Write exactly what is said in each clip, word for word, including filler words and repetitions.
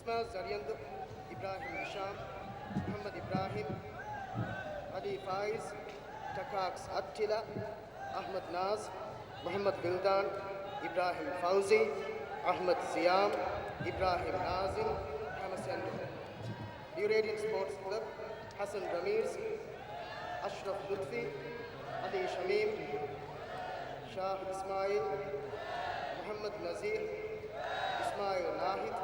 ޒަރިއަންދު، އިބްރާހިމް ހިޝާމް، މުޙައްމަދު އިބްރާހިމް، ޢަލީ ފާއިޒް، ޓަކާކްސް އައްޓިލަ، އަޙްމަދު ނާޒް، މުޙައްމަދު ވިލްދާން، އިބްރާހިމް ފައުޒީ، އަޙްމަދު ސިޔާމް، އިބްރާހިމް ނާޒިމް، ހަމަސެންޑު. ނިއު ރޭޑިއަންޓް ސްޕޯޓްސް ކްލަބް، ޙަސަން ރަމީޒް، އަޝްރަފް ލުތްފީ، ޢަލީ ޝަމީމް، ޝާހު އިސްމާއީލް، މުޙައްމަދު ނަޒީރް، އިސްމާއީލް ނާހިދް،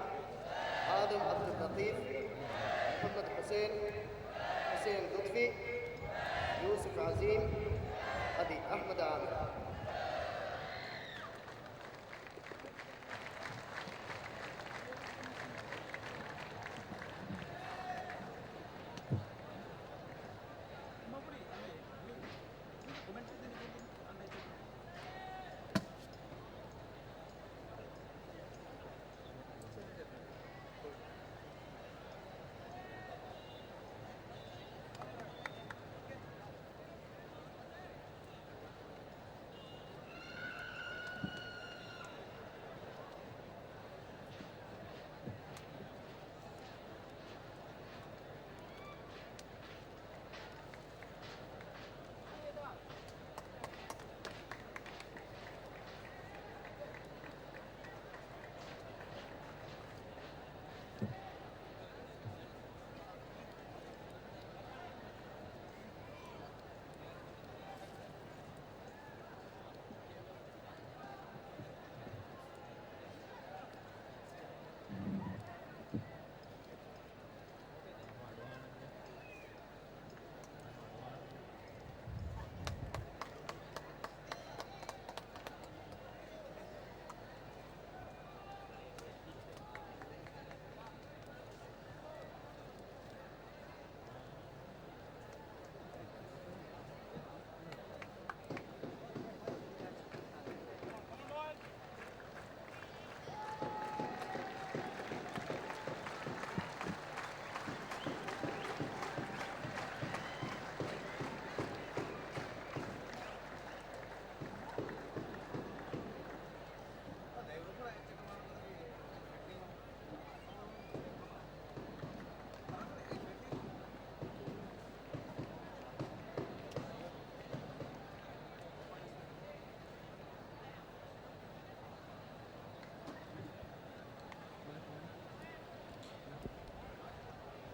އާދަމް ޢަބްދުއްލަޠީފް، މުޙައްމަދު ޙުސައިން، ޙުސައިން ލުތްފީ، ޔޫސުފް ޢަޒީމް، އަދި އަޙްމަދު ޢާމިރު.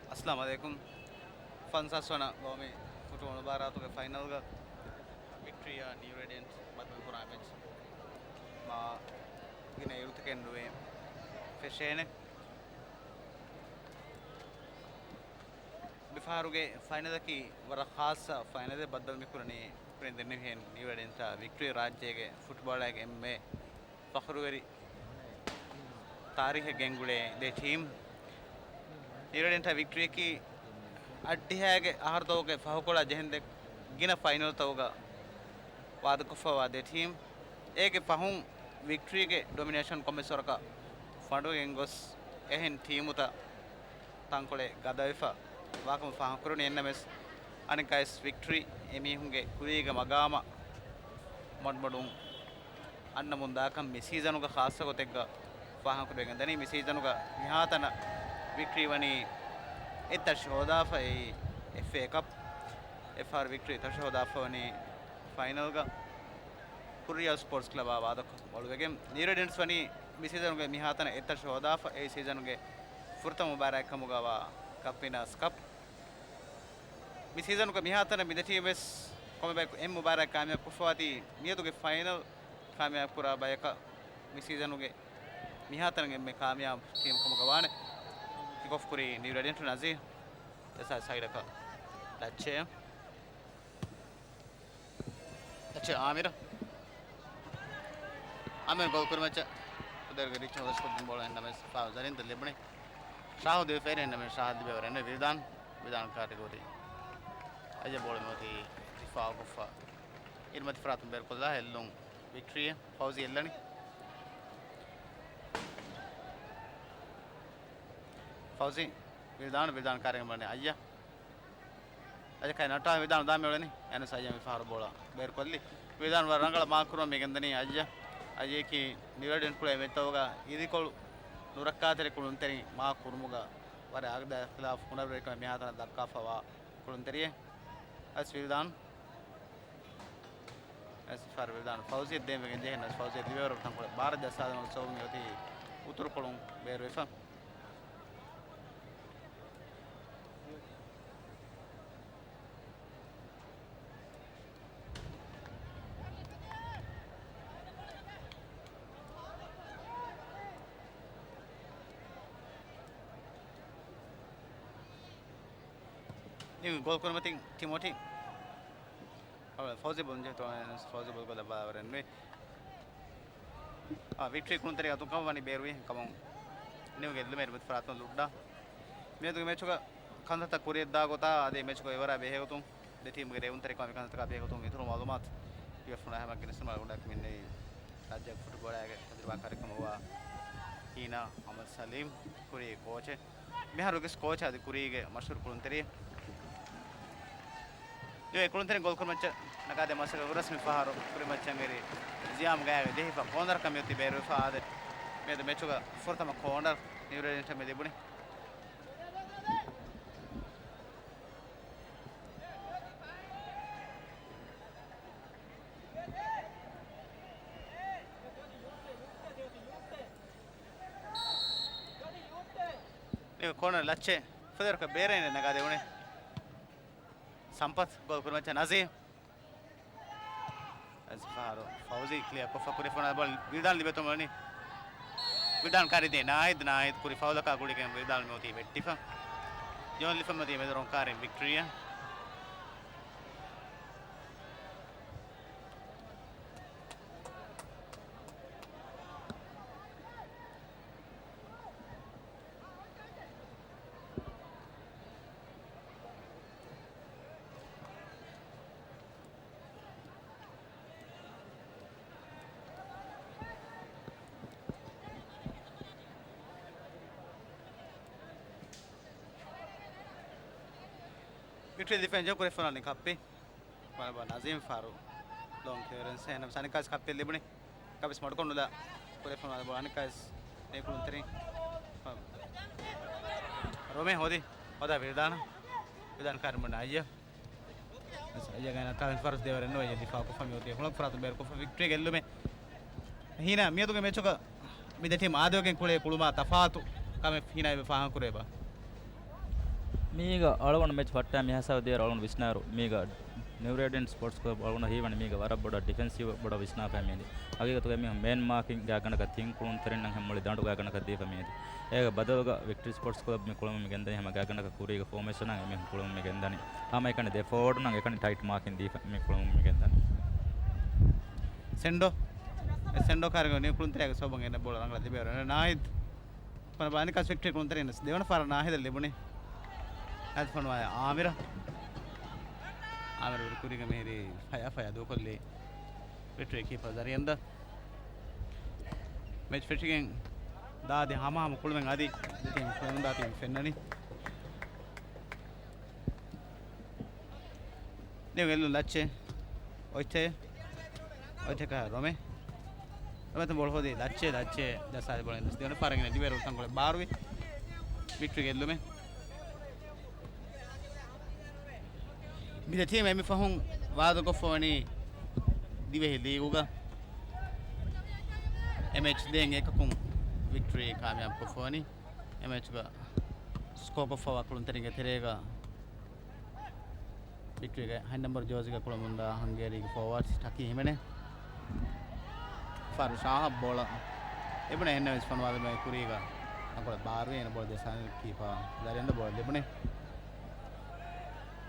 އައްސަލާމު ޢަލައިކުމް. ފަންސާސް ވަނަ ގައުމީ ފުޓްބޯޅަ މުބާރާތުގެ ފައިނަލްގަ ވިކްޓްރީއާ ނިއު ރޭޑިއަންޓް ބައްދަލުކުރާ މެޗް މާ ގިނަ އިރުތަކެއް ނުވެ ފެށޭނެ. މިފަހަރުގެ ފައިނަލަކީ ވަރަށް ޚާއްޞަ ފައިނަލެއް. ބައްދަލު މިކުރަނީ ކުރިން ދެންނެވިހެން ނިއު ރޭޑިއަންޓާ ވިކްޓްރީ ރާއްޖޭގެ ފުޓްބޯޅައިގެ އެންމެ ފަޚުރުވެރި ތާރީހެއް ގެންގުޅޭ ދެ ޓީމް. ނިއު ރޭޑިއަންޓާ ވިކްޓްރީއަކީ އަށްޑިހައިގެ އަހަރުތަކުގެ ފަހުކޮޅާ ޖެހެންދެ ގިނަ ފައިނަލްތަކުގަ ވާދަކޮށްފައިވާ ދެ ޓީމް. އޭގެ ފަހުން ވިކްޓްރީގެ ޑޮމިނޭޝަން ކޮންމެސް ވަރަކަށް ފަނޑުވެގެން ގޮސް އެހެން ޓީމުތައް ތަންކޮޅެއް ގަދަވެފަ ވާކަމަށް ފާހަގަކުރަނީ. އެންނަމެސް އަނެއްކާވެސް ވިކްޓްރީ އެމީހުންގެ ކުރީގެ މަގާމަށް މޮޑުމޮޑުން އަންނަމުން ދާކަން މި ސީޒަނުގަ ޚާއްޞަ ގޮތެއްގަ ފާހަގަކުރެވިގެން ދަނީ. މި ސީޒަނުގަ މިހާތަނަށް ވިކްޓްރީ ވަނީ އެއްތަށި ހޯދާފަ އެއީ އެފްއޭ ކަޕް، އެފްއާރް ވިކްޓްރީ ތަށި ހޯދާފަ ވަނީ ފައިނަލްގަ ކުރިއަށް ސްޕޯޓްސް ކްލަބާ ވާދަކޮށް މޮޅުވެގެން. ނިއު ރޭޑިއަންޓްސް ވަނީ މި ސީޒަނުގެ މިހާތަނަށް އެއްތަށި ހޯދާފަ އެ ސީޒަނުގެ ފުރަތަމަ މުބާރާތް ކަމުގަވާ ކަޕް ވިނާސް ކަޕް. މި ސީޒަނުގެ މިހާތަނަށް މި ދެ ޓީމް ވެސް ކޮންމެ ބަޔަކު އެއް މުބާރާތް ކާމިޔާބު ކޮށްފަވާތީ މިއަދުގެ ފައިނަލް ކާމިޔާބު ކުރާ ބަޔަކަށް މި ސީޒަނުގެ މިހާތަނަށް އެންމެ ކާމިޔާބު ޓީމް ކަމުގަ ވާނެ. ކިކް އޮފް ކުރީ ނިއު ރޭޑިއަންޓް ނަޒީ. އެސާ ސައިޑަކަށް ލައްޗޭ. ލައްޗޭ އާމިރު. އާމިރު ގޯލް ކުރި މައްޗަށް ކުދޭރުގެ ރީޗް ހޯދަސްކޮށްދިން ބޯޅަ އެންނަމެސް ފާ ޒަރީންދަ ލިބުނީ. ޝާހު ދިވެފައިރި އެންނަމެސް ޝާހު ލިބޭ ވަރެއް ނުވެ. ވިލްދާން، ވިލްދާން ކާޓެގޯރީ. އައްޔަ ބޯޅަ މިއޮތީ ދިފާއުކޮށްފަ އިރުމަތި ފަރާތުން ބޭރުކޮށްލާ ހެއްލުން ވިކްޓްރީ. ފައުޒީ އެއްލަނީ. ފައުޒީ، ވިލްދާން، ވިލްދާން ކާރިގެން ބަނީ އައްޔަ. އައްޔަ ކައި ނައްޓާ ވިލްދާން ދާ މިއުޅެނީ. އެން އެސް އައްޔަ މި ފަހަރު ބޯޅަ ބޭރުކޮށްލީ. ވިލްދާން ވަރަށް ރަނގަޅަށް މާކް ކުރުމަށް މި ގެންދަނީ އައްޔަ. އައްޔައަކީ ނިއު ރޭޑިއަންޓް ކުޅޭ މެޗްތަކުގަ އިދިކޮޅު ނުރައްކާތެރި ކުޅުންތެރިން މާކް ކުރުމުގަ ވަރަށް އާގިދާ އިޚްތިލާފު ހުނަރުވެރިކަމެއް މިހާތަނަށް ދައްކާފަވާ ކުޅުންތެރިއެއް. އަސް ވިލްދާން. އަސް ފަރު ވިލްދާން ފައުޒީ ދޭންވެގެން ޖެހެން އަސް ފައުޒީ ލިބޭވަރު ތަންކޮޅެއް ބާރަށް ޖައްސާދެމުން ސޯބު މިއޮތީ އުތުރުކޮޅުން ބޭރުވެފަ. ގޯލް ކުރިމަތިން ޓިމޯޓީ. އަވަ ފައުޒީ ބޯލުން ޖެހި ތޯ ފައުޒީ ބޯލް ކޮށްލައްވާވަރެއް ނުވި. އާ، ވިކްޓްރީ ކުޅުންތެރި އަތުން ކަމަށް ވަނީ ބޭރުވި ކަމުން ނިމުގެ ލުމެރި މެދު ފަރާތުން ލުއްޑާ. މިއަދުގެ މެޗުގަ ކަންތައްތައް ކުރިއަށްދާ ގޮތާ އަދި މެޗުގަ އެވަރާ ބެހޭގޮތުން ދެ ޓީމުގެ ރޭވުންތެރިކަމާ ކަންތައްތަކާ ބެހޭގޮތުން އިތުރު މައުލޫމާތު ލިބިފަ ހަމަ ގެނެސްދިނުމަށް ގުޑައަކަށް މިންނެވި ރާއްޖޭގެ ފުޓްބޯޅައިގެ ތަޖުރިބާކާރެއް ކަމަށްވާ ހީނާ އަހްމަދު ސަލީމް ކުރީ ކޯޗެއް. މިހާރު ގެސް ކޯޗާ އަދި ކުރީގެ މަޝްހޫރު ކުޅުންތެރިއެއް. ދިވެހި ކުޅުންތެރިން ގޯލް ކުރިމައްޗަށް ނަގާދޭ މަސައްކަތް ކުރަސް މި ފަހަރު ކުރިމައްޗަށް އެރި ޒިޔާމް ގާގަ ޖެހިފަ ކޯނަރަކަށް މިއޮތީ ބޭރުވެފަ އާދެ. މިއަދު މެޗުގަ ފުރަތަމަ ކޯނަރ ނިއުރެލިންޓަށް މި ލިބުނީ. ކޯނަރ ލައްޗޭ ފަދަރަކަށް ބޭރަށް ނަގާދެވުނީ. ސަމްޕަތް ގޯލް ކުރިމައްޗަށް ނަޒީމް. އަޒްފާރު ފައުޒީ ކްލިއަރ ކޮށްފަ ކުރި ފުނާ ބޯޅަ ވިލްދާން ލިބޭތޯ މަނި. ވިލްދާން ކާރިދޭ ނާހިދް، ނާހިދް ކުރި ފައުލަކާ ގުޅިގެން ވިލްދާން މިއޮތީ ވެއްޓިފަ. ޖޯން ލިފަ މަތީ މެދު ރޮންކާރިން ވިކްޓްރީއަށް. ވިކްޓްރީ ދިފެން ޖޯ ކުރެފަނާނި ކައްޕި. ބަނަބަ ނަޒީމް ފާރު ލޯން ކްލިއަރެންސް އެހެން ސަނިކާސް ކައްޕި ލިބުނި. ކަބިސް މަޑުކޮށް ނުލާ ކުރެފަނާ ބޯ އަނިކާސް ނޭ ކުޅުންތެރިން. ރޮމޭ ހޯދި. ހޯދާ ވިލްދާން. ވިލްދާން ކާރި މުން އައްޔަ. އައްޔަ ގައިނަ ކާރިން ފަރުސް ދޭވަރެއް ނުވެ ދިފާ ކޮށްފަ މިއޮތީ ކުޅަ ފަރާތުން ބޭރު ކޮށްފަ ވިކްޓްރީ ގެއްލުމެއް. ހީނާ މިއަދުގެ މެޗުގަ މި ދެ ޓީމް އާދެވިގެން ކުޅޭ ކުޅުމާ ތަފާތު ކަމެއް ހީނާ އެބަ ފާހަގަކުރޭބާ؟ މީގަ އަޅުގަނޑު މެޗް ފައްޓާ މި ހިސާބަށް ދިޔައިރު އަޅުގަނޑު ވިސްނާއިރު މީގަ ނިއުރޭޑިއަން ސްޕޯޓްސް ކްލަބް އަޅުގަނޑަށް ހީވަނީ މީގަ ވަރަށް ބޮޑަށް ޑިފެންސިވް ބޮޑަށް ވިސްނާފައި މީނީ. ހަގީގަތުގައި މީހުން މޭން މާކިން ގާތްގަނޑަކަށް ތިން ކުޅުންތެރިންނަށް ހެން މުޅި ދަނޑު ގާތްގަނޑަކަށް ދީފަ މީދީ. އޭގެ ބަދަލުގަ ވިކްޓްރީ ސްޕޯޓްސް ކްލަބް މި ކުޅަމުން މި ގެންދަނީ ހަމަ ގާތްގަނޑަކަށް ކުރީގެ ފޯމޭޝަނާ އެމީހުން ކުޅަމުން މި ގެންދަނީ. ހަމަ އެކަނި ދެ ފޯވަޑުން އެކަނި ޓައިޓް މާކިން ދީފަ މި ކުޅަމުން މި ގެންދަނީ. ސެންޑޯ. އެ ސެންޑޯ ކާރިގަ ނި ކުޅުންތެރިއާގެ ސޯބަން އެންނަ ބޯޅަ ރަނގަޅަށް ލިބޭ ނާހިދް. ބަނިކަސް ވިކްޓްރީ ކުޅުންތެރިން ދެވަނަ ފަހަރަށް ނާހިދަށް ލިބުނީ. އަދި ފޮނުވާ އާމިރަށް. އާމިރު ކުރީގަ މިހިރީ ފަޔާ ފަޔާ ދޫކޮށްލީ ވިކްޓްރީ ކީޕަރ ޒަރިއަންދަށް. މެޗް ފެށިގެން ދާދި ހަމަހަމަ ކުޅުމެއް އަދި ދެ ޓީމް ކުޅެމުންދާތީ ފެންނަނީ. ނިއު ގެއްލުން ލައްޗޭ. އޮތްތޭ. އޮތްތޭކަ ރޮމެ. ރޮމެތަ ބޯޅަ ހޯދީ ލައްޗޭ، ލައްޗޭ. ދަސާލި ބޯޅަ އިން ދިވެން ފަރަނގިން ދިވެރު ތަންކޮޅެއް ބާރުވި. ވިކްޓްރީ ގެއްލުމެއް. މި ދެ ޓީމް އެންމެ ފަހުން ވާދަކޮށްފަވަނީ ދިވެހި ލީގުގަ އެ މެޗް ދޭން އެކަކުން ވިކްޓްރީ ކާމިޔާބު ކޮށްފަވަނީ. އެ މެޗްގަ ސްކޯ ކޮށްފަވާ ކުޅުންތެރިންގެ ތެރޭގަ ވިކްޓްރީގެ ހަތް ނަމްބަރު ޖާޒީގަ ކުޅަމުންދާ ހަންގޭރީގެ ފޯވާޑް ޓަކީ ހިމެނޭ. ފާރު ޝާހަށް ބޯޅަ އެބުނެ އެންނަވެސް ފޮނުވާލުމެއް ކުރީގަ އަނގޮޅަށް ބާރުވި އޭނަ ބޯޅަ ދެސާނެ ކީޕާ ޒަރިއަންދަ ބޯޅަ ލިބުނެ.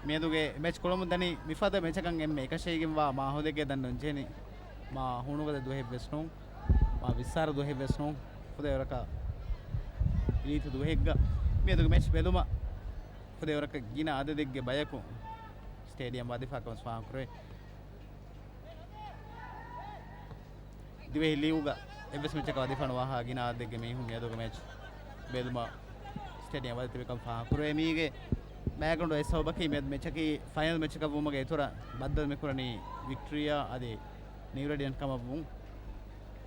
މިއަދުގެ މެޗް ކުޅަމުން ދަނީ މިފަދަ މެޗަކަށް އެންމެ އެކަށައިގެންވާ މާހައުލެއްގަ ދަން ނުންޖެހެނީ. މާ ހޫނުގަދަ ދުވަހެއްވެސް ނޫން. މާ ވިއްސާރަ ދުވަހެއްވެސް ނޫން. ފުދޭވަރަކަށް ރީތި ދުވަހެއްގަ މިއަދުގެ މެޗް ބެލުމަށް ފުދޭވަރަކަށް ގިނަ އަދަދެއްގެ ބަޔަކު ސްޓޭޑިއަމް ވަދެފާ ކަމަށް ފާހަގަކުރެވޭ. ދިވެހި ލީގުގަ އެއްވެސް މެޗަކަށް ވަދެފާނު ވާހާ ގިނަ އަދަދެއްގެ މީހުން މިއަދުގެ މެޗް ބެލުމަށް ސްޓޭޑިއަމް ވަދެ ތިބިކަން ފާހަގަކުރެވޭ. މީގެ ބޭކްގްރައުންޑް އެއް ސަބަބަކީ މިއަދު މެޗަކީ ފައިނަލް މެޗަކަށް ވުމުގެ އިތުރަށް ބައްދަލު މިކުރަނީ ވިކްޓްރީއާ އަދި ނިއުރެޑިއަން ކަމަށްވުން.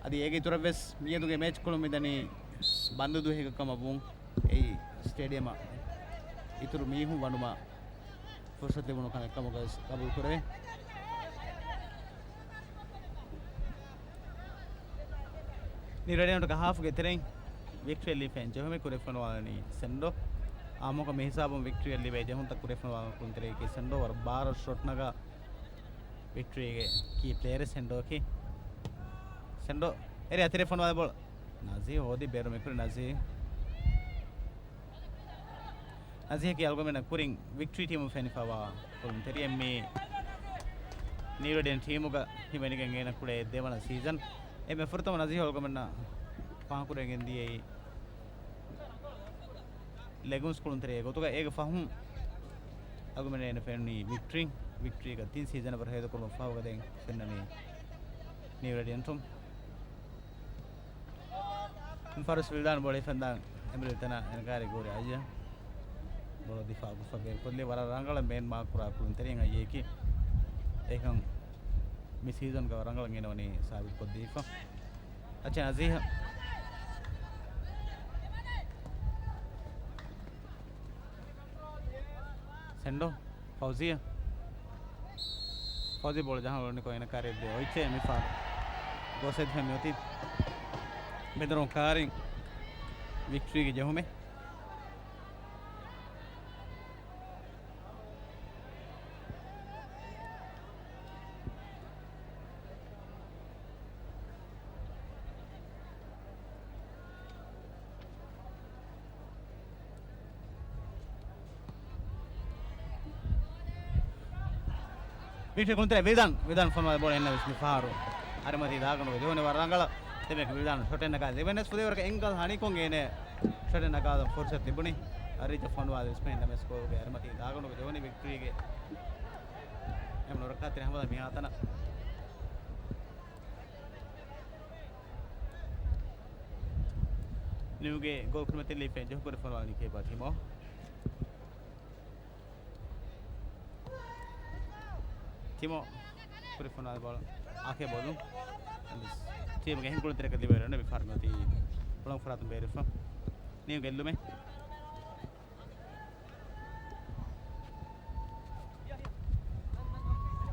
އަދި އޭގެ އިތުރަށްވެސް މިއަދުގެ މެޗް ކުޅުން މިދަނީ ބަންދު ދުވަހެއްގެ ކަމަށް ވުން އެއީ ސްޓޭޑިއަމަށް އިތުރު މީހުން ވަނުމަށް ފުރުސަތު ލިބުނު ކަމެއް ކަމުގައި ގަބޫލު ކުރެވޭ. ނިއު ރޭޑިއަންޓުގެ ހާފުގެ ތެރެއިން ވިކްޓްރީ ލިބިފައި ޖެހުމެއް ކުރިއަށް ފޮނުވާލަނީ ސެންޑޯ. އާއްމުކޮށް މި ހިސާބުން ވިކްޓްރީ ލިބޭ ޖެހުންތައް ކުރިއަށް ފޮނުވާލަން ކުޅުންތެރިޔަކީ ސެންޑޯ. ވަރަށް ބާރަށް ޝޮޓް ނަގާ ވިކްޓްރީގެ ކީ ޕްލޭޔަރެއް ސެންޑޯއަކީ. ސެންޑޯ އެރިއާ ތެރެ ފޮނުވާލި ބޯޅަ. ނަޒީ ހޯދި ބޭރު މިކުރި ނަޒީ. ނަޒީހަކީ އަޅުގަނޑުމެންނަށް ކުރިން ވިކްޓްރީ ޓީމުން ފެނިފަވާ ކުޅުންތެރިއެއް މީ ނިއު ރޭޑިއަންޓް ޓީމުގަ ހިމެނިގެން އޭނަ ކުޅޭ ދެވަނަ ސީޒަން. އެންމެ ފުރަތަމަ ނަޒީހަ އަޅުގަނޑުމެންނަށް ފާހަގަކުރެވިގެން ދިޔައީ ލެގުންސް ކުޅުންތެރިއެއް ގޮތުގަ އޭގެ ފަހުން އަޅުގަނޑުމެން އޭނަ ފެނުނީ ވިކްޓްރީ. ވިކްޓްރީގަ ތިން ސީޒަނަށް ވަރަށް ހޭދަކުރުމަށް ފާހަގަދޭން ފެންނަނީ ނިއު ރޭޑިއަންޓުން. މި ފަރުސް ވިލްދާން ބޯޅަ ހިފަންދާން އެމްރިލް ތަނާ އެންގާރި ގޯރި އައްޔަ ބޯޅަ ދިފާއު ކޮށްފަ ބޭރުކޮށްލީ. ވަރަށް ރަނގަޅަށް މޭން މާކް ކުރާ ކުޅުންތެރިން އައްޔައަކީ. އެކަން މި ސީޒަންގަ ރަނގަޅަށް އޭނަ ވަނީ ސާބިތުކޮށްދީފަ. އައްޗެ ނަޒީހަ. ސެންޑޯ. ފައުޒިޔާ. ފައުޒިޔާ ބޯޅަ ޖަހަން އުޅުނިކޮށް އޭނަ ކާރިއަށް ދިޔަ އޮތްޗެއް މި ފާރު. ގޯސް އެދިފަ މިއޮތީ. ބެދުރުން ކާރިން ވިކްޓްރީގެ ޖެހުމެއް. ވިކްޓްރީ ކުޅުންތެރި ވިލްދާން، ވިލްދާން ފޮނުވާލި ބޯޅަ އެންނަ ވެސް މި ފަހަރު އަރިމަތީ ދާގަނޑުގެ ޖެހުނީ ވަރަށް ރަނގަޅަށް. ދެމެކް ވިލްދާން ޝޮޓެއް ނަގާ ލިބެނެސް ފުދޭވަރަކަށް އެންގަލް ހަނިކޮށް އޭނެ ޝޮޓެއް ނަގާލަން ފުރުސަތު ލިބުނީ. އަރިޖަ ފޮނުވާލި ވެސް މެހެން ނަމެސް ގޯލުގެ އަރިމަތީ ދާގަނޑުގެ ޖެހުނީ ވިކްޓްރީގެ އެމް ނުރައްކާތެރި ހަމަލާ މިހާތަނަށް. ނިއުގެ ގޯލް ކުރިމަތިލީ ފެން ޖެހު ކުރި ފޮނުވާލީ ކޭބާ ތިމޯ. ތިމޯ ކުރި ފޮނުވާލި ބޯޅަ އާކޭ ބޯލު. ޓީމުގެ އެހެން ކުޅުންތެރިއަކަށް ލިބޭ ރަން މި ފަހަރު މިއޮތީ ހުޅަނގު ފަރާތުން ބޭރުފަ. ނިއު ގެއްލުމެއް.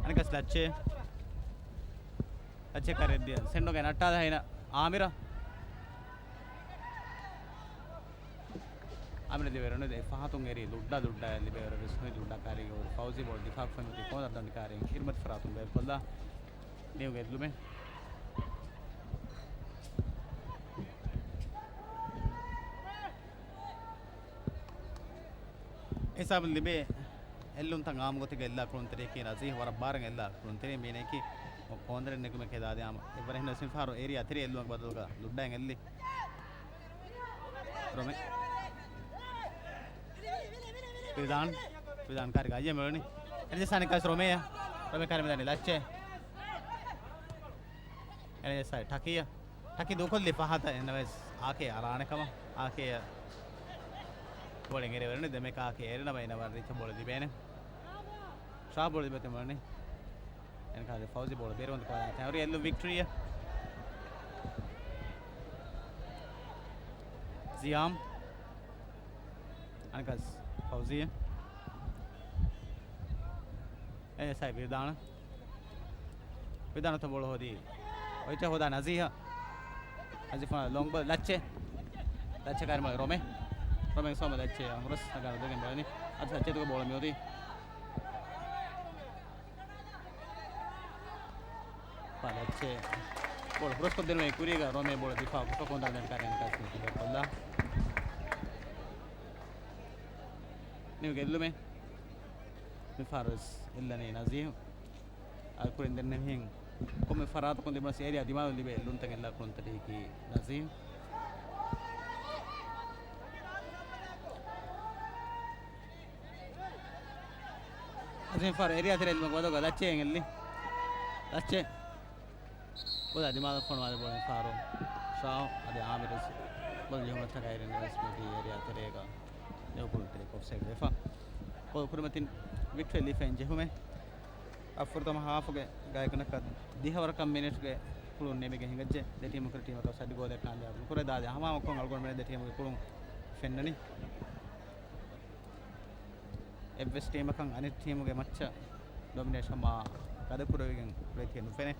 އަނެކަސް ލައްޗޭ. ލައްޗޭ ކާރިއަށް ދިޔަ. ސެންޑޯގެ ނައްޓާލާ ހިނަ އާމިރަށް. އާމިރަށް ލިބޭ ރަން އެ ފަހަތުން އެރީ ލުއްޑާ ލުއްޑާ ލިބޭ ރަން ވެސް ނުވި ލުއްޑާ ކާރީގެ ހުރި ފައުޒީ ބޯޅަ ދިފާއު ފެން މިތި ކޯނަރ ދަނޑި ކާރި ހިރުމަތި ފަރާތުން ބޭރުކޮށްލާ. ނިއު ގެއްލުމެއް. ހިސާބުން ލިބޭ އެއްލުންތައް އާއްމު ގޮތެއްގަ އެއްލާ ކުޅުންތެރިޔަކީ ނަޒީހް ވަރަށް ބާރަށް އެއްލާ ކުޅުންތެރި މީނައަކީ ކޯނަރެއް ނެގުމެކޭ ދާދި އާއްމު އެއްވަރެއް ހިންނަ ސިންފާރު އޭރިއާ ތެރި އެއްލުމަށް ބަދަލުގަ ލުއްޑައިން އެއްލި. ރޮމެ. ވިލްދާން. ވިލްދާން ކާރިގަ އައްޔަ މެޅުނި. އެންޖެސާނި ކާސް ރޮމެޔަ. ރޮމެ ކާރި މިދާނި ލައްޗެ. އެންޖެސާ ޓަކިޔަ. ޓަކި ދޫކޮށްލި ފަހަތަށް އެންނަވެސް އާކޭ އަރާނެ ކަމަށް. އާކޭ ބޯޅަ އެނގޭ ވެރިނު ދެމެ ކާކޭ އެރިނަމަ އިނަވަރ ރިޗަ ބޯޅަ ލިބޭނެ. ޝާ ބޯޅަ ލިބޭތެ މަނި. އެން ކާދެ ފައުޒި ބޯޅަ ބޭރުވަންދެ ކޮޅާ ތެއުރި އެއްލު ވިކްޓްރީއަ. ޒިޔާމް. އަނެކަސް ފައުޒިޔަ. އެ ސައި ވިދާނަ. ވިދާނަތަ ބޯޅަ ހޯދީ. އޮތްޗަ ހޯދާ ނަޒީހަ. ނަޒީފާ ލޮންގް ބޯލް ލައްޗެ. ލައްޗެ ކާރިމަ ރޮމެ. ރޮމެ ސޯމ ލައްޗެ. ހުރަސް ނަގާ ދުގެން ބަލަނީ. އަދި ލައްޗެ ދުގެ ބޯޅަ މިއޮތީ. ޕާލައްޗޭ. ބޯޅަ ހުރަސްކޮށްދެނުމޭ ކުރީގަ ރޮމޭ ބޯޅަ ދިފާއު ކޮށް ކޮންދާނަ ކާރި އަނެކާސް މި ކިބަ ކޮށްލާ. ނިއު ގެއްލުމެއް. މި ފާރުވެސް އެއްލަނީ ނަޒީހު. އަ، ކުރިން ދެންނެވިހެން ކޮންމެ ފަރާތަކުން ލިބުނަސް އޭރިއާ ދިމާލު ލިބޭ އެއްލުންތައް އެއްލާ ކުޅުންތެރިޔަކީ ނަޒީހު. އަޒީމް ފާރު އޭރިއާ ތެރޭ އެއްލުމަށް ވަދޯގަ ލައްޗޭ އެއްލި. ލައްޗޭ. ގޮލާ ދިމާލަށް ފޮނުވާލި ބޯޅަ ފާރު. ޝާ އަދި އާމިރު ގޮލް ޖެހުމަށްޓަކާ އިރެން ވެސް މިދީ އޭރިއާ ތެރޭގަ ނެވުކުޅުންތެރި އޮފްސައިޑް ވެފަ. ގޮލް ކުރިމަތިން ވިކްޓްރީ ލިބިފައިން ޖެހުމެއް. އަށް ފުރަތަމަ ހާފުގެ ގާތްގަނޑަކަށް ދިހަވަރަކަށް މިނިޓްގެ ކުޅުން ނޭމިގެން ހިނގައްޖެ. ދެ ޓީމަކު ޓީމަކަށް ސައްޑި ގޯލެއް ކާމިޔާބު ނުކުރޭ. ދާދި ހަމަ އޮކޮން އަޅުގަނޑުމެން ދެ ޓީމުގެ ކުޅުން ފެންނަނީ. އެއްވެސް ޓީމަކަށް އަނެއް ޓީމުގެ މައްޗަށް ޑޮމިނޭޝަން މާ ގަދަކުރެވިގެން ކުޅެތި ނުފެނޭ.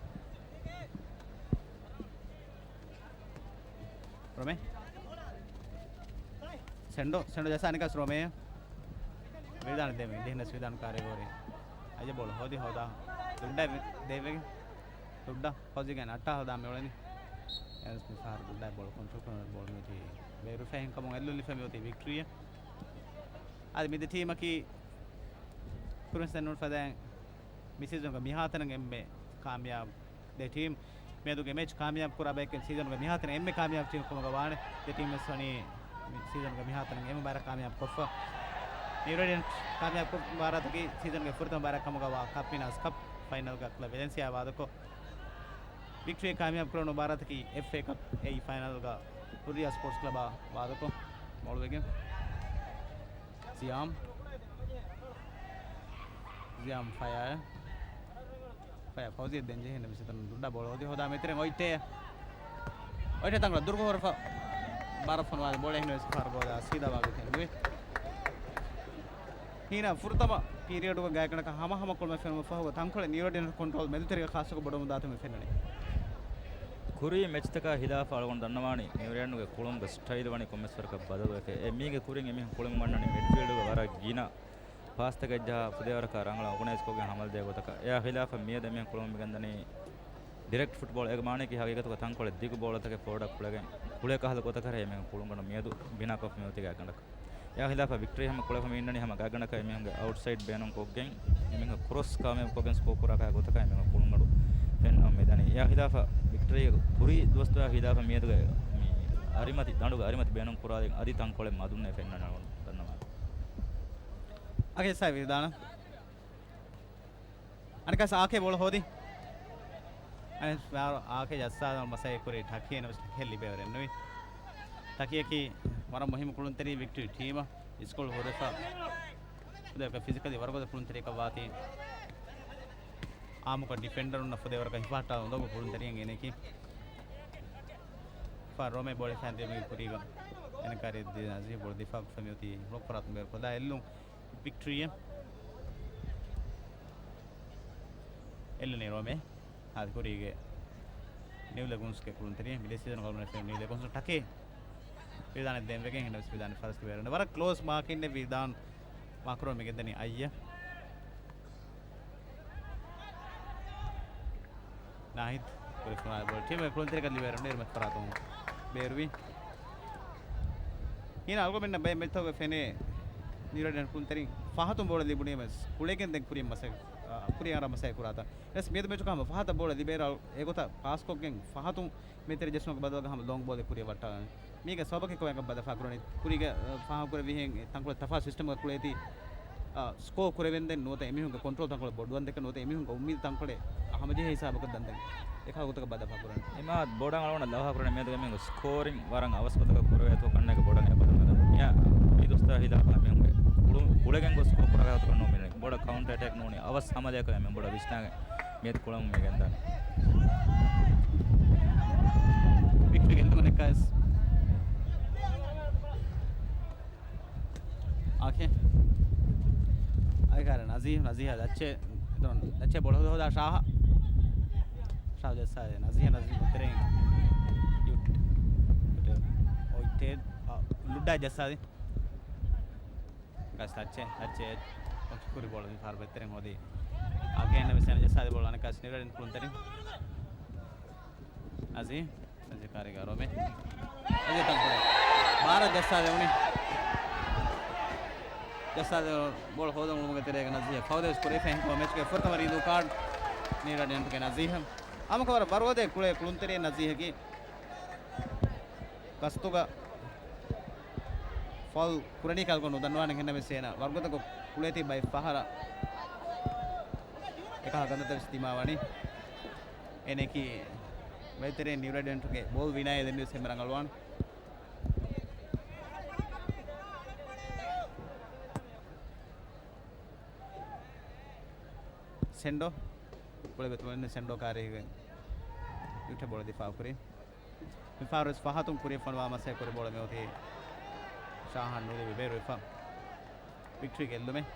ރޮމޭ. ސެންޑޯ، ސެންޑޯ ޖައްސާ އަނެއްކާސް ރޮމޭ. ވިދާން ދޭ މި ދިހަނަސް ވިދާން ކާރިގޯރީ. އަޖެ ބޯޅަ ހޯދި ހޯދާ. ލުއްޑާ ދޭވެގެ. ލުއްޑާ ހޯދިގެން އައްޓާ ހޯދާ މިއުޅެނީ. އެންސް މިފަހަރު ލުއްޑާ ބޯޅަ ކޮންޓްރޯލް ކުރަން ބޯޅަ މިއޮތީ ބޭރު ފެހެން ކަމުން އެއްލުން ލިފެ މިއޮތީ ވިކްޓްރީއެއް. އަދި މި ދެ ޓީމަކީ ކުރިން ސެންނޫން ފަދައިން މި ސީޒަންގެ މިހާތަނަށް އެންމެ ކާމިޔާބު ދެ ޓީމް. މިއަދުގެ މެޗް ކާމިޔާބު ކުރާ ބަޔަކެއް ސީޒަންގެ މިހާތަނަށް އެންމެ ކާމިޔާބު ޓީމް ކަމުގަ ވާނެ. ދެ ޓީމް ވެސް ވަނީ މި ސީޒަންގެ މިހާތަނަށް އެންމެ ބާރަށް ކާމިޔާބު ކޮށްފަ. ނިއުރޭޑިއަންޓް ކާމިޔާބު ކޮށް ބާރަތަކީ ސީޒަންގެ ފުރަތަމަ ބާރަށް ކަމުގަ ވާ ކަޕް ވިނާސް ކަޕް ފައިނަލްގަ ކްލަބް ވެލެންސިއާ ވާދަކޮށް، ވިކްޓްރީ ކާމިޔާބު ކުރެވުނު ބާރަތަކީ އެފްއޭ ކަޕް އެއީ ފައިނަލްގަ ހުރިޔާ ސްޕޯޓްސް ކްލަބާ ވާދަކޮށް މޮޅުވެގެން. ޒިޔާމް. ޒިޔާމް ފަޔާ. ފަޔާ ފައުޒިޔަ ދެން ޖެހިން މިސިތަން ދުއްޑާ ބޯޅަ ހޯދި ހޯދާ މެތިރެން އޮއްޓޭ. އޮއްޓޭ ތަންކޮޅަށް ދުރުގަ ހުރެފަ. ބާރަށް ފޮނުވާލި ބޯޅަ އެހެންވެސް ފަހަރު ގޯލާ ސީދާ ވާގޮތެއް ނުވި. ހީނަ ފުރަތަމަ ޕީރިއަޑުގަ ގާތްގަނޑަކަށް ހަމަހަމަ ކުޅުމެއް ފެނުމަށް ފަހުގަ ތަންކޮޅެއް ނިއުރޭޑިއަންޓް ކޮންޓްރޯލް މެދުތެރޭގަ ޚާއްސަކޮށް ބޮޑުވަމުން ދާތަން ފެންނަނީ. ކުރީ މެޗްތަކާ ހިލާފަށް އަޅުގަނޑު ދަންނަވާނީ ނިއުރޭޑިއަންޓްގެ ކުޅުމުގެ ސްޓައިލް ވަނީ ކޮންމެސް ވަރަކަށް ބަދަލުވެފަ. އެ މީގެ ކުރިން އެމީހުން ކުޅެމުން ވަންނަނީ މިޑްފީލްޑުގަ ވަރަށް ގިނަ ޕާސްތަކެއް ޖަހާ ފުދޭވަރަކާ ރަނގަޅަށް އޯގަނައިޒްކޮށްގެން ހަމަލުދޭ ގޮތަކަށް. އެއާ ހިލާފަށް މިއަދު އެމީހުން ކުޅެމުން މިގެންދަނީ ޑިރެކްޓް ފުޓްބޯޅަ. އޭގެ މާނައަކީ ހަގީގަތުގަ ތަންކޮޅެއް ދިގު ބޯޅަތަކެއް ފޯވަޑަށް ކުޅެގެން، ކުޅޭ ކަހަލަ ގޮތަކަށް އެމީހުން ކުޅުންގަނޑު މިއަދު ބިނާކޮށްފަ މިއޮތީ ގާތްގަނޑަކަށް. އެއާ ހިލާފަށް ވިކްޓްރީ ހަމަ ކުޅެފަ މި އިންނަނީ ހަމަ ގާތްގަނޑަކަށް އެމީހުންގެ އައުޓްސައިޑް ބޭނުންކޮށްގެން، އެމީހުން ކްރޮސް ކާމިޔާބުކޮށްގެން ސްކޯ ކުރާކަހަލަ ގޮތަކަށް އެމީހުން ކުޅުންގަނޑު ފެންނަމުން މިދަނީ. އެއާ ހިލާފަށް ވިކްޓްރީ ކުރީ ދުވަސްތަކާ ހިލާފަށް މިއަދުގެ މި އަރިމަތި، ދަނޑުގެ އަރިމަތި ބޭނުން ކުރާލި އަދި ތަންކޮޅެއް މަދުންނޭ ފެންނަނީ ދަންނަވާނެ. އަގެ ސާ ވިދާނަ. އަނެއްކާސް އާކޭ ބޯޅަ ހޯދި. އަނެއް އާކޭ ޖައްސާލަން މަސައްކަތް ކުރި ޓަކީ ނަމަސް ޓަކީ ލިބޭވަރެއް ނުވި. ޓަކީއަކީ ވަރަށް މުހިއްމު ކުޅުންތެރި ވިކްޓްރީ ޓީމަށް އިސްކޮޅު ހުރެފަ. ފުދޭވަރަކަށް ފިޒިކަލީ ވަރަށް ގޮތަށް ކުޅުންތެރިއަކަށް ވާތީ. އާއްމުކޮށް ޑިފެންޑަރުންނަށް ފުދޭވަރަކަށް ހިފަހައްޓާ އުނދަގޫ ކުޅުންތެރިއެއް އޭނައަކީ. ފާ ރޮމޭ ބޯޅަ ފަންތި މީގެ ކުރީގަ. އޭނަ ކާރި ދި ނަޒީ ބޯޅަ ދިފާއު ކޮށްފަ މިއޮތީ ބްލޮކް ފަރާތުން ބޭރު ކޮށްލާ އެއްލުން. ވިކްޓްރީއެއް އެއްލުނީ ރޮމޭ. ހާދަ ކުރީގެ ނިއު ލެގުންސްގެ ކުޅުންތެރިއެއް. މިދިޔަ ސީޒަން ގަޅުމަށް ނިއު ލެގުންސް ޓަކޭ ވިދާނެ ދެންވެގެން ހިނޑަވެސް ވިދާނެ ފަރަސްގެ ބޭރުން. ވަރަށް ކްލޯސް މާކިން ވިދާން މާކްރޯ މިގެންދަނީ އައްޔަ. ނާހިދް ކުރިފުނާ ބޯޅަ ޓީމްގެ ކުޅުންތެރިކަން ލިބޭ ރަނޑޭރު މެތް ފަރާތުން ބޭރުވި. ހީނަ އަޅުގަނޑުމެންނަށް ބައެއް މެޗްތަކުގަ ފެނޭ ނިއުރޭޑިއަންޓް ކުޅުންތެރިން ފަހަތުން ބޯޅަ ލިބުނީމަސް ކުޅެގެން ދެން ކުރިއަށް މަސައް-، އާ، ކުރިއަށް އަރާ މަސައްކަތް ކުރާތަން. ވެސް މިއަދު މެޗުގަ ހަމަ ފަހަތަށް ބޯޅަ ލިބޭއިރު އެގޮތަށް ޕާސްކޮށްގެން ފަހަތުން މެތިރި ޖެއްސުމަކު ބަދަލުގަ ހަމަ ލޯންގް ބޯލެއް ކުރިއަށް ވައްޓާލަނީ. މީގެ ސަބަބަކީ ކޮބާކަން ބައްދަފާ ކުރަނީ. ކުރީގެ، އަ، ފާހަގަކުރެއްވިހެން ތަންކޮޅެއް ތަފާތު ސިސްޓަމްގަ ކުޅޭތީ، އަ، ސްކޯ ކުރެވެންދެން ނުވަތަ އެމީހުންގެ ކޮންޓްރޯލް ތަންކޮޅެއް ބޮޑުވަންދެކެ ނުވަތަ އެމީހުންގެ އުއްމީދު ތަންކޮޅެއް ހަމަޖެހޭ ހިސާބަކަށް ދަންދެން އެކަހަލަ ގޮތަކަށް ބައްދަފާ ކުރަނީ. އެމާ ބޮޑަށް އަޅުގަނޑަށް ލަވަހަކުރަނީ މިއަދު އެމީހުންގެ ސްކޯރިން ވަރަށް އަވަސް ގޮތަކަށް ކުރެވޭތޯ ކަންނޭނގެ ބޮޑަށް އެބަ ދަންނަވަން. މިއާ މި ދުވަސްތަކާ ހިލާފަށް އެމީހުންގެ ކުޅު-، ކުޅެގެން ގޮސް ސްކޯ ކުރާކަށް ނޫން މިނެޓް. ބޮޑަށް ކައުންޓަރ އެޓޭކް ނޫނީ އަވަސް ހަމަލަޔަކަށް އެމީހުން ބޮޑަށް ވިސްނާގެން މިއަދު ކުޅަމުން މިގެންދާނެ. ވިކްޓްރީ ގެންދަމުން އެއްކާސް. އާކޭ. އާކޭ ކާރި ނަޒީހް، ނަޒީހާ ލައްޗޭ، ދޮން، ލައްޗޭ ބޯޅަ ހޯދާ ޝާހާ. ޝާހާ ޖައްސާދޭ ނަޒީހާ، ނަޒީހް ތެރެއިން. ޔު-، ޔު-، އޮއްޓޭ، އާ، ލުއްޑާ ޖައްސާދޭ. ގަސް ލައްޗޭ، ލައްޗޭ ކުރި ބޯޅަ މިފަހަރު ބެތެރެން ހޯދީ. އާކޭ އެންނަ މިސް ޖައްސާދޭ ބޯޅަ އަނެއްކާސް ނިއުރޭޑިއަންޓް ކުޅުންތެރިން. ނަޒީހް. ނަޒީހް ކާރިގާ ރޮމޭ. ނަޒީހް ތަންކޮޅެއް. ބާރަށް ޖައްސާދެވުނީ. ޖައްސާދެވުނު ބޯޅަ ހޯދަން އުޅުމުގެ ތެރޭގަ ނަޒީހް ފައުލެވެސް ކުރެވިފަ. އެހެންކަމުން މެޗުގެ ފުރަތަމަ ރީދޫ ކާޑް ނިއުރޭޑިއަންޓްގެ ނަޒީހަށް. ހަމަކަށަވަރު ވަރުވަދޭ ކުޅޭ ކުޅުންތެރި ނަޒީހަކީ ގަސްތުގަ ފައުލް ކުރަނީ ކަލްކޮ ނުދަންނަވާނެ ހެންނަމެސް އޭނަ ވަރުގަދަކޮށް ކުޅޭތީ ބައެއް ފަހަރަށް އެކަހަލަ ކަންތައްތައް ވެސް ދިމާވާނީ. އޭނައަކީ ވައްތަރެއް ނިއުރޭޑިއަންޓުގެ ބޯލް ވިނާއެއް ދެން ވެސް ހެންމެ ރަނގަޅުވާނެ. ސެންޑޯ. ކުޅެ ބެތުމެން ސެންޑޯ ކާރީގެ. ވިކްޓްރީ ބޯޅަ ދިފާއުކުރީ. މިފަހަރުވެސް ފަހަތުން ކުރިއަށް ފޮނުވާ މަސައްކަތް ކުރި ބޯޅަ މިއޮތީ ޝާހާން ނުލިބި ބޭރުވެފަ. ވިކްޓްރީ ގެއްލުމެއް.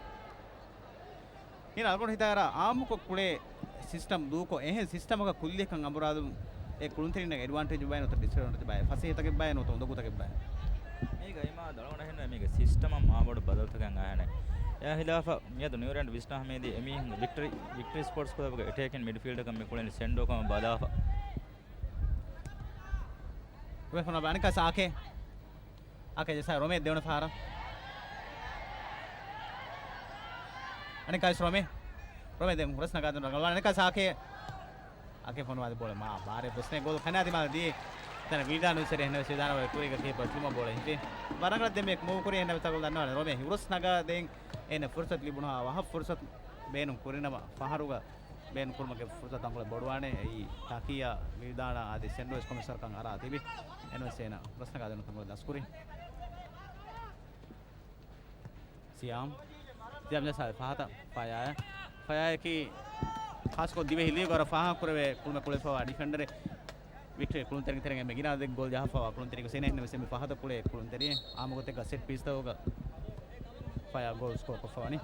އިން އަޅުގަނޑު ހިތާރާ އާއްމުކޮށް ކުޅޭ ސިސްޓަމް ދޫކޮށް، އެހެން ސިސްޓަމަކަށް ކުއްލިއަކަށް އަނބުރާލުމުން އެ ކުޅުންތެރިންނަށް އެޑްވާންޓޭޖު ބައެއް ނުވަތަ ޑިސްއެޑްވާންޓޭޖު ބައެއް، ފަސޭހަތަކެއް ބައެއް ނުވަތަ އުނދަގޫތަކެއް ބައެއް. މީގަ އިމާ ދަޅުގަނޑަށް ހެންނުވޭ މީގެ ސިސްޓަމަށް މާބޮޑު ބަދަލުތަކެއް އަހަނެ. އެއާ ހިލާފަށް މިއަދު ނިއުރޭންޑް ވިސްނާ ހަމީދީ އެމީހުން ވިކްޓްރީ، ވިކްޓްރީ ސްޕޯޓްސް ކްލަބުގެ އެޓޭކިން މިޑްފީލްޑަކަށް މި ކުޅެން ސެންޑޯ ކަމަށް ބަލާފަ. ވެފަނަ ބާނިކާ ސާކޭ. އާކޭ ޖައްސާ ރޮމޭ ދެވަނަ ފަހަރަށް. އަނެކާވެސް ރޮމޭ. ރޮމޭ ދެން ހުރަސް ނަގާދުން ރަނގަޅުވާނެ. އަނެކާ ސާކޭ. އާކޭ ފޮނުވާދި ބޯޅަ މާ ބާރެއް ވެސް ނެތް ގޯލް ކަނާ ދިމާލަށް ދިޔަ. ތަނަ ވީދާ ނުސެރެ ހެންނަވެސް ވީދާނަ ވަރަށް ކުރީގަ ކީޕަރ ތިމަ ބޯޅަ ހިފި. ވަރަށް ރަނގަޅަށް ދެން މެ މޫވް ކުރީ ހެންނަވެސް ތަކުލް ދަންނަވާނެ. ރޮމޭ ހުރަސް ނަގާ ދެން އޭނަ ފުރުސަތު ލިބުނުހާ ވަހަށް ފުރުސަތު ބޭނުން ކުރިނަމަ ފަހަރުގަ ބޭނުން ކުރުމުގެ ފުރުސަތު ތަންކޮޅެއް ބޮޑުވާނެ. އެއީ ތަކިޔާ ވީދާނަ އަދި ސެންޑޯ ވެސް ކޮމެސަރކަން އަރާ ތިބި. އެންވެސް އޭނަ ހުރަސް ނަގާ ދެން ތަންކޮޅެއް ލަސްކުރި. ސިޔާމް. ސިޔާމް ޖައްސާ ފަހަތަށް ފަޔާ. ފަޔާއަކީ ޚާއްޞަކޮށް ދިވެހި ލީގު ވަރަށް ފާހަގަކުރެވޭ ކުޅުމެއް ކުޅެފައިވާ ޑިފެންޑަރެއް. ވިކްޓްރީ ކުޅުންތެރިންގެ ތެރެއިން އެންމެ ގިނަ އަދަދެއްގެ ގޯލް ޖަހާފައިވާ ކުޅުންތެރިއެއް ވެސް އިންނަ. އެހެންނަމަވެސް އެންމެ ފަހަތަށް ކުޅޭ ކުޅުންތެރިއެއް. އާއްމުގޮތެއްގަ ސެޓް ޕީސްތަކުގަ ފަޔާ ގޯލް ސްކޯ ކޮށްފަވަނީ.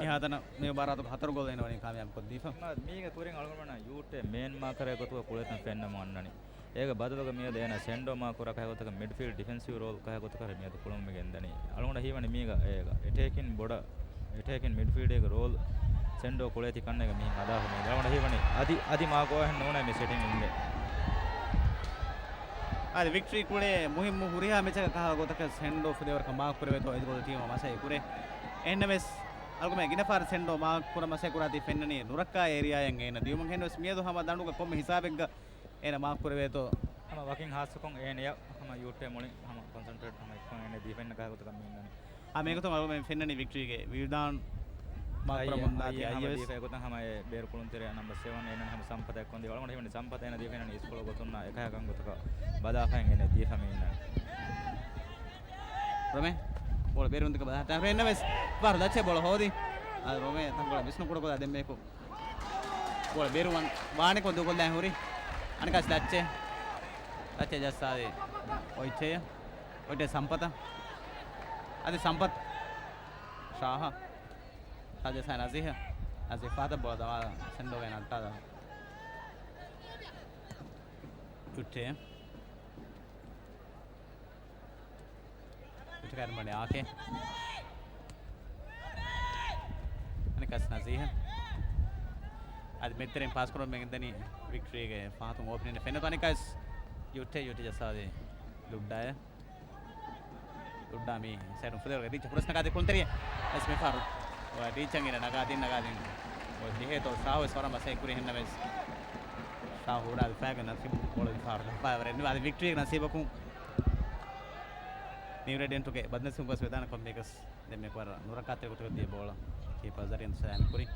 މިހާތަނަށް މި މުބާރާތުގަ ހަތަރު ގޯލް އޭނަ ވަނީ ކާމިޔާބު ކޮށްދީފަ. މީގެ ކުރިން އަޅުގަނޑުމެންނަށް ޔޫޓޭ މޭން މާކަރެއް ގޮތުގަ ކުޅޭތަން ފެންނަމުން އަންނަނީ. އޭގެ ބަދަލުގަ މިއަދު އޭނަ ސެންޑޯ މާކުރާ ކަހަލަ ގޮތަކަށް މިޑްފީލްޑް ޑިފެންސިވް ރޯލް ކަހަލަ ގޮތަކަށް މިއަދު ކުޅުމަށް މި ގެންދަނީ. އަޅުގަނޑަށް ހީވަނީ މީގަ އޭގަ އެޓޭކިން ބޮޑަށް، އެޓޭކިން މިޑްފީލްޑްގެ ރޯލް ސެންޑޯ ކުޅޭތީ ކަންނޭނގެ މިހެން އަދާފަ މީ. އަޅުގަނޑަށް ހީވަނީ އަދި، އަދި މާ ގޮވާހެން ނޫނޭ މި ސެޓިންގް އިންދެ. އަދި ވިކްޓްރީ ކުޅޭ މުހިއްމު ހުރިހާ މެޗަކަށް ކަހަލަ ގޮތަކަށް ސެންޑޯ ފުދޭވަރަކަށް މާކު ކުރެވޭތޯ އެދި ގޯލު ޓީމަށް މަސައްކަތް ކުރޭ. އެހެންނަމަވެސް އަޅުގަނޑުމެން ގިނަ ފަހަރަށް ސެންޑޯ މާކު ކުރަން މަސައްކަތް ކުރާތީ ފެންނަނީ ނުރައްކާ އޭރިއާއިން އޭނަ ދިޔުމުން. އެހެންނަމަވެސް މިއަދު ހަމަ ދަނޑުގަ ކޮންމެ ހިސާބެއްގަ އޭނަ މާކު ކުރެވޭތޯ. ހަމަ ވަކިން ހާއްސަކޮށް އޭނަޔަށް ހަމަ ޔޫޓޭ މުޅިން ހަމަ ކޮންސެންޓްރޭޓް ހަމަ އެއްކޮށް އޭނަ ދިފެންޑް ކަހަލަ ގޮތަކަށް މި އިންނަނީ. އާ، މިގޮތުން އަޅުގަނޑުމެން ފެންނަނީ ވިކްޓްރީގެ ވިލްދާން މާކު ކުރަމުން ދާތީ އައި އެސް. އެގޮތަށް ހަމަ އެ ބޭރު ކުޅުންތެރިޔާ ނަމްބަ ސެވަން އޭނަ ހަމަ ސަމްޕަތަށް އެއްކޮށް ދީ. އަޅުގަނޑު ހީވަނީ ސަމްޕަތަށް އޭނަ ދީފަ އިންނަނީ އިސްކޮޅު ގޮތުންނާ އެކަހަލަ ގޮތަކަށް ބަލާފައި އޭނަ ދީފަ މި އިންނަނީ. ރޮމޭ ބޯޅަ ބޭރު ދެކެ ބަލާ ތާ ރެންނަ ވެސް ބާރު ދައްޗޭ ބޯޅަ ހޯދި. އަދި ރޮމޭ ތަންކޮޅެއް ވިސްނު ކުޑަކޮށް ދެންމެ ކު ބޯޅަ ބޭރު ވަން ވާނެ ކޮށް ދޫކޮށްލާ ހުރި. އަނެކާސް ދައްޗޭ. ދައްޗޭ ޖައްސާދީ އޮއްޗޭ. އޮއްޗޭ ސަމްޕަތަށް. އަދި ސަމްޕަތް. ޝާހަ. ޝާ ޖައްސާ ނަޒީހަށް. ނަޒީހަށް ފަހަތަށް ބޯޅަ ދަމާލާ ސެންޑޯގެ ނައްޓާލާ. ޔުޓޭ. އިތުކައިރި މަޑި އާކޭ. އަނެކާސް ނަޒީހަށް. އަދި މެދުތެރެއިން ޕާސް ކުރުމަށް ގެންދަނީ ވިކްޓްރީގެ ފަހަތުން އޯޕަނިން ފެންނަތޯ އަނެކާސް ޔުޓޭ، ޔުޓޭ ޖައްސާދީ ލުއްޑާއަށް. ލުއްޑާ މި ސައިޑުން ފުދޭވަރުގަ ރީޗަށް ހުރަސް ނަގާދީ ކުޅުންތެރިއެއް. އެސް މި ފަހަރު ރީޗަށް އިން ނަގާދީން ނަގާދީން. އޮތް ދިހޭތޯ ޝާހު ވެސް ވަރަށް މަސައްކަތް ކުރި ހެންނަމެސް. ޝާހު ހުރާ ދިފާއެއްގަ ނަސީބު ބޯޅަ ދިފާއަށް ދައްކާވަރެއް ނުވެ. އަދި ވިކްޓްރީގެ ނަސީބަކުން ނިއުރޭޑިއަންޓުގެ ބަދްނަސީބު ގޮސް ވެދާނެ ކޮންމެއަކަސް ދެންމެ ކުވަރަށް ނުރައްކާތެރި ގޮތަކަށް ދިޔަ ބޯޅަ ކީޕަރ ޒަރީން ސަލާމް ކުރި.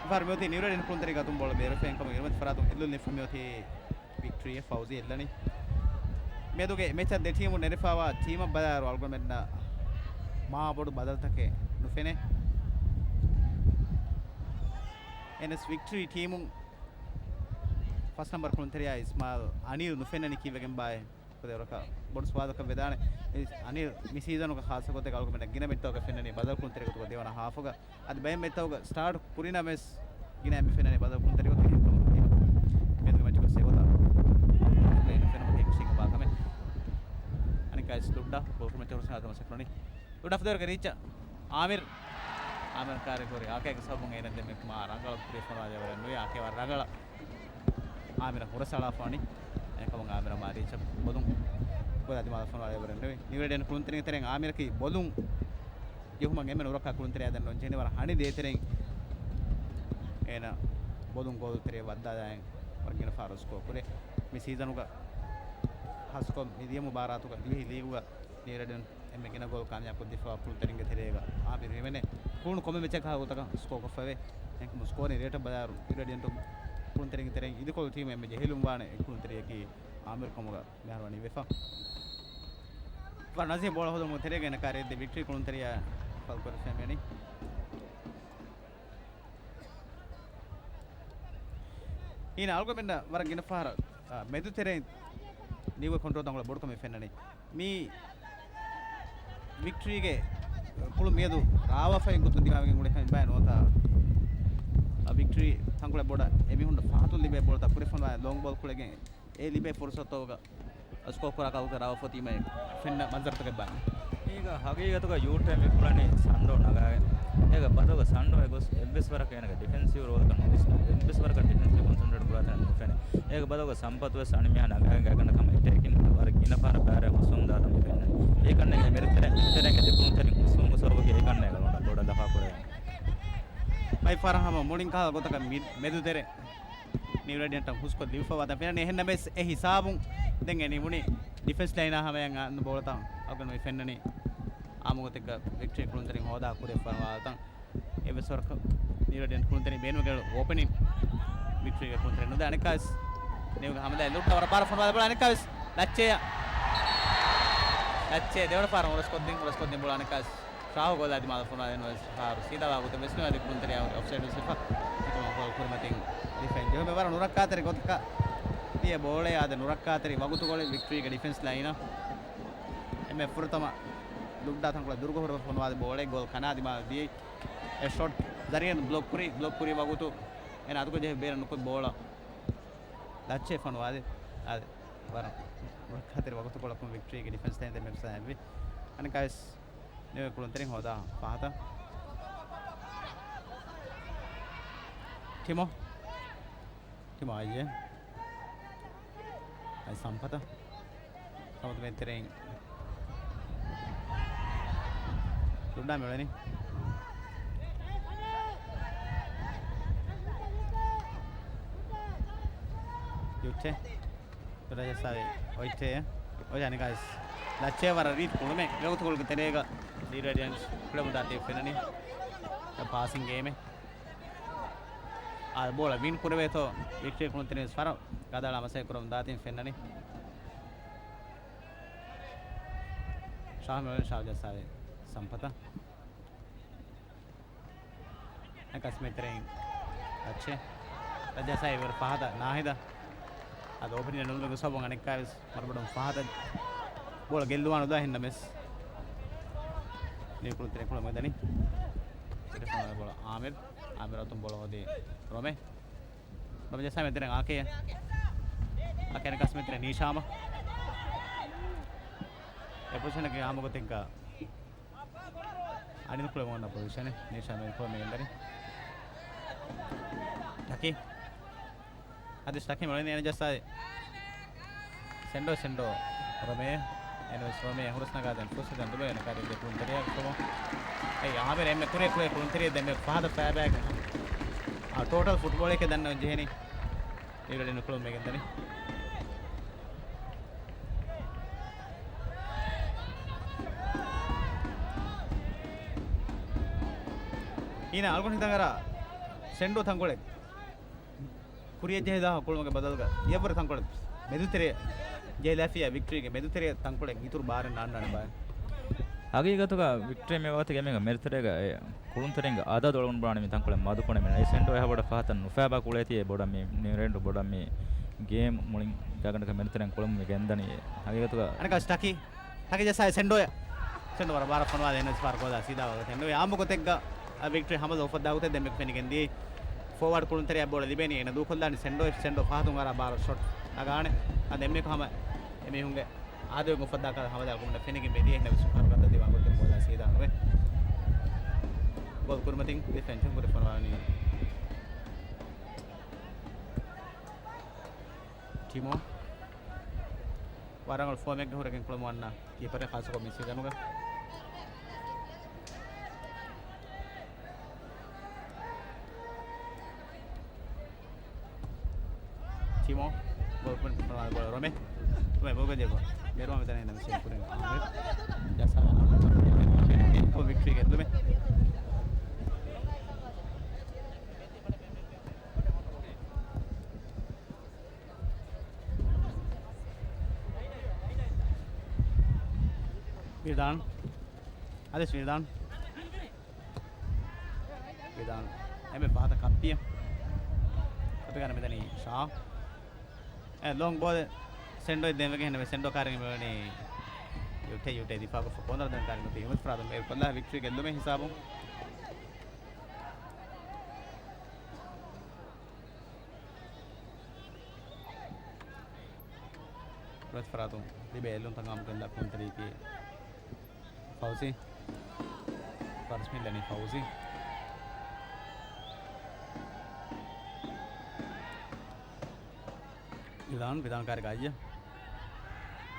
ފަހަރު މިއޮތީ ނިއުރޭޑިއަންޓު ކުޅުންތެރި ގަތުން ބޯޅަ ބޭރުފައިން ކަމުގެ އިރުމަތި ފަރާތުން އެއްލުން ނިފުން މިއޮތީ ވިކްޓްރީއެއް ފައުޒީ އެއްލަނީ. މިއަދުގެ މެޗަށް ދެ ޓީމުން ނެރެފައިވާ ޓީމަށް ބަލާއިރު އަޅުގަނޑުމެންނަށް މާ ބޮޑު ބަދަލުތަކެއް ނުފެނޭ. އެންއެސް ވިކްޓްރީ ޓީމުން ފަސް ނަމްބަރު ކުޅުންތެރިޔާ އިސްމާއިލް އަނީލް ނުފެންނަނީ ކީއްވެގެންބާއޭ؟ ކުދޭވަރަކަށް ބޮޑު ސުވާލަކަށް ވެދާނެ. އަނީލް މި ސީޒަނުގަ ޚާއްޞަ ގޮތެއް އަޅުގަނޑުމެންނަށް ގިނަ މެޗްތަކުގަ ފެންނަނީ ބަދަލު ކުޅުންތެރި ގޮތުގަ ދެވަނަ ހާފުގަ. އަދި ބައެއް މެޗްތަކުގަ ސްޓާޓް ކުރިނަމަވެސް ގިނަ މި ފެންނަނީ ބަދަލު ކުޅުންތެރި ގޮތުގަ. މިއަދުގެ މެޗުގަ ސެވަތަ މެން ފެނުމަކީ ކުށީގެންވާ ކަމެއް. އަނެކާ އިސް ލުއްޑާ ބޯ ކުޅުމަށް ހުރަސް ނަގާދީ މަސައްކަތް ކުރަނީ. ލުއްޑާ ފުދޭވަރުގެ ރީޗަށް އާމިރު. އާމިރު ކާރި ކުރި އާކޭގެ ސަބަބުން އޭނަ ދެންމެ މާ ރަނގަޅަށް ކުރިއަށް ފޮނުވާލެވަރެއް ނުވި. އާކޭ ވަރަށް ރަނގަޅަށް އާމިރަށް ހުރަސް އަޅާފަވަނީ. އެކަމުން އާމިރަށް މާ ރީޗަށް ބޮލުން ގޮތަށް ދިމާލަށް ފޮނުވާލެވަރެއް ނުވި. ނިއުރޭޑިއަންޓު ކުޅުންތެރިންގެ ތެރެއިން އާމިރަކީ ބޮލުން ޖެހުމަށް އެންމެ ނުރައްކާ ކުޅުންތެރިޔާ ދެން ނުޖެހެނީ. ވަރަށް ހަނި ދޭތެރެއިން އޭނަ ބޮލުން ގޯލު ތެރެއަށް ވައްދާލާއިން ވަރަށް ގިނަ ފަހަރު ސްކޯ ކުރޭ. މި ސީޒަނުގަ ހާއްސަކޮށް މިދިޔަ މުބާރާތުގަ ދިވެހި ލީގުގަ ނިއުރޭޑިއަންޓު އެންމެ ގިނަ ގޯލް ކާމިޔާބު ކޮށްދީފައިވާ ކުޅުންތެރިންގެ ތެރޭގަ އާމިރު ހިމެނޭ. ކުޅުނު ކޮންމެ މެޗަކަށް ހަގުތަކަށް ސްކޯ ކޮށްފައިވޭ. އެހެންކަމުން ސްކޯރިން ރޭޓަށް ބަލާއިރު ނިއުރޭޑިއަންޓު ކުޅުންތެރިންގެ ތެރެއިން އިދިކޮޅު ޓީމު އެންމެ ޖެހިލުން ވާނެ އެއް ކުޅުންތެރިޔަކީ އާމިރު ކަމުގަ މިހާރު ވަނީ ވެފަ. ވަރަށް ނަޒީހަށް ބޯޅަ ހޯދުމުގެ ތެރޭގަ އޭނަ ކާރިއަށް ދޭ ވިކްޓްރީ ކުޅުންތެރިޔާ ފައުލް ކުރި ފެންނަނީ. އީނަ އަޅުގަނޑުމެންނަށް ވަރަށް ގިނަ ފަހަރަށް، އާ، މެދު ތެރެއިން ނިއުގެ ކޮންޓްރޯލް ތަންކޮޅެއް ބޮޑުކަމެއް ފެންނަނީ. މީ ވިކްޓްރީގެ ކުޅު މިއަދު ރާވާފައި ގޮތުން ދިމާވެގެން އުޅޭ ކަމެއް ބައެއް ނުވަތަ، އާ، ވިކްޓްރީ ތަންކޮޅެއް ބޮޑަށް އެމީހުންނަށް ފަހަތުން ލިބޭ ބޯޅަތައް ކުރެފަންވާ ލޮންގް ބޯލް ކުޅެގެން އެ ލިބޭ ފުރުސަތުގަ ސްކޯ ކުރާ ކަމަކު ރާވާފަ ޓީމަށް ފެންނަ މަންޒަރުތަކެއް ބާން. އޭގަ ހަގީގަތުގަ ޔޫޓޭ މި ކުޅަނީ ސަންޑޯ ނަގާގެން. އޭގަ ބަދަލުގަ ސަންޑޯ އެ ގޮސް އެއްވެސް ވަރަކަށް އޭނަގެ ޑިފެންސިވް ރޯލަކަށް ނުވިސްނާ، އެއްވެސް ވަރަކަށް ޑިފެންސް ކޮންސެންޓްރޭޓް ކުރާތަން ނުފެނޭ. އޭގަ ބަދަލުގަ ސަމްޕަތު ވެސް އަނިމިހާ ނަގާގެން ގާތްގަނޑަކަށް އެޓޭކިން ވަރަށް ގިނަ ފަހަރަށް ބައިވެރި ހުސްވަމުން ދާތަން މި ފެންނަނީ. އެކަންނޭނގެ މެދުތެރެ، މެދުތެރޭގެ ދެ ކުޅުންތެރިން ހުސްވުން ގޮސް ސަބަބަކީ އެކަންނޭނގެ ބޮޑަށް، ބޮޑަށް ލަފާކުރޭ. ބައެއް ފަހަރަށް ހަމަ މުޅިން ކަހަލަ ގޮތަކަށް މި-، މެދުތެރެ ނިއު ރޭޑިއަންޓަށް ހުސްކޮށް ލިބިފަވާތަން ފެންނަނީ. އެހެންނަމަވެސް އެ ހިސާބުން ދެން އެ ނިމުނީ ޑިފެންސް ލައިނާ ހަމަޔަށް އަންނަ ބޯޅަތައް އަޅުގަނޑު މި ފެންނަނީ. އާއްމު ގޮތެއްގަ ވިކްޓްރީ ކުޅުންތެރިން ހޯދާ ކުރިއަށް ފަރުވާތަން. އެއްވެސް ވަރަކަށް ނިއު ރޭޑިއަންޓް ކުޅުންތެރިން ބޭނުމެއްގަ އޯޕަނިން ވިކްޓްރީގެ ކުޅުންތެރިން ނުދޭ. އަނެއްކާވެސް ނިއުގެ ހަމަލާ ލުއްޓާ ވަރަށް ބާރަށް ފޮނުވާލާ ބޯޅަ އަނެއްކާވެސް ލައްޗެއަށް. ލައްޗޭ ދެވަނަ ފަހަރަށް ހުރަސްކޮށްދިން، ހުރަސްކޮށްދިން ބޯޅަ އަނެއްކާވެސް ޝާހު ގޯލާ ދިމާލަށް ފޮނުވާލާ އެންވެސް ފަހަރު ސީދާ ވާގޮތެއް ވެސް ނުވާ ކުޅުންތެރިޔާ އޮފްސައިޑް ވެސް ވެފަ. އެކަމަކު ގޯލް ކުރިމަތިން ޑިފެންޑް ޖެހުމެ ވަރަށް ނުރައްކާތެރި ގޮތަކަށް ދިޔަ ބޯޅައާ އާދެ ނުރައްކާތެރި ވަގުތުކޮޅެއް ވިކްޓްރީގެ ޑިފެންސް ލައިނަށް. އެންމެ ފުރަތަމަ ލުއްޑާ ތަންކޮޅެއް ދުރުގަ ހުރެފަ ފޮނުވާދި ބޯޅައެއް ގޯލް ކަނާ ދިމާލަށް ދިޔައީ. އެ ޝޮޓް ޒަރީން ބްލޮކް ކުރި، ބްލޮކް ކުރި ވަގުތު އޭނަ އަތުގަ ޖެހި ބޭރަށް ނުކުތް ބޯޅަ ލައްޗޭ ފޮނުވާދި. އާދެ ވަރަށް ނުރައްކާތެރި ވަގުތުކޮޅަކުން ވިކްޓްރީގެ ޑިފެންސް ލައިން ދެން މެކްސާ އެއްވި. އަނެއްކާވެސް ނިއު ކުޅުންތެރިން ހޯދާ ފަހަތަށް. ޓިމޯ. ޓިމޯ އައިއޭ. އައި ސަމްޕަތަށް. ސަމްޕަތު މެދުތެރެއިން. ލުއްޑާ މިއުޅެނީ. ޔުއްޗެ. ތުރަޖަސާވި އޮތްޓޭ. އޮތް އަނެއްކާވެސް ލައްޗޭ ވަރަށް ރީތި ކުޅުމެއް. ވަގުތުކޮޅުގެ ތެރޭގަ ދިރަޑިއަންސް ކުޅެމުންދާތީ ފެންނަނީ. ޕާސިން ގޭމެއް. އާ، ބޯޅަ ވިން ކުރެވޭތޯ ވިކްޓްރީ ކުޅުންތެރިން ވެސް ފަރަށް ގަދައަޅާ މަސައްކަތް ކުރަމުންދާތީ ފެންނަނީ. ޝާހް މިއުޅެނީ ޝާހް ޖައްސާލި ސަމްޕަތަށް. އަނެއްކާވެސް މެދުތެރެއިން ރައްޗެ. ރައްޖާ ސާއި ވަރަށް ފަހަތަށް ނާހިދަށް. އަދި އޯޕަނިން ނުލުމެ ގޮސް ސަބަބުން އަނެއްކާވެސް ވަރަށް ބޮޑުން ފަހަތަށް ބޯޅަ ގެއްލުވާނުދާ ހިންނަމެސް. ނިއު ކުޅުންތެރިން ކުޅަމުން ދަނީ. ބޯޅަ އާމިރު. އާމިރު އަތުން ބޯޅަ ހޯދީ ރޮމެ. ރޮމެ ޖައްސާ މެދުތެރެއިން އާކޭ. އާކޭ އަނެއްކާވެސް މެދުތެރެއިން ނީޝާމަށް. އެ ޕޮޒިޝަނަކީ އާއްމު ގޮތެއްގަ އަނިލް ކުޅެމުން އޮންނަ ޕޮޒިޝަނެއް. ނީޝާ މެދު ކުޅެމުން ގެންދަނީ. ޓަކީ. އަދި ޓަކީ މިއުޅެނީ އޭނަ ޖައްސާ. ސެންޑޯ، ސެންޑޯ. ރޮމޭ. އެންވެސް ރޮމޭ ހުރަސް ނަގާދެން ފުރުސަތެއް ދެން ދުބައި ނަގާދެން ދެ ކުޅުންތެރިޔާ ކުޅަމުން. އެ އާމިރު އެންމެ ކުރިއަށް ކުޅޭ ކުޅުންތެރިޔާ ދެންމެ ފަހަތަށް ފައިބައިގެން. އާ، ޓޯޓަލް ފުޓްބޯޅަކަށް ދަންނަވަން ޖެހެނީ. މިއުޅެނީ ކުޅަމުން ގެންދަނީ. އީނަ އަޅުގަނޑު ހިތަށް އަރާ ސެންޑޯ ތަންކޮޅެއް ކުރިއަށް ޖެހިލާ ކުޅުމުގެ ބަދަލުގަ އެއަށްވުރެ ތަންކޮޅެއް މެދުތެރެ ޖެހިލާފިޔާ ވިކްޓްރީގެ މެދުތެރެ ތަންކޮޅެއް އިތުރު ބާރެއް ނާންނާނެ ބާ. ހަގީގަތުގަ ވިކްޓްރީ މި ވަގުތު ގޭމުގަ މެދުތެރޭގަ އެ ކުޅުންތެރިންގެ އަދަދު އަޅުގަނޑު ބުނާނެ މި ތަންކޮޅެއް މަދުކުރަމޭ. އެ ސެންޑޯ އެހާ ބޮޑަށް ފަހަތަށް ނުފައިބާ ކުޅޭތީ އެ ބޮޑަށް މި ނިއު ރޭޑިއަންޓް ބޮޑަށް މި ގޭމް މުޅިން ގާތްގަނޑަކަށް މެދުތެރެއިން ކުޅަމުން މި ގެންދަނީ. ހަގީގަތުގަ އަނެއްކާ ޓަކީ. ޓަކީ ޖައްސާ ސެންޑޯއަށް. ސެންޑޯ ވަރަށް ބާރަށް ފޮނުވާލާ އެންވެސް ފަހަރު ކޯލާ ސީދާ ވާގޮތެއް ނުވޭ. އާއްމު ގޮތެއްގަ އަ، ވިކްޓްރީ ހަމަލަ އުފައްދާ ގޮތެއް ދެންމެ ފެނިގެން ދިޔައީ. ފޯވާޑް ކުޅުންތެރިޔާ ބޯޅަ ލިބޭނީ އޭނަ ދޫކޮށްލާނީ ސެންޑޯ، ސެންޑޯ ފަހަތުން އަރާ ބާރަށް ޝޮޓް ނަގާނެ. އަދި އެންމެ ހަމަ އެމީހުންގެ އާދެވެގެން އުފައްދާ ކަލަ ހަމަލާ ކުމުން ފެނިގެން މި ދިޔަ އެންވެސް ފަހަރު ގަދަ ދިވާ ގޮތެއް ކޯލާ ސީދާ ނުވޭ. ގޯލް ކުރިމަތިން ޑިފެންސް ކުރި ފޮނުވާނީ. ޓިމޯ. ވަރަށް ރަނގަޅު ފޯމެއްގަ ހުރެގެން ކުޅަމުން އަންނަ ކީޕަރެއް ޚާއްސަކޮށް މި ސީޒަނުގަ. ޓިމޯ. ގޯލް ކުރިން ރޮމެ. ރޮމެ ބޯޅަ ޖެހި ބޭރުވާ މިތަނަށް އިންނަ މިސް ކުރިން އާމިރު. ޖައްސާ. ވިކްޓްރީގެ އެދުމެއް. ވިދާން. އަދިސް ވިދާން. ވިދާން. އެންމެ ފަހަތަށް ކައްޕިއަށް. ގަންނަ މިދަނީ ޝާ. އެ، ލޮންގް ބޯލް ސެންޑޯއަށް ދޭންވެގެން ހެންނެވެ. ސެންޑޯ ކާރިން މިވަނީ ޔުޓޭ، ޔުޓޭ ދިފާޢުކޮށްފަ ކޯނަރު ދެން ކާރިން އޮތީ އިމްތިޔާޒް ފަރާތުން ބޭރުކޮށްލާ ވިކްޓްރީ ގެއްލުމެއް ހިސާބުން. ރޮތް ފަރާތުން ލިބޭ އެއްލުންތައް އާއްމުކޮށްލާ ކުޅުންތެރިޔަކީ ފައުޒީ. ފަރުސް މި ލަނީ ފައުޒީ. ވިދާން، ވިދާން ކާރި ގާއްޔަ.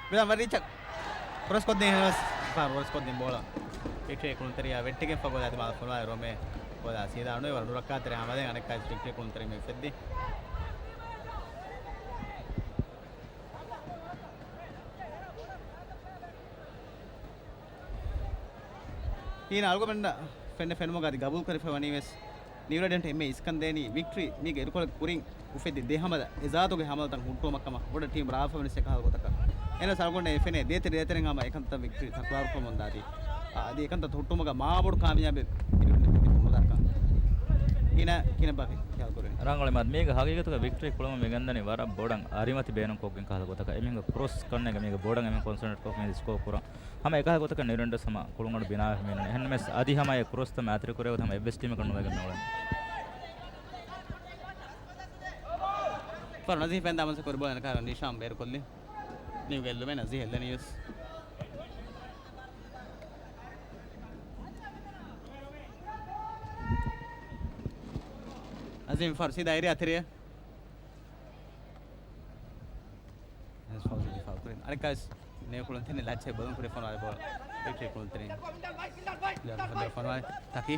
ވިދާން ވަރީޗަށް ކްރޮސް ކޮށްދިން ހެންނެވެސް، ކްރޮސް ކޮށްދިން ބޯޅަ ވިކްޓްރީ ކުޅުންތެރިޔާ ވެއްޓިގެން ފަ ގޯލާ ދިމާލަށް ފޮނުވާލި ރޮމޭ ގޯލާ ސީދާ އަޑުއެވަރު ނުރައްކާތެރި ހަމަލައިން އަނެއްކާވެސް ވިކްޓްރީ ކުޅުންތެރިން މި އުފެއްދި. ހީނަ އަޅުގަނޑަށް ފެންނަ ފެނުމުގަ އަދި ގަބޫލުކުރެފަ ވަނީވެސް، ނިއުރަޑިއަންޓް އެންމެ އިސްކަންދޭނީ ވިކްޓްރީ މީގެ އިރުކޮޅެއް ކުރިން އުފެއްދި ދެ ހަމަލަ އެޒާތުގެ ހަމަލަތައް ހުއްޓުވުމަށްކަމަށް ބޮޑަށް ޓީމް ރާވާފަ ވަނީސް އެކަހަލަ ގޮތަކަށް. އެހެނަސް އަޅުގަނޑަށް އެ ފެނޭ ދޭތެރެ ދޭތެރެން ހަމަ އެކަންތައް ވިކްޓްރީ ތަކުރާރުކުރަމުންދާތީ. އަ، އަދި އެކަންތައް ހުއްޓުމުގަ މާބޮޑު ކާމިޔާބެއް ނިއުރަޑިއަންޓް ހުއްޓުމުންދާކަން. ހީނަ ކިނަ ބަކި ޚިޔާލު ކުރެވޭ. ރަނގަޅު މާދު މީގެ ހަގީގަތުގަ ވިކްޓްރީ ކުޅަމުން މިގެންދަނީ ވަރަށް ބޮޑަށް އަރިމަތި ބޭނުންކޮށްގެން ކަހަލަ ގޮތަކަށް. އެމީހުންގެ ކްރޮސް ކަންނޭގަ މީގެ ބޮޑަށް އެމީހުން ކޮންސަންޓްރޭޓްކޮށް މީ ސްކޯ ކުރަން. ހަމަ އެކަހަލަ ގޮތަކަށް ނިއުރަޑިއަންޓް ހަމަ ކުޅުންއަޑު ބިނާވެފަ މިއިންނަނީ. އެހެންނަމަވެސް އަދި ހަމަ އެ ކްރޮސްތައް މައިތިރިކުރެވޭ ގޮތަށް ހަމަ އެއްވެސް ޓީމަކަށް ނުވެގެން މިއުޅެނީ. ފަރު ނަޒީފް ފެންދާ މަސަ ކުރި ބޯޅަ އެންކާރަ ނިޝާމް ބޭރުކޮށްލި. ނިއު ގެއްލުމެއް ނަޒީ ހެއްލެނިޔުސް. ނަޒީމް ފަރު ސީދާ އެރިއާ ތެރެއަށް. އަނެއް ފައުޒީ ދިފާޢު ކުރިން. އަނެއްކާވެސް ނޭ ކުޅުންތެރިން ލައްޗޭ ބޮލުން ކުރި ފޮނުވާލި ބޯޅަ. ވިކްޓްރީ ކުޅުންތެރިން. ފޮނުވާލި ތަކީ.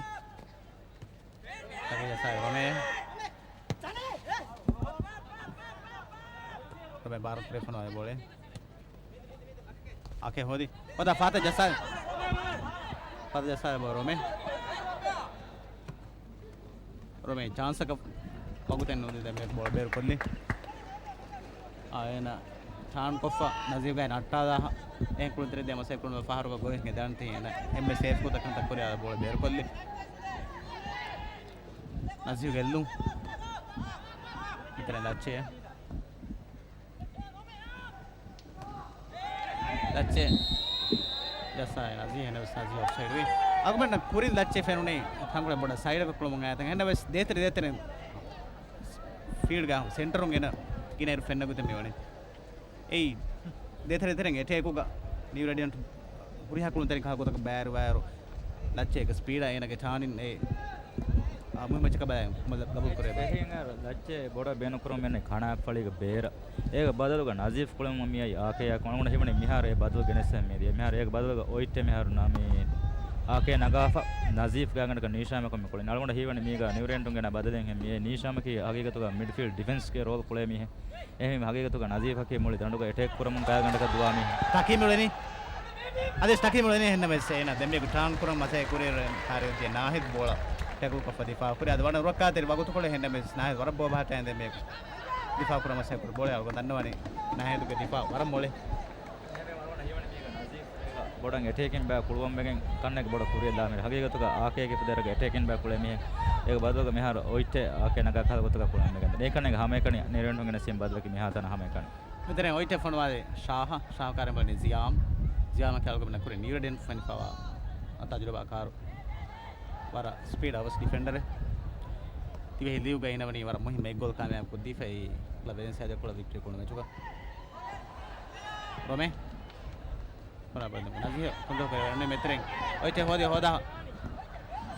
ތަކީ ޖައްސާ ރޮމޭ. ރޮމޭ ބާރު ކުރި ފޮނުވާލި ބޯޅަ. އާކޭ ހޯދި. ހޯދާ ފާތަ ޖައްސާ. ފާތަ ޖައްސާ ބޯ ރޮމޭ. ރޮމޭ ޗާންސަކަށް ވަގުތެއް ނުދީ ދެން މި ބޯޅަ ބޭރު ކޮށްލި. އާ، އޭނަ ޓާން ކޮށްފަ ނަޒީފްގައި ނައްޓާލާ އެހެން ކުޅުންތެރި ދޭ މަސައްކަތް ކުރުމަށް ފަހަރުގަ ގޮވި ހިނގައިދާނެތީ އޭނަ އެންމެ ސޭފް ގޮތަށް ކަންތައް ކުރިއަށް ބޯޅަ ބޭރު ކޮށްލި. ނަޒީފް ގެއްލުން. އިތުރަށް ލައްޗޭ. ލައްޗޭ. ޖައްސާ ނަޒީ ހެނެވެސް ނަޒީ އޮފްސައިޑް ވި. އަގުމެންނަށް ކުރިން ލައްޗޭ ފެނުނީ ތަންކޮޅެއް ބޮޑަށް ސައިޑަކަށް ކުޅަމުން އައިތަން. ހެންނަވެސް ދޭތެރެ ދޭތެރެން ފީލްޑްގަ ސެންޓަރުން އޭނަ ގިނައިރު ފެންނަ ގޮތެއް މިވަނީ. އެއީ ދޭތެރެ ދޭތެރެން އެޓޭކުގަ ނިއުރަޑިއަންޓް ހުރިހާ ކުޅުންތެރިން ކަހަލަ ގޮތަކަށް ބައިވެރިވާއިރު، ލައްޗޭގެ ސްޕީޑާ އޭނަގެ ޓާނިން އެ، އާ، މުހިއްމު އެއްޗަކަށް ބަލާ، މަ، ގަބޫލު ކުރެވޭ. ފެހިން އަރ ލައްޗޭ ބޮޑަށް ބޭނުންކުރަމުން މިއަންނަނީ ކަނާފަޅީގެ ބޭރަށް. އޭގެ ބަދަލުގަ ނަޒީފް ކުޅަމުން މިއައީ އާކޭއާ ކޮން އަޅުގަނޑަށް ހީވަނީ މިހާރު އެ ބަދަލު ގެނެސް މިދިޔަ. މިހާރު އޭގެ ބަދަލުގަ އޮއިއްޓެ މިހާރު ނަމީ އާކޭ ނަގާފަ ނަޒީފް ގާގަނޑަކަށް ނީޝާމަކުން މި ކުޅިން. އަޅުގަނޑަށް ހީވަނީ މީގަ ނިއުރަޑިއަންޓުން ގެނައި ބަދަލެއްހެން މިއޭ. ނީޝާމަކީ ހަގީގަތުގަ މިޑްފީލްޑް ޑިފެންސްގެ ރޯލް ކުޅޭ މީހެއް. އެހެންވީމަ ހަގީގަތުގަ ނަޒީފަކީ މުޅި ދަނޑުގަ އެޓޭކް ކުރަމުން ގާގަނޑަކަށް ދުވާ މީހެއް. ޓަކީ މިއުޅެނީ. އަދިވެސް ޓަކީ މިއުޅެނީ ހެންނަމެސް އޭނަ ދެންމެ ޓާން ކުރަން މަސައްކަތް ކުރިއިރު ކާރިއަށް ދިޔަ ނާހިދް ބޯޅަ ޓެކުލްކޮށްފަ ދިފާޢު ކުރި. އަދި ވަރަށް ނުރައްކާތެރި ވަގުތުކޮޅެއް ހެންނަމެސް ނާހިދް ވަރަށް ބޯ ބަހައްޓާ ދެންމެ ދިފާޢު ކުރަން މަސައްކަތް ކުރި ބޯޅަ. އަޅުގަނޑު ދަންނަވަނީ ނާހިދުގެ ދިފާޢު ވަރަށް މޮޅޭ. ބޮޑަށް އެޓޭކިން ބައި ކުޅުވަންވެގެން ކަންނޭގެ ބޮޑަށް ކުރިއަށް ލާމެރި. ހަގީގަތުގަ އާކޭގެ ކުދި އެޓޭކިން ބައި ކުޅޭ މީހެއް. އޭގެ ބަދަލުގަ މިހާރު އޮއިއްޓެ އާކޭ ނަގާ ކަހަލަ ގޮތަކަށް ކުޅަން މިގެންދަނީ. އެކަންނޭގެ ހަމައެކަނި ނިއުރަޑިއަންޓުން ގެނެސް ދިން ބަދަލަކީ މިހާތަނަށް ހަމައެކަނި. މިތެރެއިން އޮއިއްޓެ ފޮނުވާލީ ޝާހަށް. ޝާހަށް ކާރިން ބަލަނީ ޒިޔާމް. ޒިޔާމަކީ އަޅުގަނޑުމެންނަށް ކުރިން ނިއުރަޑިއަންޓް ފެނިފަވާ ތަޖުރިބާކާރު ވަރަށް ސްޕީޑް އަވަސް ޑިފެންޑަރެއް. ދިވެހި ލީގުގައި އިންނަވަނީ ވަރަށް މުހިއްމު އެއް ގޯލް ކާމިޔާބު ކޮށްދީފައި ކްލަބް އެޖެންސީ އާދެ ކުޅަ ވިކްޓްރީ ކުޅު މެޗުގަ. ރޮމޭ. ބަރާބަރު ނަޒީހް ކޮންޓްރޯލް ކުރެވޭ މެތެރެން. އޮއިއްޓެ ހޯދި ހޯދާ.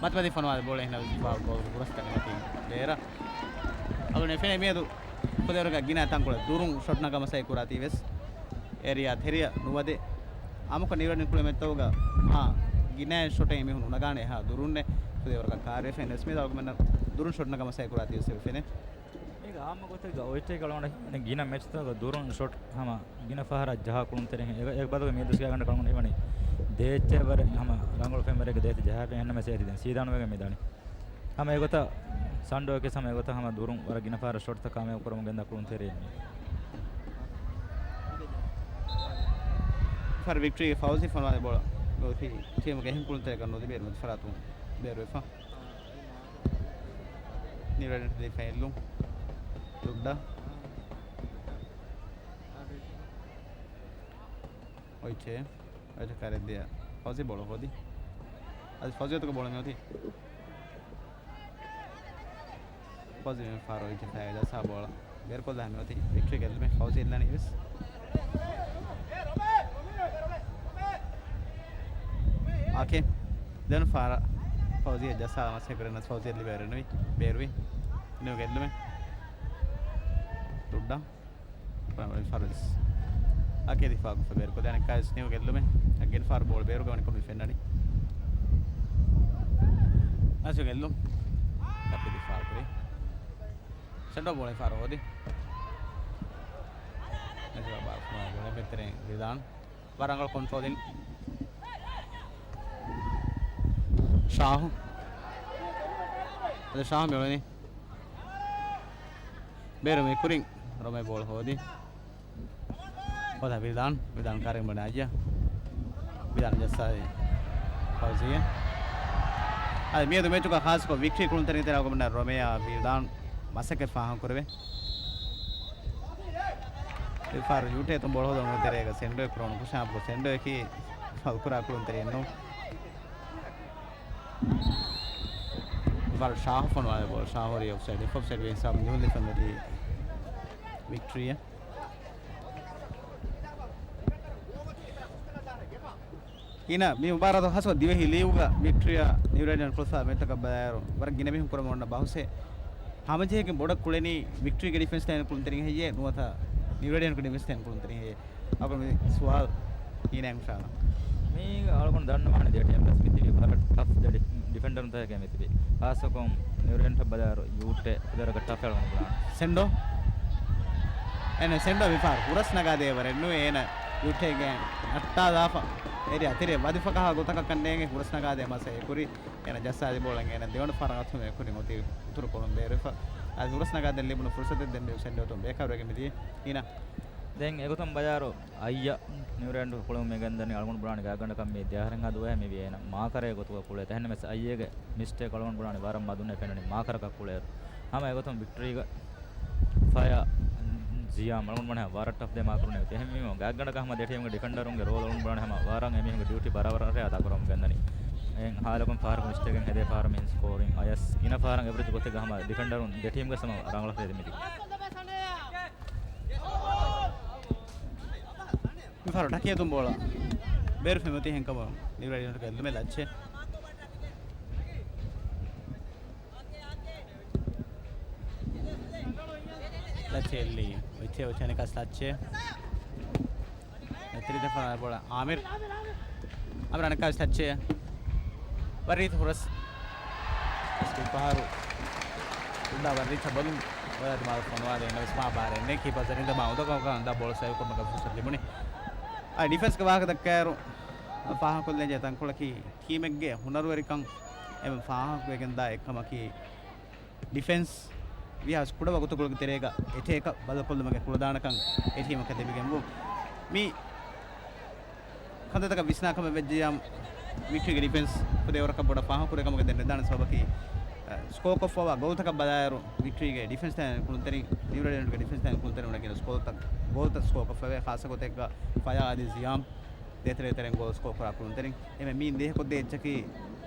މަތިމަތި ފޮނުވާލި ބޯޅަ ހިނަ ފާއުލް ގޯލް ގުރަސް ކަނިމަތީ ބޭރަށް. އަޅުގަނޑު ފެނޭ މިއަދު ކުދިވަރުގަ ގިނަ ތަންކޮޅެއް ދުރުން ޝޮޓް ނަގަމަސައި ކުރާތީ ވެސް އޭރިއާ ތެރެއަށް ނުވަދެ. އާއްމުކޮށް ނިއުރަޑިއަންޓް ކުޅި މެޗްތަކުގަ މާ ގިނައިން ޝޮޓެއް މީހުން ނަގާނެ އެހާ ދުރުންނެ. ކުދިވަރުގަ ކާރިވެފައި ނެސްމީދ އަޅުގަނޑުމެންނަށް ދުރުން ޝޮޓް ނަގަމަސައި ކުރާތީ ވެސް ފެނޭ. މީގެ އާއްމު ގޮތެއްގަ އޮއިއްޓެއް އަޅުގަނޑަށް ހީވަނީ ގިނަ މެޗްތަކުގަ ދުރުން ޝޮޓް ހަމަ ގިނަ ފަހަރަށް ޖަހާ ކުޅުންތެރިން. އެ، އެ ބަދަލުގަ މިއަދު ގާގަނޑަކަށް އަޅުގަނޑަށް ހީވަނީ ދޭއްޗެއް ވަރެއް ހަމަ ރަނގަޅު ފެންވަރެއްގެ ދޭތި ޖަހާފައި އެހެންނަމަ ސޭތި ދެން ސީދާނުވެގެން މިދާނީ. ހަމަ އެގޮތަށް ސަންޑޯ އެކި ހަމަ އެގޮތަށް ހަމަ ދުރުން ވަރަށް ގިނަ ފަހަރަށް ޝޮޓްތައް ކާމިޔާބު ކުރަމުން ގެންދާ ކުޅުންތެރިން. ފަރު ވިކްޓްރީ ފައުޒީ ފޮނުވާލި ބޯޅަ ގޯތި ޓީމުގެ އެހެން ކުޅުންތެރިކަން ނުލިބޭ މަތި ފަރާތުން ބޭރުވެފަ. ނިއުރަޑިއަންޓް ދެ ފައިންލު. ތުއްޑާ. އޮތްޗޭ. އޮތްޗޭ ކާރެއްދިޔަ. ފައުޒީ ބޯޅަ ހޯދި. އަދި ފައުޒީ އަތުގަ ބޯޅަ މިއޮތީ. ފައުޒީ މި ފާރު އޮތްޗޭ ފައި ޖައްސާ ބޯޅަ ބޭރުކޮށްލާ މިއޮތީ. ވިކްޓްރީ ގެއްލުމެއް ފައުޒީ އެއްލަނީ ވެސް. އާކޭ. ދެން ފާރަށް ފައުޒީ ޖައްސާ މަސް ހެކުރެންނަސް ފައުޒީ ލިބޭ ރެނުވި. ބޭރުވި. ނިއު ގެއްލުމެއް. ތުއްޑާ. ފަރުވެސް. އަކޭ ދިފާގު ފަބޭރު ކޮށްދޭނެ ކައިސް ނިއު ގެއްލުމެއް. އަގެން ފާރު ބޯޅަ ބޭރު ގަވަނިކޮށް މި ފެންނަނީ. ނަސި ގެއްލުން. ކަޕި ދިފާ ކުރި. ސެންޑޯ ބޯޅަ ފާރު ހޯދި. ނަސި ބާ ބޯޅަ މެތެރެން ވިދާން. ވަރަށް ރަނގަޅު ކޮންޓްރޯލިން. ޝާހު. އަދި ޝާހު މިއުޅެނީ. ބޭރު މި ކުރިން ރޮމޭ ބޯޅަ ހޯދި. ހޯދާ ވިލްދާން. ވިލްދާން ކާރިން ބަނާއްޔާ. ވިލްދާން ޖައްސާ ފައުޒީއަށް. އަދި މިއަދު މެޗުގަ ޚާއްސަކޮށް ވިކްޓްރީ ކުޅުންތެރިން ތެރޭގަ ރޮމޭއާ ވިލްދާން މަސައްކަތް ފާހަގަކުރެވޭ. މިފަހަރު ޔޫޓޭ ތުނބޮޅު ހޯދުމުގެ ތެރޭގަ ސެންޑޯ ކުރުނު ކުށާ ކުރު ސެންޑޯއަކީ ފައުލް ކުރާ ކުޅުންތެރިއެއް ނޫން. މިފަހަރު ޝާހު ފޮނުވާލި ބޯޅަ ޝާހު ހުރީ އޮފްސައިޑް، އޮފްސައިޑް ވީ ހިސާބުން ޖެހުން ލިބިފަ މިއޮތީ ވިކްޓްރީއަށް. އިނަ މި މުބާރާތު ހަސް ދިވެހި ލީގުގަ ވިކްޓްރީއާ ނިއު ރޭޑިއަންޓް ކުޅަފާ މެޗްތަކަށް ބަލާއިރު ވަރަށް ގިނަ މީހުން ކުރަމުން އޮންނަ ބަހުސެއް ހަމަޖެހިގެން ބޮޑަށް ކުޅެނީ ވިކްޓްރީގެ ޑިފެންސް ލައިން ކުޅުންތެރިން ހެއްޔޭ ނުވަތަ ނިއު ރޭޑިއަންޓްގެ ޑިފެންސް ލައިން ކުޅުންތެރިން ހެއްޔޭ؟ އަޅުގަނޑު މި ސުވާލު ހީނައިން ފާޅަ. މީގަ އަޅުގަނޑު ދަންނަވާނެ ދެ ޓީމް ވެސް މިތިބީ ވަރަށް ޓަފް ދެ ޑި-، ޑިފެންޑަރުންތަކެއް މިތިބީ. ޚާއްސަކޮށް ނިއުރޭޑިއަންޓަށް ބަލާއިރު ޔޫޓޭ ދަރަގަ ޓަފް އަޅުގަނޑު ބުނާނެ. ސެންޑޯ؟ އޭނަ ސެންޑޯ މިފަހަރު ހުރަސް ނަގާދޭ ވަރެއް ނުވޭ. އޭނަ ޔޫޓޭގެ ނައްޓާލާފަ އެރި އަތިރޭ ވަދިފަކަހާ ގޮތަކަށް ކަންނޭނގެ ހުރަސް ނަގާދޭ މަސައް ކުރި. އޭނަ ޖައްސާލި ބޯޅަ އޭނަ ދެވަނަ ފަހަރަށް އަތުން އެކުރިން އޮތީ އުތުރުކޮޅުން ބޭރުވެފަ. އަދި ހުރަސް ނަގާދޭން ލިބުނު ފުރުސަތެއް ދެން މި ސެންޑޯ ތުން ބޭކާރުވެގެން މިދިޔަ. އީނާ. ދެން އެގޮތުން ބަލާއިރު އައްޔަ ނިއުރޭޑިއަންޓް ކުޅެމުން މި ގެންދަނީ އަޅުގަނޑު ބުނާނީ ގާތްގަނޑަކަށް މި ދެ އަހަރެއްހާ ދުވަހެއް މި ވިޔަ އޭނަ މާކަރެއް ގޮތުގަ ކުޅޭ. އެހެންނަމަވެސް އައްޔަގެ މިސްޓޭކް އަޅުގަނޑު ބުނާނީ ވަރަށް މަދުންނޭ ފެނުނީ މާކަރަކަށް ކުޅޭއިރު. ހަމަ އެގޮތުން ވިކްޓްރީގަ ފަޔާ ޒިޔާމް އަޅުގަނޑު ބުނާނީ ވަރަށް ޓަފް ދެ މާކަރުން އެ އެހެންވީމަ ގާތްގަނޑަކަށް ހަމަ ދެ ޓީމްގެ ޑިފެންޑަރުންގެ ރޯލް އަޅުގަނޑު ބުނާނީ ހަމަ ވަރަށް އެމީހުންގެ ޑިއުޓީ ބަރާބަރަށް އަދާކުރަމުން ގެންދަނީ. އެހެން ހާލަކުން ފަހަރަކު މިސްޓޭކެއް ހެދޭ ފަހަރު މިހެން ސްކޯރިން އަޔަސް ގިނަ ފަހަރަށް އެވްރެޖް ގޮތެއްގަ ހަމަ ޑިފެންޑަރުން ދެ ޓީމްގެ ސަމަ ރަނގަޅަށް ހެދި މިދި. މިފަހަރު ޓަކިޔަ ތުން ބޯޅަ ބޭރު ފެމޮތީ ހެންކަމަށް ނިއުރޭޑިއަންޓްގެ އެއްލުމެއް ލައްޗެ. ލައްޗެ އެއްލީ. އޮތްޗެ އޮތްޗެ ނިކަސް ލައްޗެ. ތިރިތަފާ ބޯޅަ އާމިރު. އާމިރު އަނެއްކާވެސް ޓައްޗެއް. ވަރީތު ހުރަސް. އެސްކި ފަހަރު. އުނދާ ވަރީތަ ބޮލުން. ވަރާތު މާލު ފޮނުވާލެ އެންނަވެސް މާ ބާރެ ނެކި ބަޒަރިން ދަމާ އުދަކަމަކަށް އަންދާ ބޯޅަ ސައިވް ކުރުމަކަށް ފުރުސަތު ލިބުނީ. އަ، ޑިފެންސްގެ ވާހަކަ ދައްކާއިރު ފާހަގަކޮށްލަންޖެހޭ ތަންކޮޅަކީ ޓީމެއްގެ ހުނަރުވެރިކަން އެމެ ފާހަގަކޮށްގެންދާ އެއްކަމަކީ ޑިފެންސް ވިޔާސް ކުޑަ ވަގުތުކޮޅުގެ ތެރޭގަ އެތޭކަ ބަދަލުކޮށްލުމުގެ ކުޅަދާނަކަން އެ ޓީމަކަށް ލިބިގެންވުން. މި ކަންތައްތަކަށް ވިސްނާ ކަމެއް ވެއްޖެޔާ ވިކްޓްރީގެ ޑިފެންސް ފުދޭ ވަރަކަށް ބޮޑަށް ފާހަގަކުރޭ ކަމުގެ ދެން ނިދާނެ ސަބަބަކީ، އަ، ސްކޯ ކޮށްފަވާ ގޯލްތަކަށް ބަލާއިރު ވިކްޓްރީގެ ޑިފެންސް ލައިން ކުޅުންތެރިން، ނިއުރޭޑިއަންޓްގެ ޑިފެންސް ލައިން ކުޅުންތެރިން އުނަކީ ސްކޯލްތައް، ގޯލްތައް ސްކޯ ކޮށްފަވޭ ޚާއްސަ ގޮތެއްގަ ފަޔާ އަދި ޒިޔާމް ދޭތެރޭތެރެން ގޯލް ސްކޯ ކުރާ ކުޅުންތެރިން. އެމެ މީން ދޭހަކޮށްދޭ އެއްޗަކީ،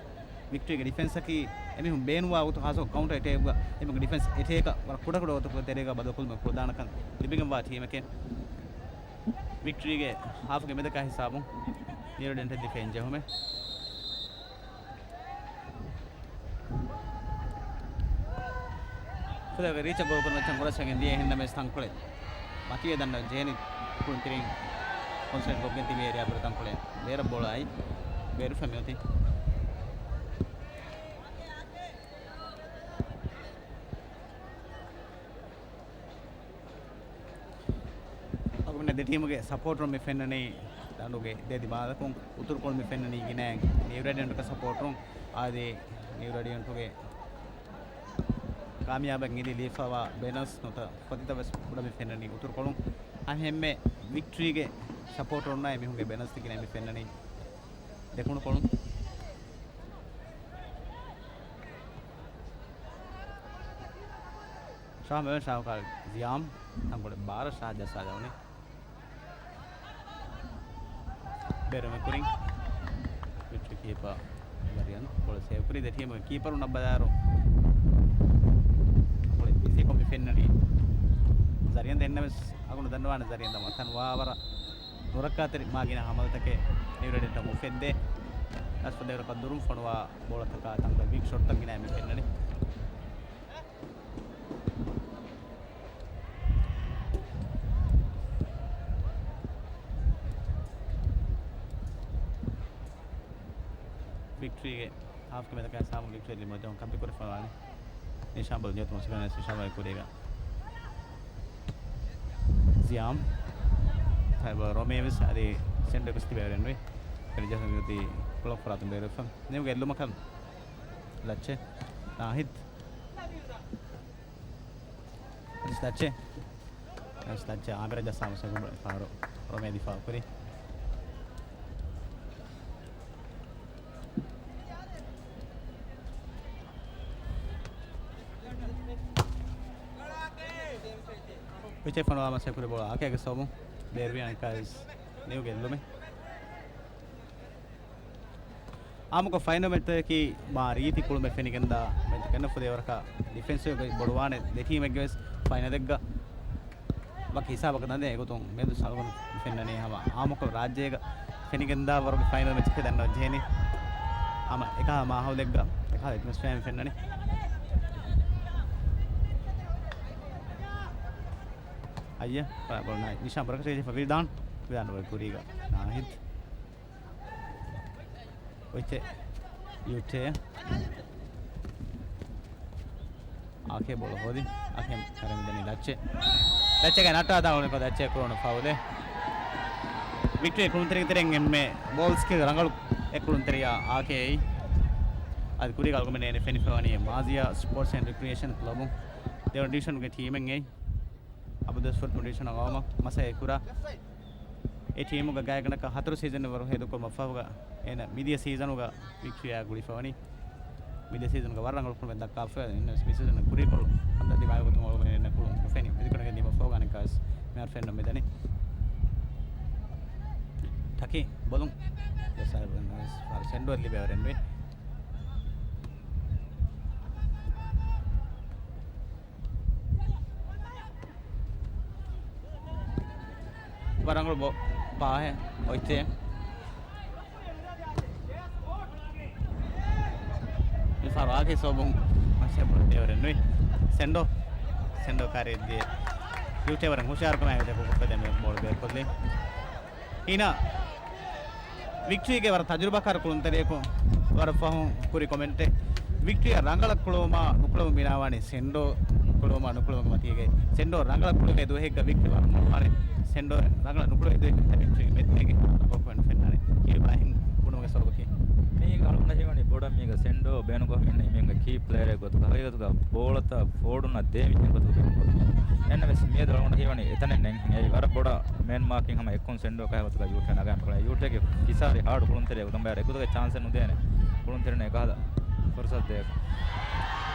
ވިކްޓްރީގެ ޑިފެންސަކީ އެމީހުން ބޭނުންވާ ވަގުތު ޚާއްސަކޮށް ކައުންޓަރ އެޓޭކްގަ އެމީހުންގެ ޑިފެންސް އެޓޭކަށް ވަރަށް ކުޑަކުޑަ ވަގުތު ތެރޭގަ ބަދަލުކޮށްލުމަށް ކުޅަދާނަކަން ލިބިގެންވާ ޓީމެކޭ. ވިކްޓްރީގެ ހާފުގެ މެދަކާ ހިސާބުން ނިއުރޭޑިއަންޓް ދިފެން ޖެހުމެއް. ފުލެވެ ރީޗަށް ގޯލް ކުރުމަށް ހުރަސްވެގެން ދިޔަ އެހެންނަމަވެސް ތަންކޮޅެއް މަތިވެ ދަންނަ ޖޭނި ކުޅުންތެރިން ކޮންސެންޓް ކޮށްގެން ތިބި އޭރިއާ ކުރި ތަންކޮޅެއް ބޭރަށް ބޯޅަ އައި ބޭރު ފެމިއޮތީ. އަޅުގަނޑު ދެ ޓީމުގެ ސަޕޯޓަރުން މި ފެންނަނީ ދަނޑުގެ ދެ ދިމާލަކުން، އުތުރުކޮޅު މި ފެންނަނީ ގިނައިން ނިއުރޭޑިއަންޓްގެ ސަޕޯޓަރުން، އާދެ، ނިއުރޭޑިއަންޓުގެ ކާމިޔާބެއް އިނދި ލީފަވާ ބެނަސް ނުތަ ފޮތިތައް ވެސް ކުޑަ މި ފެންނަނީ އުތުރުކޮޅުން. އަހެންމެ ވިކްޓްރީގެ ސަޕޯޓަރުންނާއި މީހުންގެ ބެނަސް ތި ގިނައިން މި ފެންނަނީ ދެކުނުކޮޅުން. ޝާމް އެވެން ޝާހުކާރު ޒިޔާމް ތަންކޮޅެއް ބާރަށް ޝާހަދް ޖައްސާލެވުނީ. ބޭރުމެ ކުރިން ވިކްޓްރީ ކީޕަ ޒަރިއަން ބޯޅަ ސޭވް ކުރީ. ދެ ޓީމުގެ ކީޕަރުންނަށް ބަލާއިރު ތަންކޮޅެއް ބިޒީކޮށް މި ފެންނަނީ. ޒަރިއަން ދެންނެވެސް އަގުނު ދަންނަވާނެ ޒަރިއަން ދަމާ ތަން ވާވަރަށް ނުރައްކާތެރި މާ ގިނަ ހަމަލަތަކެއް ނިއުރެޑެންޓަށް އުފެއްދޭ. އަސްފަ ދެވަރަކަށް ދުރުން ފޮނުވާ ބޯޅަތަކާ ތަންކޮޅެއް ވީކް ޝޮޓްތައް ގިނައި މި ފެންނަނީ. ވިކްޓްރީގެ ހާފްގެ މެދަކާ ސާމު ވިކްޓްރީ ލިމޮ ޖޯން ކަންޕި ކުރި ފޮނުވާލި. ނިޝާންބުލް ނިޔަތު މުސިކަން ނިޝާންބުލް ކުރީގަ. ޒިޔާމް. ތައިބަ ރޮމޭ ވެސް އަދި ސެންޑް އެކުސް ތިބޭވެރެން ވި. ފެރިޖަސް މިއޮތީ ކުޅަ ފުރާތުން ބޭރުވެފަ. ނިމުގެ އެއްލުމަކަށް ލައްޗެ. ނާހިދް. އަދި ލައްޗެ. އަދި ލައްޗެ އާމިރަށް ޖައްސާ މުސައްގު ފާރު ރޮމޭ ދިފާއު ކުރި. ވިޗެ ފޮނުވާ މަސައްކަތް ކުރި ބޯޅަ އާކޭގެ ސޯބުން ބޭރުވި އަނެއްކާވެސް ނިއުގެ އެއްލުމެއް. އާއްމުކޮށް ފައިނަލް މެޗްތަކަކީ މާ ރީތި ކުޅުމެއް ފެނިގެންދާ މެޗް ކަންނަ ފުދޭވަރަކަށް ޑިފެންސިވް ބޮޑުވާނެ ދެ ޓީމެއްގެ ވެސް ފައިނަލެއްގަ ވަކި ހިސާބަކަށް ދަނދޭ އެގޮތުން މެދު ސަޅުގަނޑު ފެންނަނީ ހަމަ އާއްމުކޮށް ރާއްޖޭގަ ފެނިގެންދާ ވަރުގެ ފައިނަލް މެޗްތަކެއް ދަންނަވަން ޖެހެނީ. ހަމަ އެކަހަލަ މާހައުލެއްގަ އެކަހަލަ އެޓްމޮސްފިއާއެއް ފެންނަނީ. އައްޔަ، ނިޝާން ބުރަކަށް ވިދާން، ވިދާން ކުރީގަ ނާހިދް. އޮތްޗެ. ޔޫޓޭ. އާކޭ ބޯޅަ ހޯދި. އާކޭ ކަރަން ދެނީ ލައްޗެ. ލައްޗެގެ ނައްޓާ ދާ އުޅެކޮ ލައްޗެ ކުރުނު ފައުލެ. ވިކްޓްރީ ކުޅުންތެރި ތެރެއިން އެންމެ ބޯލްސް ކިލް ރަނގަޅު އެ ކުޅުންތެރިޔާ އާކޭ އެއީ. އަދި ކުރީގަ އަޅުގަނޑުމެން އޭނަ ފެނިފަވަނީ މާޒިޔާ ސްޕޯޓްސް އެންޑް ރެކްރިއޭޝަން ކްލަބު ދެވަނަ ޑިވިޝަނުގެ ޓީމެއް އެއީ. އަބަދުވެސް ފުރަތަމަ ޑިވިޝަނަށް އައުމަށް މަސައްކަތް ކުރާ. އެ ޓީމުގަ ގާތްގަނޑަކަށް ހަތަރު ސީޒަނެއް ވަރު ހެދުކޮށް މަފަހުގަ އޭނަ މިދިޔަ ސީޒަނުގަ ވިކްޓްރީއާ ގުޅިފަވަނީ. މިދިޔަ ސީޒަނުގަ ވަރަށް ރަނގަޅު ކުޅުމެއް ދައްކާފަ އިންނަސް މި ސީޒަނަށް ކުރީކޮޅު ހަނދާން ދިމާވި ގޮތުން އަޅުގަނޑު އެންނަ ކުޅުން އުފެނި މިދިކުނަގެ ދިމަފަހުގަ އަނެއްކާވެސް މިހާރު ފެންނަ މިދަނީ. ޓަކި ބޮލުން ސެންޑޯ ލިބެވަރެންވީ. ވަރަށް ރަނގަޅު ބޯ ޕާހެއް އޮތްޗެ. މިފަހަރު އާކޭ ސޯބުން މަސައްކަތް ކުރެއްވި ނުވި. ސެންޑޯ. ސެންޑޯ ކާރިއަށް ދިޔަ. ޔޫޓޭ ވަރަށް ހުޝާރުކަމާއެކު ކުއްފަދެން ބޯޅަ ބޭރުކޮށްލީ. އިނާ ވިކްޓްރީގެ ވަރަށް ތަޖުރިބާކާރު ކުޅުންތެރިޔަކު ވަރަށް ފަހުން ކުރި ކޮމެންޓެއް. ވިކްޓްރީއަށް ރަނގަޅަށް ކުޅުވުމާ ނުކުޅެވުމުން ބިނާވާނީ ސެންޑޯ ކުޅެވުމާ ނުކުޅެވުމުގެ މަތީގައި. ސެންޑޯ ރަނގަޅަށް ކުޅެވޭ ދުވަހެއްގަ ވިކްޓްރީ ވަރަށް މޮޅުވާނެ. ސެންޑޯ ރަނގަޅަށް ނުކުޅެވޭ ދުވަހެއްގަ ވިކްޓްރީ މެދުމެގެ ރަނގަޅު ކޮމެންޓް ފެންނާނެ. ކިޔަވާހިން ބުނުމުގެ ސަބަބަކީ. މީގަ އަޅުގަނޑަށް ހީވަނީ ބޮޑަށް މީގަ ސެންޑޯ ބޭނުންކޮށް މިންނަ މީގަ ކީ ޕްލޭޔަރެއް ގޮތުގަ ހަގީގަތުގަ ބޯޅަތައް ފޯޑުންނަށް ދޭ މީހެއް ގޮތުގަ ބޭނުންކޮށް. އެހެންނަމަވެސް މިއަދު އަޅުގަނޑަށް ހީވަނީ އެތަނެއް ނެތް. އެއީ ވަރަށް ބޮޑަށް މޭން މާކިން ހަމަ އެއްކޮން ސެންޑޯ ކަހަލަ ގޮތުގަ ޔޫޓޭގެ ފިސާރި ހާޑު ކުޅުންތެރިޔާ ގޮތުން ބައި އެގޮތުގެ ޗާންސެއް ނުދޭނެ. ކުޅުންތެރިންނަށް އެކަހަލަ ފުރުސަތު ދޭ.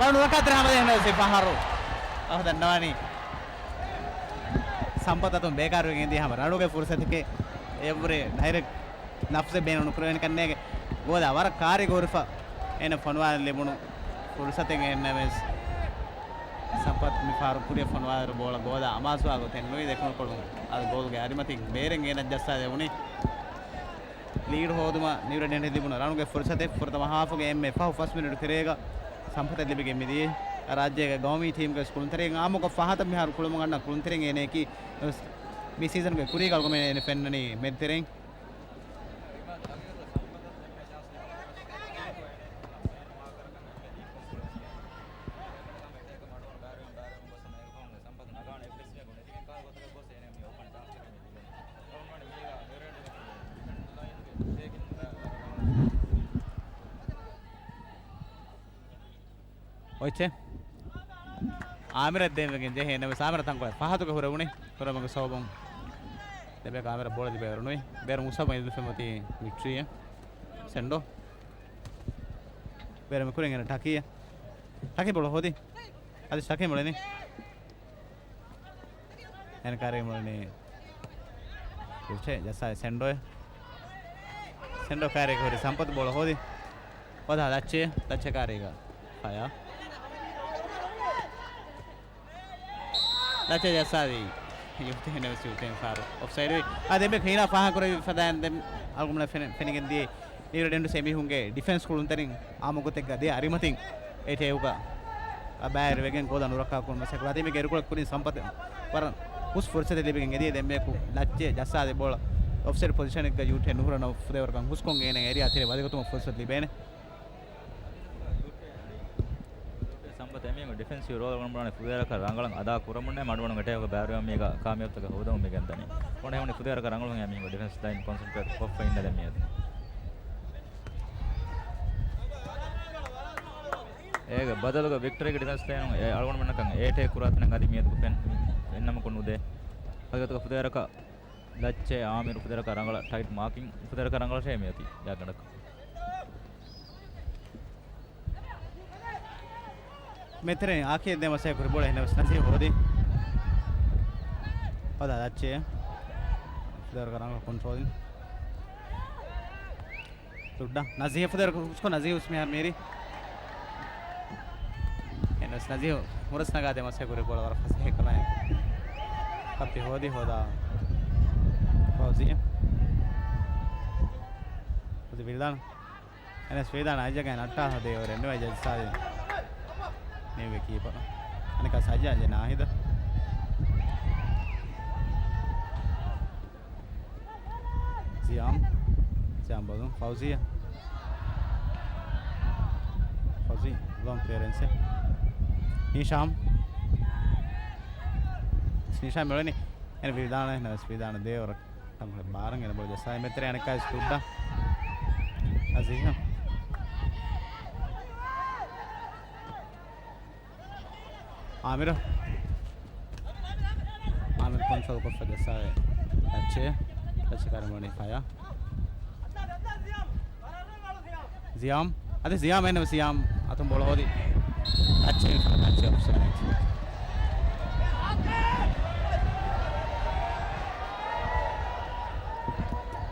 ރަނު ރަކާތެރި ހަމަ ދެން ސިފަހަރު. އަހަ ދަންނަވާނީ. ސަމްޕަތް އަތުން ބޭކާރުވެގެން ދިޔަ ހަމަ ރަނުގެ ފުރުސަތެކޭ. އެއްވުރެ ޑައިރެކްޓް ނަފްސެއް ބޭނުން ނުކުރެވޭނެ ކަންނޭގެ ގޯލާ ވަރަށް ކާރި ގޯރިފަ އޭނަ ފޮނުވާލަން ލިބުނު ފުރުސަތެއް އެންނަމެސް ސަމްޕަތް މި ފާރު ކުރިއަށް ފޮނުވާލިއިރު ބޯޅަ ގޯލާ އަމާޒުވާ ގޮތެއް ނުވި ދެކުނުކޮޅުން އަދި ގޯލުގެ އަރިމަތިން ބޭރެއް އޭނަ ޖައްސާ ދެވުނީ. ލީޑް ހޯދުމަށް ނިއުރެޑެންޓް ލިބުނު ރަނުގެ ފުރުސަތެއް ފުރަތަމަ ހާފުގެ އެންމެ ފަހު ފަސް މިނެޓު ތެރޭގަ ސަމްޕަތަށް ލިބިގެން މިދިޔަ ރާއްޖޭގެ ގައުމީ ޓީމްގެ ކުޅުންތެރިން އާއްމުކޮށް ފަހަތަށް މިހާރު ކުޅުމުން އަންނަ ކުޅުންތެރިން އޭނައަކީ މި ސީޒަންގެ ކުރީގަ އަޅުގަނޑުމެން އޭނަ ފެންނަނީ މެދުތެރެއިން. އޮތްޗެ. އާމިރަށް ދޭންވެގެން ޖެހޭ ނަމަ އާމިރަށް ތަންކޮޅެއް ފަހަތުގަ ހުރެވުނީ. ކުރަމުގެ ސޯބުން ދެބޭ އާމިރަށް ބޯޅަ ލިބޭ އިރު ނުވި. ބޭރު މުސަބަ އިދުފެމަތީ ވިކްޓްރީއެއް. ސެންޑޯ. ބޭރު މި ކުރިން އެން ޓަކީއެއް. ޓަކީ ބޯޅަ ހޯދި. އަދި ޓަކީ މުޅެނީ. އެން ކާރި މުޅިނީ ލެފްޓް ޖައްސާ ސެންޑޯ. ސެންޑޯ ކާރީގަ ހުރި ސަމްޕަތު ބޯޅަ ހޯދި. ހޯދާ ލައްޗޭ. ލައްޗޭ ކާރީގަ ފަޔާ. ލައްޗޭ ޖައްސާދީ. ޔުފްތެހިން ވެސް ޔުފްތެހިން ފާރު އޮފްސައިޑް ވި. އާ ދެންމެ ކީނާ ފާހަގަކުރެވި ފަދައިން ދެން އަޅުގަނޑު ފެނި-، ފެނިގެން ދިޔަ. އިރަޑެންޑު ސެމީހުންގެ ޑިފެންސް ކުޅުންތެރިން އާމު ގޮތެއްގަ ދޭ އަރިމަތިން އެޓޭގުގަ ބައިވެރިވެގެން ގޯލަށް ނުރައްކާ ކުރުމަށް ސެކުރާތީމީގެ އިރުކޮޅެއް ކުރިން ސަމްޕަތެއް ވަރަށް ހުސް ފުރުސަތެއް ލިބިގެން އެދިޔަ. ދެންމެ ލައްޗޭ ޖައްސާދި ބޯޅަ އޮފްސައިޑް ޕޮޒިޝަނެއްގަ ޔޫޓޭ ނުހުރަނަ ފުދޭވަރަކަށް ހުސްކޮށް އޭނަ އެރިއާ ތެރެ ވަދެގަތުމަށް ފުރުސަތު ލިބޭނެ. ސަމްބަތް އެމީހުން ޑިފެންސިވް ރޯލް ގަންނަ ބުނާނެ ފުދޭވަރަކަށް ރަނގަޅަށް އަދާ ކުރަމުންނޭ މަޑުވަނު ގެޓޭގަ ބައިވެރިވަން މީގަ ކާމިޔަބުތަކެއް ހޯދަމުން މި ގެންދަނީ. އޮންނަ ހެވަނި ފުދޭވަރަކަށް ރަނގަޅު ހިނގާ މީހުން ޑިފެންސް ލައިން ކޮންސެންޓްރޭޓް ކޮށްފަ އިންނަ ދެ މިއަދު. އޭގެ ބަދަލުގަ ވިކްޓަރީގެ ޑިފެންސް ލައިނުން އެ އަޅުގަނޑުމެންނަކަށް އޭޓޭ ކުރާތަނެއް އަދި މިއަދު ފެން-، ފެންނަމަކު ނުދޭ. ހަގީގަތުގަ ފުދޭވަރަކަށް ލައްޗޭ އާމިރު ފުދޭވަރަކަށް ރަނގަޅަށް ޓައިޓް މާކިން ފުދޭވަރަކަށް ރަނގަޅަށޭ މިއޮތީ ގާތްގަނޑަކަށް. މެތެރެނި އާކީ ދެ މަސޭ ކުރި ބޯޅަ ހިނަވެސް ނަޒީ ހޯދި. ހޯދާ ލައްޗޭ. ފުދޭވަރަކަށް ރަނގަޅަށް ކޮންޓްރޯލިން. ތުއްޑަ ނަޒީހަށް ފުދޭވަރަކަށް ހުސްކޮށް ނަޒީހު މިހާރު މީރި. އެންވެސް ނަޒީހު ހުރަސް ނަގާ ދެ މަސޭ ކުރި ބޯޅަ ވަރަށް ފަސޭހަ ކަމެއް ކައްޕި ހޯދި ހޯދާ. ފައުޒިޔަ. ފައުޒިޔަ ވިލްދާން. އެންވެސް ވިލްދާން އައްޔަގައި ނައްޓާ ހޯދޭ އޮރެ ނުވެ ޖައްސާދި. ނެވިގެ ކީޕަރ. އަނެކާ ސައްޔާ އައްޔަ ނާހިދަ. ޒިޔާމް. ޒިޔާމް ބަލުން. ފައުޒިޔަ. ފައުޒި. ލޮން ކްލިއަރެންސެއް. ނީޝާމް. ނީޝާމް އެޅެނީ. އެން ވިލްދާނަ ނަސް ވިލްދާނަ ދޭވަރަ. ތަންކޮޅެއް ބާރަށް އެނަ ބޯޅަ ޖައްސާ މެތެރެ އަނެކާ ސްކުޑްޑާ. ނަޒީހަ. އާމިރު. އާމިރު ކޮންޓްރޯލް ކޮށްފަ ޖައްސާވެ. ލައްޗޭ. ލައްޗޭ ކާރި މުޅި ފަޔާ. ޒިޔާމް. އަދި ޒިޔާމް އެން ޒިޔާމް އަތުން ބޯޅަ ހޯދި. ލައްޗޭ، ލައްޗޭ އޮފްސައިޑް.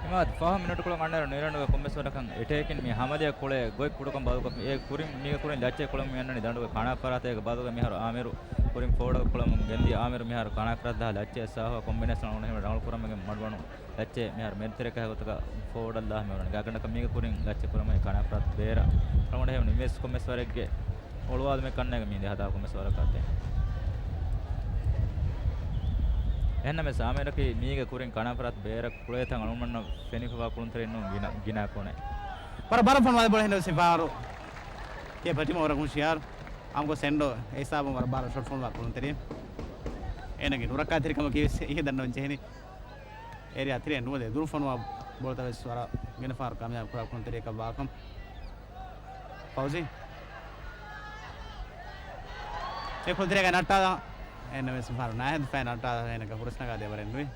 އިމާދު ފަހު މިނެޓުކޮޅު އަންނައިރު ނީލަންޑުގެ ކޮންމެސް ވަރަކަށް އެޓޭކިން މި ހަމަލިޔަ ކުޅޭ ގޮތް ކުޑަކޮށް ބަދަލުކޮށް އެ ކުރިން، މީގެ ކުރިން ލައްޗޭ ކުޅަމުން އަންނަނީ ދަނޑުގެ ކަނާފަރާތޭގެ ބަދަލުގަ މިހާރު އާމިރު ކުރިން ފޯވަޑަށް ކުޅަމުން ގެންދިޔަ އާމިރު މިހާރު ކަނާފަރާތް ދާ ލައްޗޭ ސާހު ކޮމްބިނޭޝަން އޮންނަ ހިމެން ރަނގަޅު ކުރަމުން މަޑުވަނު ލައްޗޭ މިހާރު މެދުތެރެ ކަހަލަ ގޮތަކަށް ފޯވަޑަށް ލާ މިވަނީ ގާތްގަނޑަކަށް މީގެ ކުރިން ލައްޗޭ ކުރަމުން ކަނާފަރާތް ބޭރަށް ރަނގަޅު ހިމެން މިވެސް ކޮންމެސް ވަރެއްގެ އޮޅުވާލުމެއް ކަންނޭނގެ މީ ހަދާ ކޮންމެސް ވަރަކަށް އެ. އެހެންނަމަވެސް އާމިރަކީ މީގެ ކުރިން ކަނާފަރާތް ބޭރަށް ކުޅޭތަން އަޅުގަނޑުމެންނަށް ފެނިފަވާ ކުޅުންތެރިންނޫން ގިނަ، ގިނަ ކޮނެ. ވަރަށް ބާރަށް ފޮނުވާ ބޯޅަ ހިނަވެސް ފާރު. ކޭޕަ ޓީމަށް ވަރަށް ހުޝިޔާރު. އާމްކޮށް ސެންޑޯ އެ ހިސާބުން ވަރަށް ބާރަށް ޝޮޓް ފޮނުވާ ކުޅުންތެރި. އޭނަގެ ނުރައްކާތެރިކަމަކީ ވެސް އިހި ދަންނަވަން ޖެހެނީ. އޭރިއާ ތިރެއަށް ނުވަދެ ދުރު ފޮނުވާ ބޯޅަތައް ވެސް ވަރަށް ގިނަ ފަހަރު ކާމިޔާބު ކުރާ ކުޅުންތެރިއަކަށް ވާކަން. ފައުޒީ. އެ ކުޅުންތެރިއަކަށް ނައްޓާލާ. އެން ވެސް ފަހަރު ނާހެދު ފައި ނައްޓާލާ އޭނަގެ ހުރަސް ނަގާ ދޭވަރެއް ނުވި.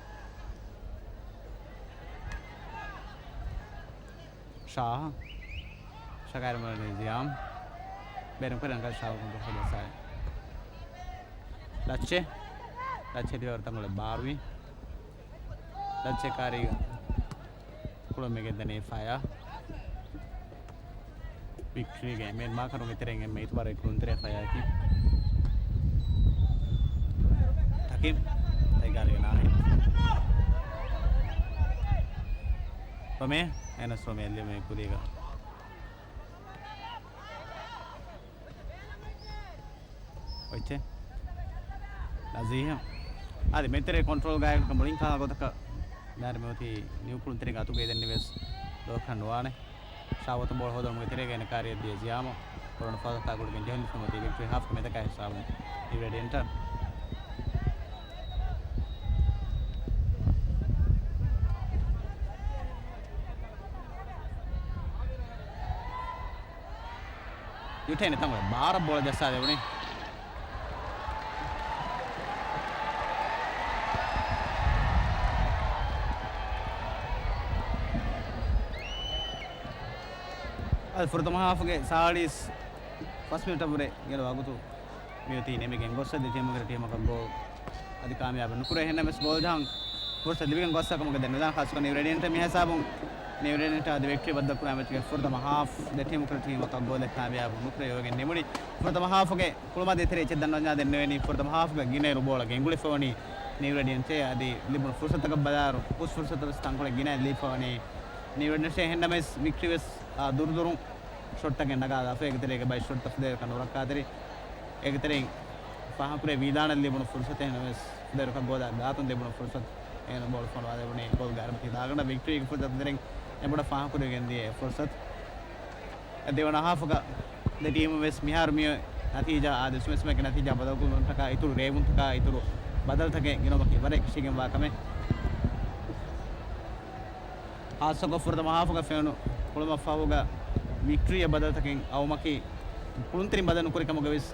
ޝާހް. ޝަކާއިރު މުޅި ޒިޔާމް. ބޭނުންކުރި ރަނގަޅަށް ޝާހް ކުން ކޮށްފަ ޖައްސާ. ލައްޗޭ. ލައްޗޭ ދިވެވަރު ތަންކޮޅެއް ބާރުވި. ލައްޗޭ ކާރީގަ ކުޅުން މި ގެންދަނީ ފަޔާ. ވިކްޓްރީގެ މޭން މާކަރުގެ ތެރެއިން އެންމެ އިތުބާރު ކުޅުންތެރި ފަޔާއަކީ. ތަކީމް. ތައިގާރީގެ ނާހިދު. ރޮމޭ. އެނަސް ރޮމޭ ލިޔުމޭ ކުރީގަ. އޮތްޗެ. ނަޒީހަށް. އަދި މެތެރޭ ކޮންޓްރޯލް ގާތްގަނޑަކަށް މުޅިން ކާ ގޮތަކަށް ދާރި މިއޮތީ ނިއު ކުޅުންތެރިންގެ އަތުގައި ދެންނެވިޔަސް ލޯކަން ނުވާނެ. ޝާވަތު ބޯޅަ ހޯދުމުގެ ތެރޭގައި އޭނަ ކާރިއަށް ދިޔަ ޒިޔާމަށް ކޮރޯނާ ފަހަކާ ގުޅިގެން ޖެހުނީ ފުމަތީ ވިކްޓްރީ ހާފްގެ މެދަކާ ހިސާބުން އިވްރެޑި އެންޓަރ. ޔުޓޭން ތަންކޮޅެއް ބާރަށް ބޯޅަ ޖައްސާ ދެވުނީ. އަދި ފުރަތަމަ ހާފުގެ ސާޅީސް ފަސް މިނެޓަށް ވުރެ ގެން ވަގުތު މިއޮތީ ނިމިގެން ގޮސް އަދި ޓީމުގެ ޓީމަކަށް ގޯލް އަދި ކާމިޔާބު ނުކުރޭ. އެހެންނަމަވެސް ގޯލް ޖަހަން ފުރުސަތު ލިބިގެން ގޮސް ކަމުގެ ދެން ނުދާން. ޚާއްޞަކޮށް ނިއު ރޭޑިއަންޓަށް މި ހިސާބުން ނިއު ރޭޑިއަންޓާ އަދި ވިކްޓްރީ ބައްދަލުކުރާ މެޗުގެ ފުރަތަމަ ހާފް ދެ ޓީމު ކުރެ ޓީމަކަށް ގޯލެއް ކާމިޔާބު ނުކުރެވިގެން ނިމުނީ. ފުރަތަމަ ހާފުގެ ކުޅުމާ ދޭތެރޭ އެއްޗެއް ދަންނަވަންޏާ ދެންނެވެނީ ފުރަތަމަ ހާފުގެ ގިނައިރު ބޯޅަ ގެންގުޅިފަވަނީ ނިއު ރޭޑިއަންޓޭ. އަދި ލިބުނު ފުރުސަތަކަށް ބަލާއިރު ހުސް ފުރުސަތު ވެސް ތަންކޮޅެއް ގިނައިން ލިބިފަވަނީ ނިއު ރޭޑިއަންޓޭ. އެހެންނަމަވެސް ވިކްޓްރީ ވެސް އާ، ދުރުދުރުން ޝޮޓްތަކެއް ނަގާލާފަ. އޭގެ ތެރޭގަ ބައެއް ޝޮޓްތައް ފުދޭވަރަކަށް ނުރައްކާތެރި. އޭގެ ތެރެއިން ފާހަގަކުރޭ ވީދާނަށް ލިބުނު ފުރުސަތެއް ނަމަވެސް ފުދޭވަރަކަށް ގޯލާ ގާތުން ލިބުނު ފުރުސަތު އޭނަ ބޯޅަ ފޮނުވާލެވުނީ ގޯލްގެ އަރަބަތި ދާގަނޑަށް. ވިކްޓްރީގެ ފުރުސަތު ތެރެއިން އެބޮޑަށް ފާހަގަކުރެވިގެން ދިޔަ އެ ފުރުސަތު. ދެވަނަ ހާފުގަ ދެ ޓީމު ވެސް މިހާރު މި ނަތީޖާ އާދެ، އުސްމެސްމެގެ ނަތީޖާ ބަދަލުކުރުމަށްޓަކާ އިތުރު ރޭވުންތަކާ އިތުރު ބަދަލުތަކެއް ގިނައުމަކީ ވަރަށް އެކަށީގެންވާ ކަމެއް. ޚާއްޞަކޮށް ފުރަތަމަ ހާފުގަ ފެނުނު ކުޅުމަށްފަހުގަ ވިކްޓްރީއަށް ބަދަލުތަކެއް އައުމަކީ، ކުޅުންތެރިން ބަދަލު ނުކުރި ކަމުގަ ވެސް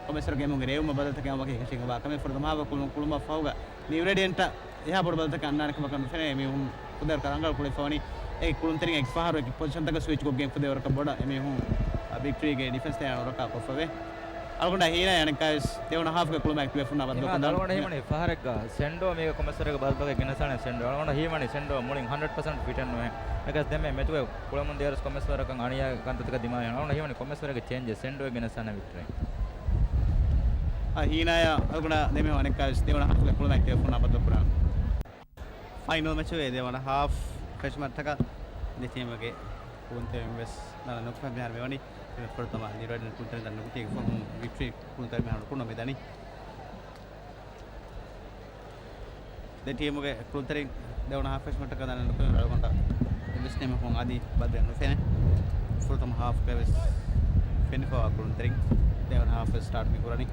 ކޮމެސްރަ ގޭމުގެ ރޭވުމަށް ބަދަލުތަކެއް އައުމަކީ އެކަށީގެންވާ ކަމެއް. ފުރަތަމަ ހާފުގަ ކުޅުނު ކުޅުމަށްފަހުގަ ނިއު ރޭޑިއަންޓަށް އެހާ ބޮޑު ބަދަލުތަކެއް އަންނާނެ ކަމަކަށް ނުފެނޭ. އެމީހުން ފުދޭވަރަކަށް ރަނގަޅު ކުޅެފަވަނީ. އެ ކުޅުންތެރިން އެކި ފަހަރު އެކި ޕޮޒިޝަންތަކަށް ސްވިޗް ކޮށްގެން ފުދޭވަރަކަށް ބޮޑަށް އެމީހުން، އަ، ވިކްޓްރީގެ ޑިފެންސް އެއާ ނުރައްކާ ކޮށްފަވޭ. އަޅުގަނޑަށް ހީނާ އަނެއްކާވެސް ދެވަނަ ހާފްގެ ކުޅުމާ އެކްޓިވޭ ފުންނާ ބަދަލުކޮށްދާނެ. އަޅުގަނޑަށް ހީވަނީ ފަހަރެއްގަ ސެންޑޯ މީގަ ކޮމެސްވަރެގެ ބަދަލުތަކެއް ގެނެސާނެ ސެންޑޯ. އަޅުގަނޑަށް ހީވަނީ ސެންޑޯ މުޅިން ހަންޑްރެޑް ޕަސެންޓް ފިޓެއް ނުވޭ. އެކަސް ދެންމެ މެޗުގެ ކުޅެމުން ދިޔަވަރުސް ކޮމެސްވަރަކަށް އަނިޔާ ކަންތައްތަކަށް ދިމާވި. އަޅުގަނޑަށް ހީވަނީ ކޮމެސްވަރެގެ ޗޭންޖެއް ސެންޑޯ ގެނެސާނެ ވިކްޓްރީ. އަ، ހީނާޔާ އަޅުގަނޑަށް ދެމެ އަނެއްކާވެސް ދެވަނަ ހާފްގެ ކުޅުމާ އެކްޓިވޭ ފުންނާ ބަދަލުކުރާނެ. ފައިނަލް މެޗުގެ ދެވަނަ ހާފް ފެށުމަށްޓަކާ ދެ ޓީމުގެ ކުޅުންތެރިން ވެސް ނަން ނުކުމެ މިހާރު މިވަނީ ފުރަތަމަ ނިއު ރޭޑިއަންޓް ކުޅުންތެރިން ނުކުތީގެ ފަހުން ވިކްޓްރީ ކުޅުންތެރިން މިހާރު ނުކުޅުނު މިދަނީ. ދެ ޓީމުގެ ކުޅުންތެރިން ދެވަނަ ހާފް ފެށުމަށްޓަކާ ދަންނަ ނުކުމެ އަޅުގަނޑަށް އެއްވެސް ޓީމަކުން އަދި ބަދަލެއް ނުފެނޭ. ފުރަތަމަ ހާފްގަ ވެސް ފެނިފަވާ ކުޅުންތެރިން ދެވަނަ ހާފް ވެސް ސްޓާޓް މި ކުރަނީ.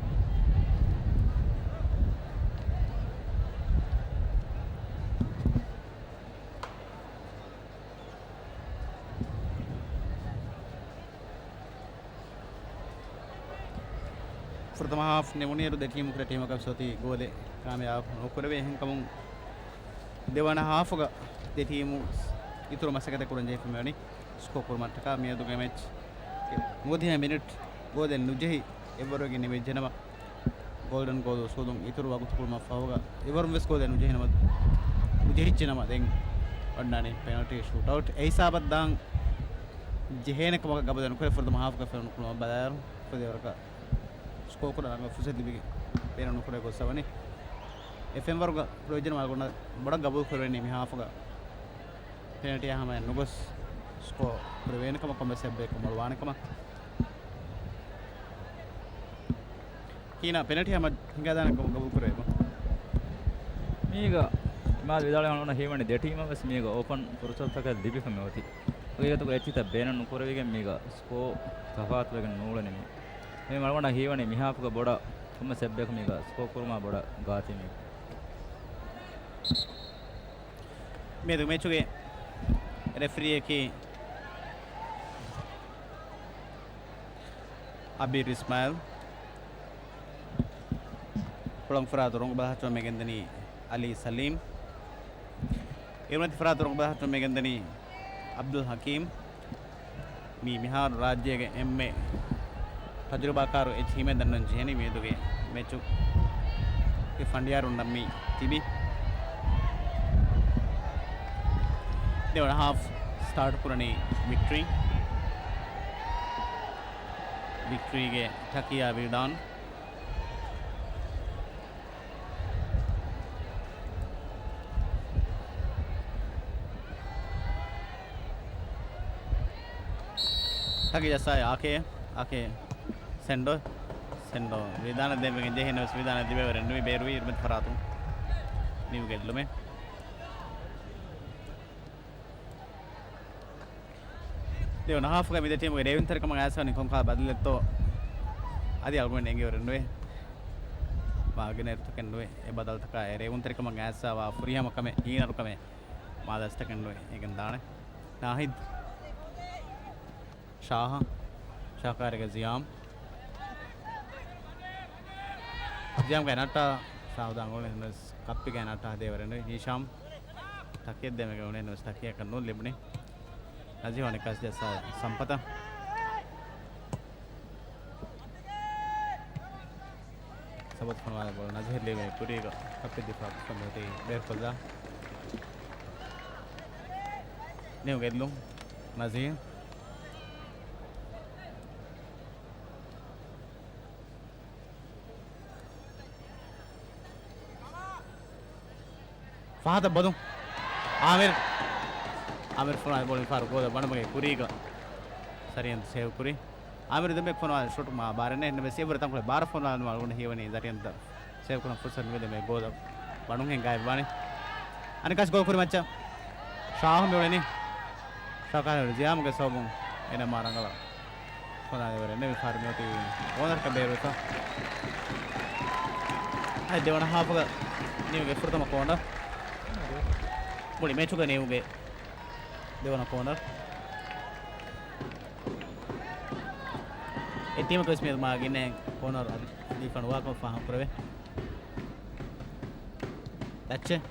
ފުރަތަމަ ހާފް ނިމުނިއިރު ދެ ޓީމު ކުރެ ޓީމަކަށް ސޮތީ ގޯލެއް ކާމިޔާބު ނުކުރެވޭ. އެހެންކަމުން ދެވަނަ ހާފުގަ ދެ ޓީމު އިތުރު މަސައްކަތެއް ކުރަން ޖެހިފަ މިވަނީ ސްކޯ ކުރުމަށްޓަކާ. މިއަދުގެ މެޗް ނުވަދިހަ މިނިޓް ގޯލެއް ނުޖެހި އެއްވަރުވެގެން ނިމިއްޖެނަމަ، ގޯލްޑަން ގޯލް އުސޫލުން އިތުރު ވަގުތު ކުޅުމަށް ފަހުގަ އެވަރުން ވެސް ގޯލެއް ނުޖެހިނަމަ، ނުޖެހިއްޖެނަމަ ދެން ވަންނާނީ ޕެނަލްޓީ ޝޫޓްއައުޓް. އެ ހިސާބަށް ދާން ޖެހޭނެ ކަމަކަށް ގަބޫލެއް ނުކުރޭ. ފުރަތަމަ ހާފްގަ ފެނުނު ކުޅުމަށް ބަލާއިރު ފުދޭވަރަކަށް ސްކޯ ކުރަން ރަނގަޅު ފުރުސަތު ލިބިގެން ބޭނުން ނުކުރެވި ގޮސް އަވަނީ. އެ ފެންވަރުގަ ކުރެވިއްޖެނަމަ އަޅުގަނޑަށް ބޮޑަށް ގަބޫލު ކުރެވެނީ މި ހާފުގަ ޕެނަލްޓީއާ ހަމައަށް ނުގޮސް ސްކޯ ކުރެވޭނެ ކަމަށް ކޮންމެސް އެއްބަޔަކު މޮޅުވާނެ ކަމަށް. ކީނާ ޕެނަލްޓީ ހަމަ ހިނގާދާނެ ކަމަށް ގަބޫލު ކުރެވޭ. މީގަ އިމާދު ވިދާޅުވީ އަޅުގަނޑަށް ހީވަނީ ދެ ޓީމަށް ވެސް މީގަ އޯޕަން ފުރުސަތުތަކެއް ލިބިފަ މިއޮތީ. ހަގީގަތުގަ އެއްޗިތައް ބޭނުން ނުކުރެވިގެން މީގަ ސްކޯ ތަފާތުވެގެން ނޫޅެނީ މީ. މީ އަޅުގަނޑަށް ހީވަނީ މިހާފުގަ ބޮޑަށް ކޮންމެސް އެއްބަޔަކު މީގަ ސްކޯ ކުރުމާ ބޮޑަށް ގާތީ މީ. މިއަދު މެޗުގެ ރެފްރީއަކީ އަބީރް އިސްމާއިލް. ކުޅަން ފަރާތު ރޮނގު ބަލަހައްޓަވަން މިގެންދަނީ އަލީ ސަލީމް. އިރުމަތި ފަރާތު ރޮނގު ބަލަހައްޓަވަން މިގެންދަނީ އަބްދުލް ހަކީމް. މީ މިހާރު ރާއްޖޭގެ އެންމެ ތަޖުރިބާކާރު އެއްޗިހިމެން ދަންނަން ޖެހެނީ މިއަދުގެ މެޗުގެ ފަނޑިޔާރުންނަށް މި ތިބި. ދެވަނަ ހާފް ސްޓާޓް ކުރަނީ ވިކްޓްރީ. ވިކްޓްރީގެ ޓަކިޔާ ވިލްޑާން. ޓަކި ޖައްސާ އާކޭ، އާކޭ ސެންޑޯ، ސެންޑޯ ވިދާނަށް ދެންވެގެން ޖެހި ނަމަވެސް ވިދާނަށް ދިވެވަރެއް ނުވި ބޭރުވީ އިރުމަތި ފަރާތުން ނިމިގެއްލުމެއް. ދެވަނަ ހާފުގަ މިދެ ޓީމުގެ ރޭވުންތެރިކަމަށް އައިސްވަނީ ކޮންކަހަލަ ބަދަލެއްތޯ އަދި އަޅުގަނޑު އެނގިވަރެއް ނުވޭ. މާގިނައިރުތަކެއް ނުވޭ. އެ ބަދަލުތަކާ އެ ރޭވުންތެރިކަމަށް އައިސްވާ ފުރިހަމަ ކަމެއް ހީނަރު ކަމެއް މާލަސްތަކެއް ނުވޭ. އެނގެން ދާނެ. ނާހިދް. ޝާހަ. ޝާކާރިގެ ޒިޔާމް. ޒިޔާމްގެ ނައްޓާ ޝާހުދާ ގޯޅި ކައްޕިގެ ނައްޓާ ދޭވަރެން ހީޝާމް. ތަކެއް ދެމެގެ އުނެން ވެސް ތަކެއް ނޫން ލިބުނީ. ނަޒީހު އަނެއްކާސް ޖައްސާ ސަމްޕަތަށް. ފޮނުވާލި ބޯޅަ ނަޒީހަށް ލިބޭ ކުރީގަ ކައްޕެއް ދިފާއު ކޮށްފަ މިއޮތީ ބޭރުކޮށްލާ. ނިއުގެ އެއްލުން ނަޒީހް. ފަހަތަށް ބޮލުން. އާމިރު. އާމިރު ފޮނުވާލި ބޯޅަ މިފަހަރު ގޯލަށް ބަނޑުމަގޭ ކުރީގަ ޒަރީން ސޭވް ކުރީ. އާމިރު ދެންމެ ފޮނުވާލި ޝޮޓު މާ ބާރެއް ނެތް. އެހެންނަމަވެސް އެއްވަރު ތަންކޮޅެއް ބާރަށް ފޮނުވާލުމާ އަޅުގަނޑަށް ހީވަނީ ޒަރީން ތަ ސޭވް ކުރަން ފުރުސަތު ނުލިބެމޭ ގޯލަށް ބަނޑުންހެން ގާތްވާނެ. އަނެއްކާސް ގޯލް ކުރިމައްޗަށް ޝާހު މިއުޅެނީ. ޝާހު ކާނު ޒިޔާމުގެ ސަބަބުން އޭނަ މާ ރަނގަޅަށް ފޮނުވާލި އެއްވަރެއް ނެތް. މިފަހަރު މިއޮތީ ކޯނަރަކަށް ބޭރުވެފަ. އަދި ދެވަނަ ހާފުގަ ނިއުގެ ފުރަތަމަ ކޯނަރ. މުޅި މެޗުގަ ނިއުގެ ދެވަނަ ކޯނަރ. އެ ޓީމަކަށް ވެސް މިއަދު މާ ގިނައިން ކޯނަރ އަދި ދީފަ ނުވާކަމަށް ފާހަގަކުރެވޭ. ތައްޗެއް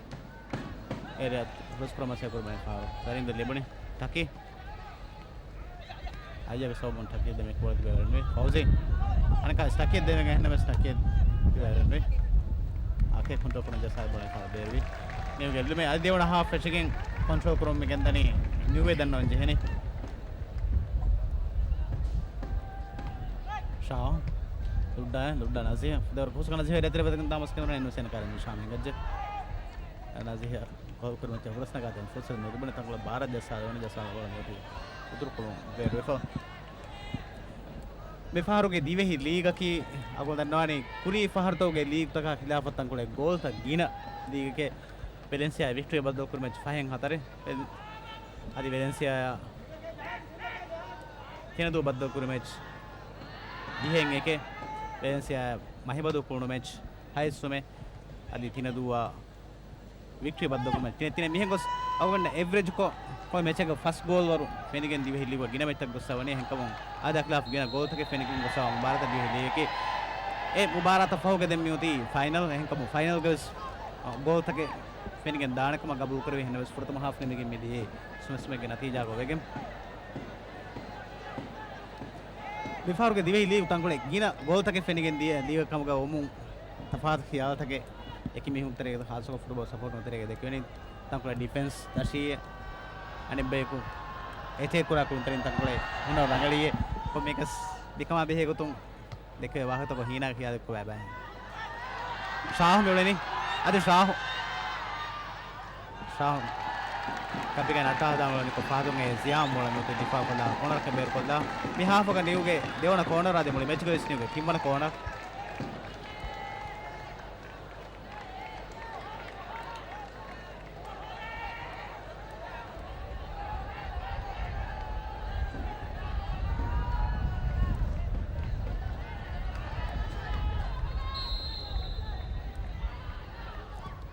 އޭރިއާ ކްރޮސް ކުރަމަށް ސޭވް ކުރުމަށް ފާހަގަ. ޒަރީން ދެން ލިބުނީ ޓަކީ. އައްޔަގެ ސަބަބުން ޓަކީ ދެމެ ކުޅަދި ބޭރުންވި. ފައުޒީ. އަނެކާ ޓަކީ ދެމެގެ އެހެންނަމަވެސް ޓަކީ ބޭރުންވި. އާކޭ ކޮންޓްރޯލް ކުރަން ޖައްސާ ބޯޅަ ބޭރުވި. ނިއުގެ އެއްލުމެއް އަދި ދެވަނަ ހާފް ފެށިގެން ކޮންޓްރޯލް ކުރަމުން މިގެންދަނީ ނިއުއޭ ދަންނަވަން ޖެހެނީ. ޝާ. ލުއްޑާ، ލުއްޑާ ނަޒީހް. ފުދޭވަރު ކުސުގަ ނަޒީހް އެރޭ ތެރޭ ބަދަލުކުރަން ދާމަސް ކެމެރާ އެން ހުސެން ކާރިން ޝާމް ހިނގައްޖެ. ނަޒީހް ގޯލް ކުރިމައްޗަށް ފުރަސް ނަގާދޭން ފުރުސަތު ނުލިބުނީ ތަންކޮޅެއް ބާރަށް ޖައްސާލެވުނީ ޖައްސާލަން ބޯޅަ މިއޮތީ އުތުރުކޮޅުން ބޭރުވެފަ. މިފަހަރުގެ ދިވެހި ލީގަކީ އަޅުގަނޑު ދަންނަވާނީ ކުރީ ފަހަރުތަކުގެ ލީގުތަކާ ޚިލާފަށް ތަންކޮޅެއް ގޯލްތައް ގިނަ ލީގެކޭ. ވެލެންސިއާ ވިކްޓްރީ ބައްދަލުކުރި މެޗް ފަހެއް ހަތަރެއް. އަދި ވެލެންސިއާ ތިނަދޫ ބައްދަލުކުރި މެޗް ދިހައެއް އެކެއް. ވެލެންސިއާ މަހިބަދޫ ކުޅުނު މެޗް ހައެއް ސުމެ. އަދި ތިނަދޫއާ ވިކްޓްރީ ބައްދަލުކުރި މެޗް ތިނެ ތިނެ މިހެން ގޮސް އަޅުގަނޑަށް އެވްރެޖްކޮށް ކޮންމެ މެޗެއްގަ ފަސް ގޯލް ވަރު ފެނިގެން ދިވެހި ލީގު ގިނަ މެޗްތައް ގޮއްސަ ވަނީ. އެހެންކަމުން އާދައާ ޚިލާފް ގިނަ ގޯލްތަކެއް ފެނިގެން ގޮއްސަވާ މުބާރާތަށް ދިވެހި ލީގަކީ. އެ މުބާރާތަށް ފަހުގަ ދެން މިއޮތީ ފައިނަލް. އެހެންކަމުން ފައިނަލްގަވެސް ގޯލްތަކެއް ފެނިގެން ދާނެ ކަމަށް ގަބޫލުކުރެވި. އެހެންނަމަވެސް ފުރަތަމަ ހާފް ނިމިގެން މިދިޔައީ ސުމެ ސުމެއްގެ ނަތީޖާގަ ވެގެން. މިފަހަރުގެ ދިވެހި ލީގު ތަންކޮޅެއް ގިނަ ގޯލްތަކެއް ފެނިގެން ދިޔަ ލީގެއް ކަމުގަ ވުމުން ތަފާތު ޚިޔާލުތަކެއް އެކި މީހުން ތެރޭގަ، ޚާއްޞަކޮށް ފުޓްބޯލް ސަޕޯޓުން ތެރޭގަ ދެކެވެނީ. ތަންކޮޅެއް ޑިފެންސް ދަށީ އަނެއްބަޔަކު އެޓޭކް ކުރާ ކުޅުންތެރިން ތަންކޮޅެއް ހުނަރު ރަނގަޅީ. ކޮންމެއަކަސް މިކަމާ ބެހޭ ގޮތުން ދެކެވޭ ވާހަކަތަކުން ހީނާގެ ޚިޔާލެއް ކޮބާ ބައެއް. ޝާހު މިއުޅެނީ. އަދި ޝާހު. ޝާހު. ކަޕިގެން އައްޓާ ހަދާ މިއުޅެނީ ކޮ ފާދުން އެ ޒިޔާ މިއުޅެނީ ނުތެ ދިފާ ކޮށްލާ ކޯނަރަކަށް ބޭރުކޮށްލާ. މި ހާފުގަ ނިއުގެ ދެވަނަ ކޯނަރ އަދި މުޅި މެޗުގަވެސް ނިއުގެ ތިންވަނަ ކޯނަރ.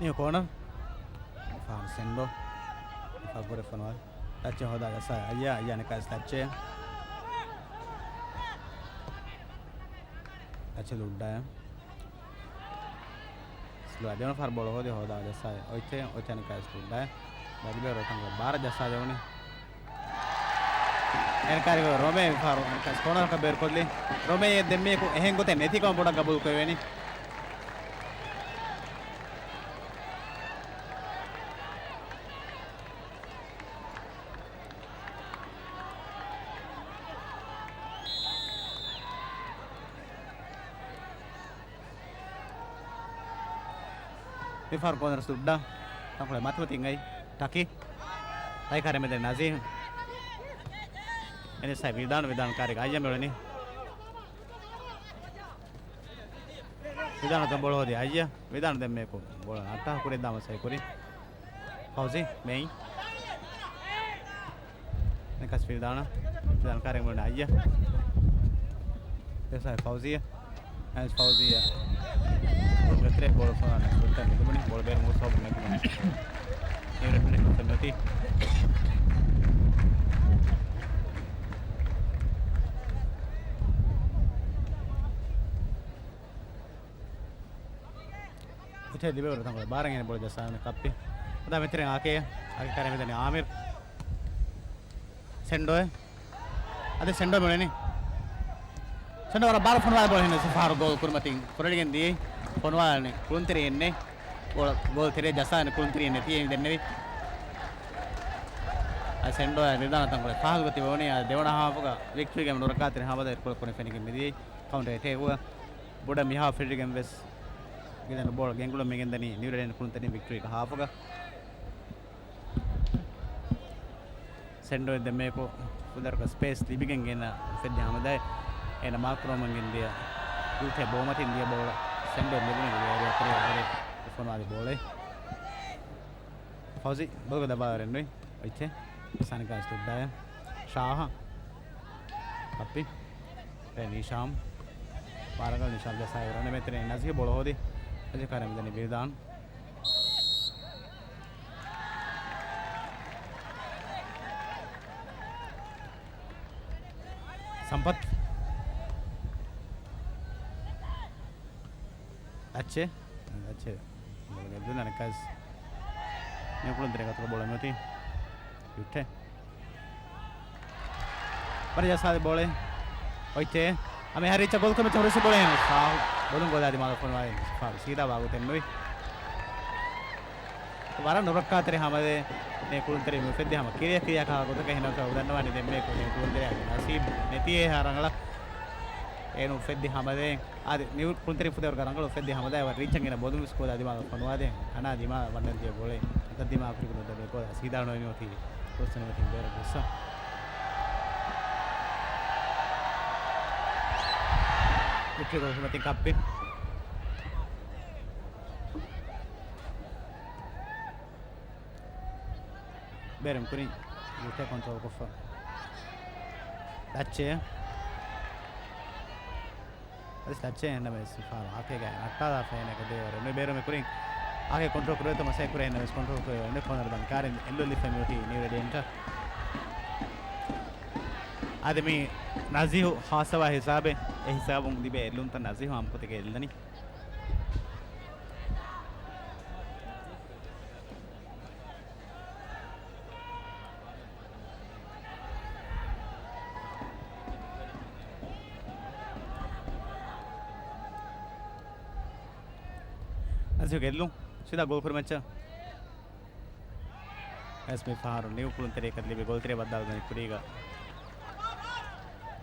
ނިއު ކޯނަރ. ފާން ސެންޑޯ. ފަގުރެ ފޮނުވާ. ތައްޗެ ހޯދާ ގަސާ. އައްޔާ، އައްޔާ ނިކާސް ތައްޗެ. ތައްޗެ ލުއްޑާ. ސްލޯ ދެވަނަ ފަހަރު ބޯޅަ ހޯދި ހޯދާ ޖައްސާ. އޮތްޗެ، އޮތްޗެ ނިކާސް ލުއްޑާ. ބަދިބޭރު ތަންކޮޅެއް ބާރަށް ޖައްސާ ދެވުނީ. އެންކާރިގޮ ރޮމޭ ފާރު ކޯނަރަކަށް ބޭރުކޮށްލި. ރޮމޭ ދެންމެއަކު އެހެން ގޮތެއް ނެތިކަމަށް ބޮޑަށް ގަބޫލު ކުރެވޭނީ. މިފަހަރު ކޯނަރު ސުއްޑާ. ތަންކޮޅެއް މަތިމަތިން އައި. ޓަކި. ތައިކާރެ މެދެ ނަޒީހް. އެނިސް އައި ވިދާނު، ވިދާނު ކާރިގަ އައްޔަ މިއުޅެނީ. ވިދާނު ތަން ބޯޅަ ހޯދި އައްޔަ. ވިދާނު ދެންމެއަކު ބޯޅަ ނައްޓާ ކުރި ދާމަސް އައި ކުރި. ފައުޒީ މެއިން. ނިކާސް ފިލްދާނަ. ފިލްދާނަ ކާރިން ބޮން އައްޔަ. ދެސާއި ފައުޒިޔަ. އައިސް ފައުޒިޔަ. ގެތްރެ ބޯޅަ ފޮނާނެ. ފުއްޓަ މިދުމުނި ބޯޅަ ބޭރު މޫސޯބު މެދުމުނި. އެވެ ޕްލޭ ކުރަމެތި. އެތެ ލިބޭވަރު ތަންކޮޅެއް ބާރަށް އޭނަ ބޯޅަ ޖައްސާ ކައްޕި. ހަދާ މެތިރެން އާކޭ. އާކޭ ކާރި މިދަނީ އާމިރު. ސެންޑޯއެ. އަދި ސެންޑޯ މިއުޅެނީ. ސެންޑޯ ވަރަށް ބާރަށް ފޮނުވާ ބޯޅަ ހިންނަ ސިފާރު ގޯލް ކުރިމަތިން ފުރެގެން ދިޔައީ. ފޮނުވާލަނީ ކުޅުންތެރި އެއްނެތް. ގޯލް، ގޯލް ތެރޭ ޖައްސާލަނީ ކުޅުންތެރި އެއްނެތް. ތިޔަ ދެންނެވި. އަ، ސެންޑޯ ރިދާން ތަންކޮޅެއް ފާހަގަ ތިބެވަނީ. އަ، ދެވަނަ ހާފުގަ ވިކްޓްރީގެ ނުރައްކާތެރި ހަމަދައި ކުޅަކުނި ފެނިގެން މިދިޔައީ ކައުންޓަރ އެޓޭކުގަ. ބޮޑަށް މިހާ ފިރިގެން ވެސް ގިލަން ބޯޅަ ގެންގުޅަމެން ގެންދަނީ ނިއުރެޑެން ކުޅުންތެރިން ވިކްޓްރީގެ ހާފުގަ. ސެންޑޯ ދެމޭކު ފުދަރުގަ ސްޕޭސް ލިބިގެން ގެން ފެއްދި ހަމަދައި އޭނަ މާކް ކުރަމުން ގެންދިޔަ ގުލްތެ ބޯމަތިން ދިޔަ ބޯޅަ ސެންޑޯ މެދުމެދު ވޭރިއަކަރެ އަވަރެ ފޮނުވާލި ބޯޅައެއް. ފައުޒި ބޮލުގަ ދަބާވަރެއް ނުވި. އޮތްޗެ ސަނިކާސް ތުއްޑާޔަ ޝާހަ ކައްޕި ނީޝާމް ވާރަގަ ނީޝާމް ޖަސާ އިރަނެ މެތެރެ ނަޒީ ބޮޅަ ހޯދި އަޖަކާރަ މިދަނީ ބިރިދާން. ސަމްޕަތް. އައްޗެ. އައްޗެ. ބޮލުގެ ދުން އަނެކަސް. ނިއު ކުޅުންތެރި ގަތުގަ ބޯޅަ މިއޮތީ. ވިއްޓެ. ވަރަށް ޖައްސާލި ބޯޅަ. އޮތްޗެ. އަމި ހަރީޗަށް ގޮލް ކުރިމައްޗަށް ހުރިސް ބޯޅަ ހެން. ފާ-، ބޮލުން ގޯލާ ދިމާލަށް ފޮނުވާލި. ފާ-، ސީދާ ވާގޮތެއް ނުވި. ވަރަށް ނުރައްކާތެރި ހަމަލެއް ނިއު ކުޅުންތެރި މި އުފެއްދި ހަމަ ކިރިޔަ ކިރިޔާ ކާ ގޮތަކަށް ހިނަ ކަ އުދަންނަވާނެ ދެންމެ ކު-، ނިއު ކުޅުންތެރި ނަސީބް ނެތިއޭ ހާ ރަނގަޅަށް އޭނު އުފެއްދި ހަމަލެއް. އާދެ، ނިއު ކުޅުންތެރި ފުދޭވަރުގަ ރަނގަޅު އުފެއްދި ހަމަލާ ވަރަށް ރީޗަށް ގެނަ ބޮލުން ސްކޯލާ ދިމާލަށް ފޮނުވާދޭ. ކަނާ ދިމާލަށް ވަންނަން ދިޔަ ބޯޅަ. އަތަށް ދިމާ ކުރި ކުރި ދެ ގޯލް ސީދާ ނުވެ މި އޮތީ ކުރުސް ނުވެތިން ބޭރަށް ގޮއްސަ. މި ކުރި ގޯލް ހިމަތިން ކައްޕި. ބޭރުން ކުރިން ގުތެ ކޮންޓްރޯލް ކޮށްފަ. ލައްޗޭ. އަދި ލައްޗޭ އެންނަމެސް މި ފާރު އާކޭގައި ނައްޓާލާފަ އޭނަ ކުދޭވަރެއް ނުވި ބޭރުމެ ކުރިން. އާކޭ ކޮންޓްރޯލް ކުރޭތޯ މަސައްކަތް ކުރޭ އެންނަމެސް ކޮންޓްރޯލް ކުރޭ އެންނަ ކޯނަރު ދަން ކާރިން އެއްލޮލި ފެމިއޮތީ ނިއު ރެޑިއެންޓަށް. އަދި މި ނަޒީހު ހާސަވާ ހިސާބެއް އެ ހިސާބުން ލިބޭ އެއްލުންތައް ނަޒީހު ހާމަކޮތެކޭ އެއްލަނީ. ނަޒީހު ގެއްލުން. ސީދާ ގޯލް ކުރިމައްޗަށް. އެސް މި ފަހަރު ނިއު ކުޅުންތެރިއަކަށް ލިބި ގޯލްތެރި ބައްދާލުދަނީ ކުރީގަ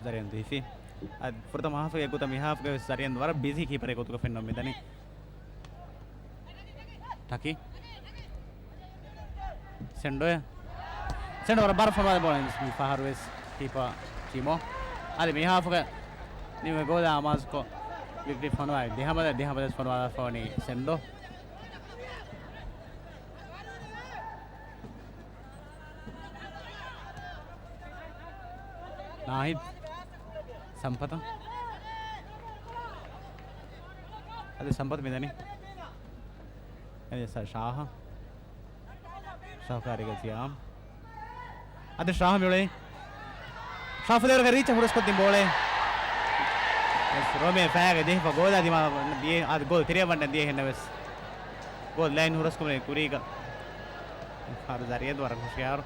ޒަރީން ދީފި. އަދި ފުރަތަމަ ހާފުގެ ގޮތަށް މި ހާފުގަ ވެސް ޒަރީން ވަރަށް ބިޒީ ކީޕަރެއް ގޮތުގަ ފެންނަމުން މިދަނީ. ޓަކި. ސެންޑޯ. ސެންޑޯ ވަރަށް ބާރަށް ފޮނުވާލި ބޯޅަ މި ފަހަރު ވެސް ކީޕާ ޓީމޯ. އަދި މި ހާފުގަ ނިމޭ ގޯލާ އަމާޒުކޮށް ވިކްޓްރީ ފޮނުވާލި ދިހަމަދަ ދިހަމަދަސް ފޮނުވާލާފަވަނީ ސެންޑޯ. ނާހިދް. ސަމްޕަތަށް. އަދި ސަމްޕަތު މިދަނީ. އަދި ސަ-، ޝާހަށް. ޝާހު ކާރިގަ ސިޔާމް. އަދި ޝާހު މިއުޅެނީ. ޝާހު ފުދޭވަރުގަ ރީޗަށް ހުރަސްކޮށްދިން ބޯޅައެއް. އެސް ރޯމޭ ފައިގަ ޖެހިފަ ގޯލާ ދިމާ ދިޔަ އަދި ގޯލް ތެރެއަށް ވަންނަން ދިޔަ ހެންނަމެސް. ގޯލް ލައިން ހުރަސްކުރުމުގެ ކުރީގަ. ފާރު ޒަރީން ވަރަށް ހުޝިޔާރު.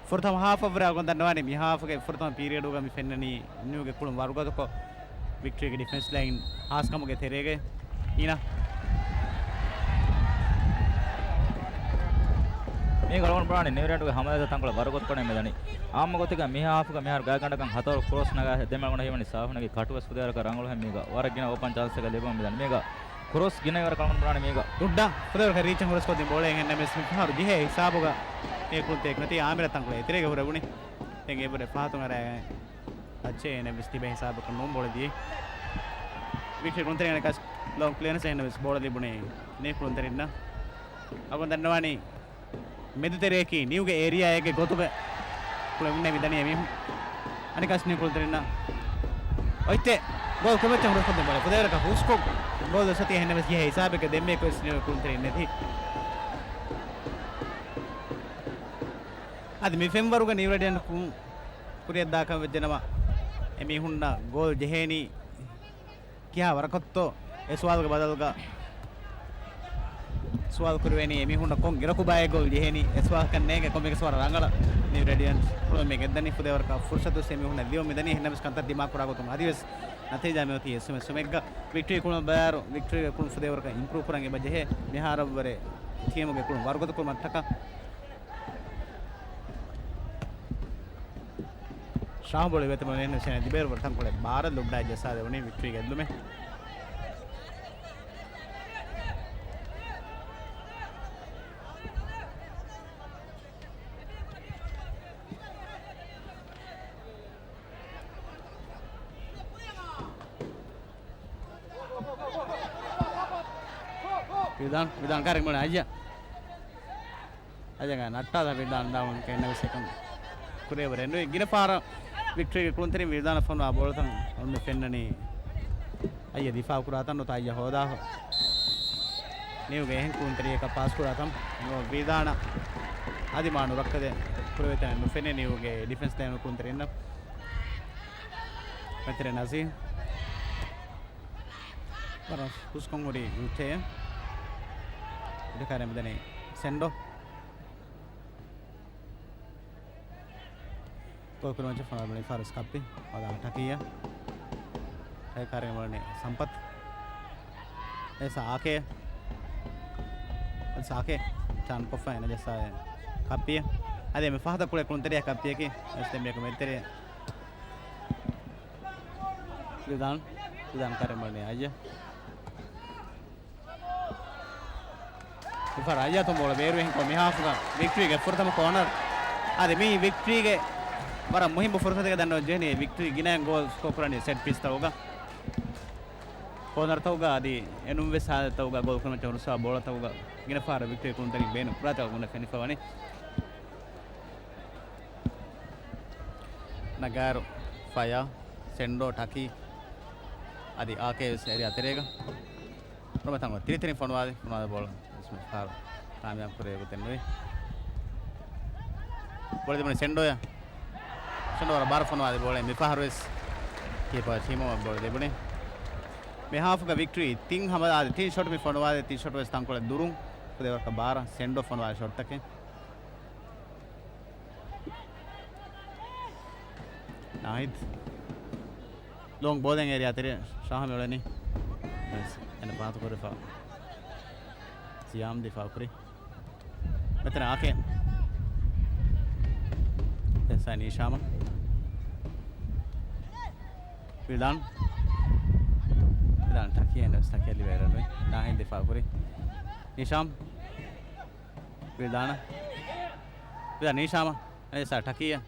ފުރަތަމަ ހާފަށްވުރެ އަޅުގަނޑު ދަންނަވާނީ މި ހާފުގެ ފުރަތަމަ ޕީރިއަޑުގަ މި ފެންނަނީ ނިއުގެ ކުޅުން ވަރުގަދަކޮށް ވިކްޓްރީގެ ޑިފެންސް ލައިން ހާސްކަމުގެ ތެރޭގައި އިނާ. މީގަ އަޅުގަނޑު ބުނާނީ ނިއުރެންޑުގެ ހަމަލާތައް ތަންކޮޅެއް ވަރުގަދަކޮށް މިދަނީ. އާއްމު ގޮތެއްގަ މި ހާފުގަ މިހާރު ގާތްގަނޑަކަށް ހަތަރު ކްރޮސް ނަގާ ދެމެޅުގަނޑަށް ހީވަނީ ސާފުން ނެގި ކަޓުވެސް ފުދޭވަރަކަށް ރަނގަޅުހެން މީގަ ވަރަށް ގިނަ އޯޕަން ޗާންސްތަކެއް ލިބުމަށް މިދަނީ. މީގަ ކްރޮސް ގިނަ އިވަރަކަށް އަޅުގަނޑު ބުނާނީ މީގަ. ތުއްޑާ ފުދޭވަރަކަށް ރީޗަށް ހުރަސްކޮށްދިން ބޯޅައެއް ހެންނަމެސް މި ފަހަރު ޖެހޭ ހިސާބުގަ ނިއު ކުޅުންތެރި އެކުނަތީ އާމިރަށް ތަންކޮޅެއް އެތެރޭގަ ހުރެވުނީ. ދެން އެއަށްވުރެ ފަހަތުން އަރާ އައްޗޭ އޭނަ ވެސް ތިބޭ ހިސާބަކަށް ނޫން ބޯޅަ ދިޔައީ. ވިކްޓްރީ ކުޅުންތެރިން އަނެކަސް ލޯން ކްލިއަރެންސް އެހެންނަމަވެސް ބޯޅަ ލިބުނީ ނިއު ކުޅުންތެރިންނަށް. އަޅުގަނޑު ދަންނަވާނީ މެދުތެރެއަކީ ނިއުގެ އޭރިއާއެއްގެ ގޮތުގަ ކުޅެމުންނޭ މިދަނީ އެމީހުން. އަނެކަސް ނިއު ކުޅުންތެރިންނަށް އޮތްތެ ގޯލް ކުރިމައްޗަށް ހުރަސްކޮށްދިން ބޯޅަ ފުދޭވަރަކަށް ހުސްކޮށް ގޯލް ދޮސް އޮތީ އެހެންނަމަވެސް ޖެހޭ ހިސާބެއްގަ ދެންމެ އެކުވެސް ނިއު ކުޅުންތެރިން ނެތި. އަދި މި ފެންވަރުގަ ނިއު ރެޑިއެންޓް ކު-، ކުރިއަށްދާކަން ވެއްޖެނަމަ، އެމީހުންނަށް ގޯލް ޖެހޭނީ ކިހާ ވަރަކަށްތޯ އެ ސުވާލުގެ ބަދަލުގަ ސުވާލު ކުރެވޭނީ އެމީހުންނަށް ކޮން އިރަކު ބައެއް ގޯލް ޖެހޭނީ؟ އެ ސުވާލަކަށް ނޭނގެ ކޮންމެއަކަސް ވަރަށް ރަނގަޅަށް މި ރޭޑިއަންޓް ކުޅުމެއް ގެންދަނީ. ފުދޭވަރަކަށް ފުރުސަތު އެމީހުންނަށް ލިޔުމެއް ދަނީ. އެހެންނަމަވެސް ކަންތައް ދިމާކުރާ ގޮތުން އަދިވެސް ނަތީޖާ މިއޮތީ އެއް ސުމެއް ސުމެއްގަ. ވިކްޓްރީ ކުޅުމަށް ބައިވަރު ވިކްޓްރީގެ ކުޅުން ފުދޭވަރަކަށް އިމްޕްރޫވް ކުރަން އެބަ ޖެހޭ. މިހާރަށްވުރެ ޓީމުގެ ކުޅުން ވަރުގަދަ ކުރުމަށްޓަކާ. ޝާހު ބޯޅަ ވޭތެ މޮޅެއް ހުސެން ދިބޭރު ވަރަށް ތަންކޮޅެއް ބާރަށް ލުއްޑާ ޖައްސާ ދެވުނީ ވިކްޓްރީގެ އެއްލުމެއް. ވިދާން، ވިދާން ކާރި މޮޅެ އައްޔަ. އަޖަގަ ނައްޓާލަ ވިދާން ދާވުން ކެންނަވެސް އެކަން ކުރެވުރެ ނުވި. ގިނަ ފާރަށް ވިކްޓްރީގެ ކުޅުންތެރިން ވިދާނަށް ފޮނުވާ ބޯޅަތަން އޮންނަ ފެންނަނީ. އައްޔަ ދިފާ ކުރާތަން ނުތަ އައްޔަ ހޯދާ. ނިއުގެ އެހެން ކުޅުންތެރިޔަކަށް ޕާސް ކުރާތަން ނުވަ ވިދާނަ އަދި މާ ނުރައްކަލެ ކުރެވޭތަނެއް ނުފެނޭ ނިއުގެ ޑިފެންސް ލައިނު ކުޅުންތެރިންނަށް. މެތިރެ ނަޒީ. ވަރަށް ހުސްކޮން ހުރި އިންޓޭ. އިޑަކާރެ މިދަނީ ސެންޑޯ. ގޯލް ކުރިމައްޗަށް ފޮނުވާލަނީ ފާރިސް ކައްޕި. ވަދާ ޓަކިޔަ. ޓަކި ކާރި މޮޅަނީ ސަމްޕަތް. އެސް އާކޭ. އެސް އާކޭ. ޓާން ކޮށްފަ އެނަ ޖައްސާ ކައްޕިއަށް. އަދި މި ފަހަތަށް ކުޅެ ކުޅުންތެރިޔާ ކައްޕިއަކީ. އެސް ދެން މިއަކު މެދުތެރެއަށް. ވިދާން. ވިދާން ކާރި މޮޅަނީ އައްޔަ. މިފަހަރު އައްޔާތު ބޯޅަ ބޭރުވެހިންކޮށް މިހާފުގަ ވިކްޓްރީގެ ފުރަތަމަ ކޯނަރ. އަދި މީ ވިކްޓްރީގެ ވަރަށް މުހިއްމު ފުރުސަތެއް ދަންނަވަން ޖެހެނީ. ވިކްޓްރީ ގިނައިން ގޯލް ސްކޯ ކުރަނީ ސެޓް ޕީސްތަކުގަ، ކޯނަރތަކުގަ އަދި އެނޫންވެސް ހާލަތްތަކުގަ ގޯލް ކުރިމައްޗަށް ހުރަސްވާ ބޯޅަތަކުގަ. ގިނަ ފަހަރަށް ވިކްޓްރީ ކުޅުންތެރިން ބޭނުން ކުރާތަކަށް ގުނަ ފެނިފަ ވަނީ. ނަގާރު، ފަޔާ، ސެންޑޯ، ޓަކީ އަދި އާކޭ ވެސް އެރިއާ ތެރޭގަ. ރޮމެ ތަންކޮޅެއް ތިރިތިރިން ފޮނުވާލި، ފޮނުވާލި ބޯޅަ އިސްމަތް ފާރު ކާމިޔާބު ކުރެވޭ ގޮތެއް ނުވި. ބޯޅަ ލިބުނީ ސެންޑޯޔަށް. ސެންޑޯ ވަރަށް ބާރަށް ފޮނުވާލި ބޯޅަ މި ފަހަރު ވެސް ކީޕަރ ޓީމަށް ބޯޅަ ލިބުނީ. މި ހާފުގަ ވިކްޓްރީ ތިން ހަމަ އާދެ، ތިން ޝޮޓް މި ފޮނުވާލި، ތިން ޝޮޓް ވެސް ތަންކޮޅެއް ދުރުން. ފުދޭވަރަކަށް ބާރަށް ސެންޑޯ ފޮނުވާލި ޝޮޓްތަކެއް. ނާހިދް. ލޯންގް ބޯލެއް އެރިއާ ތެރެ ޝާހަ މިއުޅެނީ. އެން ޕާސް ކުރެފަ. ސިޔާމް ދިފާ ކުރި. މެތަނަށް އާކޭ. ދެން ސައި ނީޝާމަށް. ވިލްދާން. ވިލްދާން ޓަކި އެން ޓަކި ލިބޭ ނާހިދް ދިފާ ކުރި. ނީޝާމް. ވިލްދާނަށް. ވިލްދާން ނީޝާމަށް. އެ ސާ ޓަކީއަށް.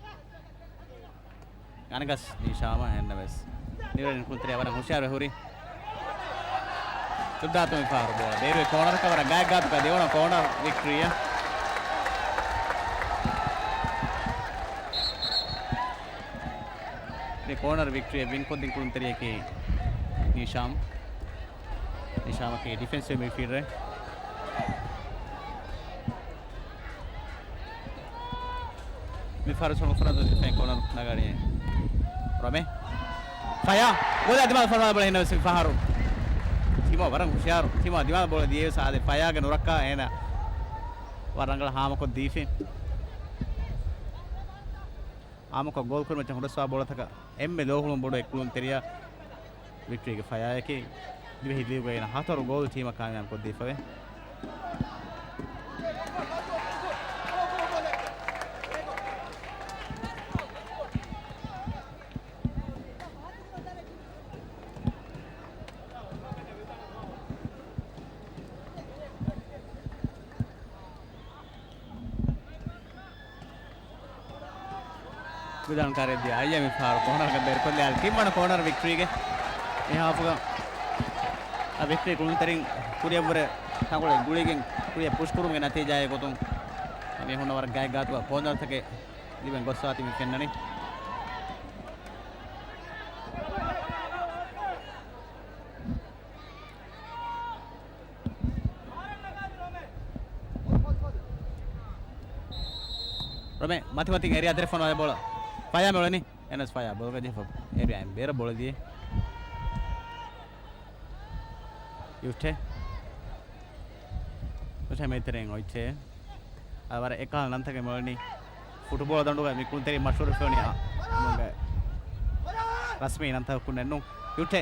ގަނެގަސް ނީޝާމަށް އެހެންނަމަވެސް ނިއުޒީލެންޑް ކުޅުންތެރިޔާ ވަރަށް ހުޝިޔާރު ހުރި. ސުއްދާތު މި ފަހަރު ބޯޅަ ބޭރުވެ ކޯނަރަކަށް ވަރަށް ގާތްގާތުގަ ދެވަނަ ކޯނަރ ވިކްޓްރީއަށް. މި ކޯނަރ ވިކްޓްރީއަށް ވިންކޮށްދިން ކުޅުންތެރިޔަކީ ނީޝާމް. ނީޝާމަކީ ޑިފެންސިވް މިޑްފީލްޑަރެއް. މި ފަހަރު ސޮނު ފަރަންސު ދިފާއިން ކޯނަރު ނަގާނީ ރޮމެ. ފަޔާ. ގޯލާ ދިމާލަށް ފަރުވާ ބަޅެއް ހިންނަވެސް މި ފަހަރު. ތިމާ ވަރަށް ހުޝިޔާރު. ތިމާ ދިމާލަށް ބޯޅަ ދިޔަވެސް އާދެ ފަޔާގެ ނުރައްކާ އޭނަ ވަރަށް ރަނގަޅަށް ހާމަކޮށްދީފި. ހާމަކޮށް ގޯލް ކުރިމައްޗަށް ހުރަސްވާ ބޯޅަތަކަށް އެންމެ ލޯހުޅުން ބޮޑު އެއްކުޅުންތެރިޔާ ވިކްޓްރީގެ ފަޔާއަކީ. ދިވެހި ލީގުގައި އޭނަ ހަތަރު ގޯލް ޓީމަށް ކާމިޔާބު ކޮށްދީފަވޭ. ވިލްދާން ކާރިއަށް ދިޔަ އައްޔަ މި ފަހަރު ކޯނަރަކަށް ބޭރުކޮށްލި އާދެ ތިންވަނަ ކޯނަރ ވިކްޓްރީގެ މި ހާފުގަ. އަ ވިކްޓްރީ ކުޅުންތެރިން ކުރިއަށްވުރެ ތަންކޮޅެއް ގުޅިގެން ކުރިއަށް ޕުޝްކުރުމުގެ ނަތީޖާއެއް ގޮތުން މީހުންނަށް ވަރަށް ގާތްގާތުގަ ކޯނަރުތަކެއް ލިބެން ގޮއްސަވާތީ މި ފެންނަނީ. ރޮމެ މަތިމަތިން އެރިއާ ތެރެ ފޮނުވާލި ބޯޅަ ފަޔާ މިއުޅެނީ. އެންއެސް ފަޔާ ބޯޅަ ޖެހިފަ އެރިއާއިން ބޭރަށް ބޯޅަ ދިޔަ. ޔުޓްޓެ. އެމެތެރެން އޮތްޗޭ. އަ، ވަރަށް އެކާލ ނަންތަކެއް މޮޅިނީ. ފުޓުބޯޅަ ދަނޑުގަ މި ކުޅުންތެރި މަޝްހޫރު ފެނި އަ، މުގެ ރަސްމީ ނަންތަކުން ނެންނު. ޔުޓެ.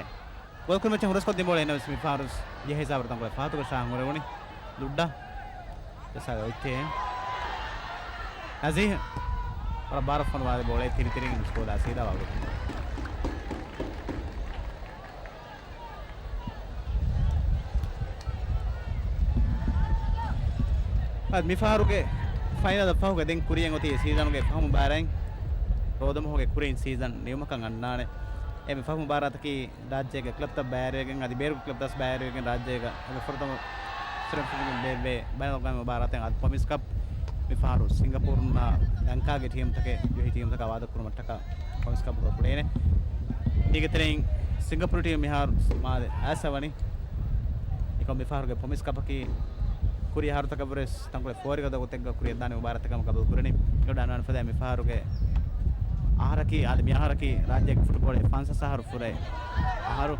ގޯލް ކުރިމައްޗަށް ހުރަސްކޮށް ދިން ބޯޅަ އެންއެމްސް މި ފަހަރު ޖެހޭ ހިސާބަށް ތަންކޮޅެއް ފަހަތުގަ ޝާހު ހުރެވުނީ. ލުއްޑާ. ޖައްސާލަ އޮތްޗޭ. ނަޒީހް. ވަރަށް ބާރަށް ފޮނުވާލި ބޯޅައެއް ތިރި ތިރިން ސްކޯލާ ސީދާ ވާގޮތުން. އަދި މިފަހަރުގެ ފައިނަލަށް ފަހުގަ ދެން ކުރިޔަށް އޮތީ ސީޒަނުގެ ފަހު މުބާރާތް. ރޯދަމަހުގެ ކުރިން ސީޒަން ނިމުމަކަށް އަންނާނެ. އެ މި ފަހު މުބާރާތަކީ ރާއްޖޭގެ ކްލަބްތައް ބައިވެރިވެގެން އަދި ބޭރުގެ ކްލަބްތައް ބައިވެރިވެގެން ރާއްޖޭގަ އެ ފުރަތަމަ ސެމިފައިނަލް ބޭއްވޭ ބައިނަލްއަގްވާމީ މުބާރާތެއް އަދި ކޮމިސް ކަޕް މި ފަހަރު ސިންގަޕޫރުންނާ ލަންކާގެ ޓީމްތަކެއް ޖުހި ޓީމްތަކާ ވާދަކުރުމަށްޓަކާ ކޮމިސް ކަޕުގަ ކުޅޭނެ. އޭގެ ތެރެއިން ސިންގަޕޫރު ޓީމް މިހާރު މާލެ އައިސް އަވަނީ. އެކަމް މި ފަހަރުގެ ކޮމިސް ކަޕަކީ ކުރި އަހަރުތަކަށްވުރެސް ތަންކޮޅެއް ފޯރިގަދަ ގޮތެއްގަ ކުރިއަށްދާނެ މުބާރާތެއް ކަމަށް ގަބޫލު ކުރަނީ. އެގޮތަށް އަންނާނެ ފަދަ މި ފަހަރުގެ އަހަރަކީ، އާދެ މި އަހަރަކީ ރާއްޖޭގެ ފުޓުބޯޅަ ފަންސާސް އަހަރު ފުރޭ އަހަރު.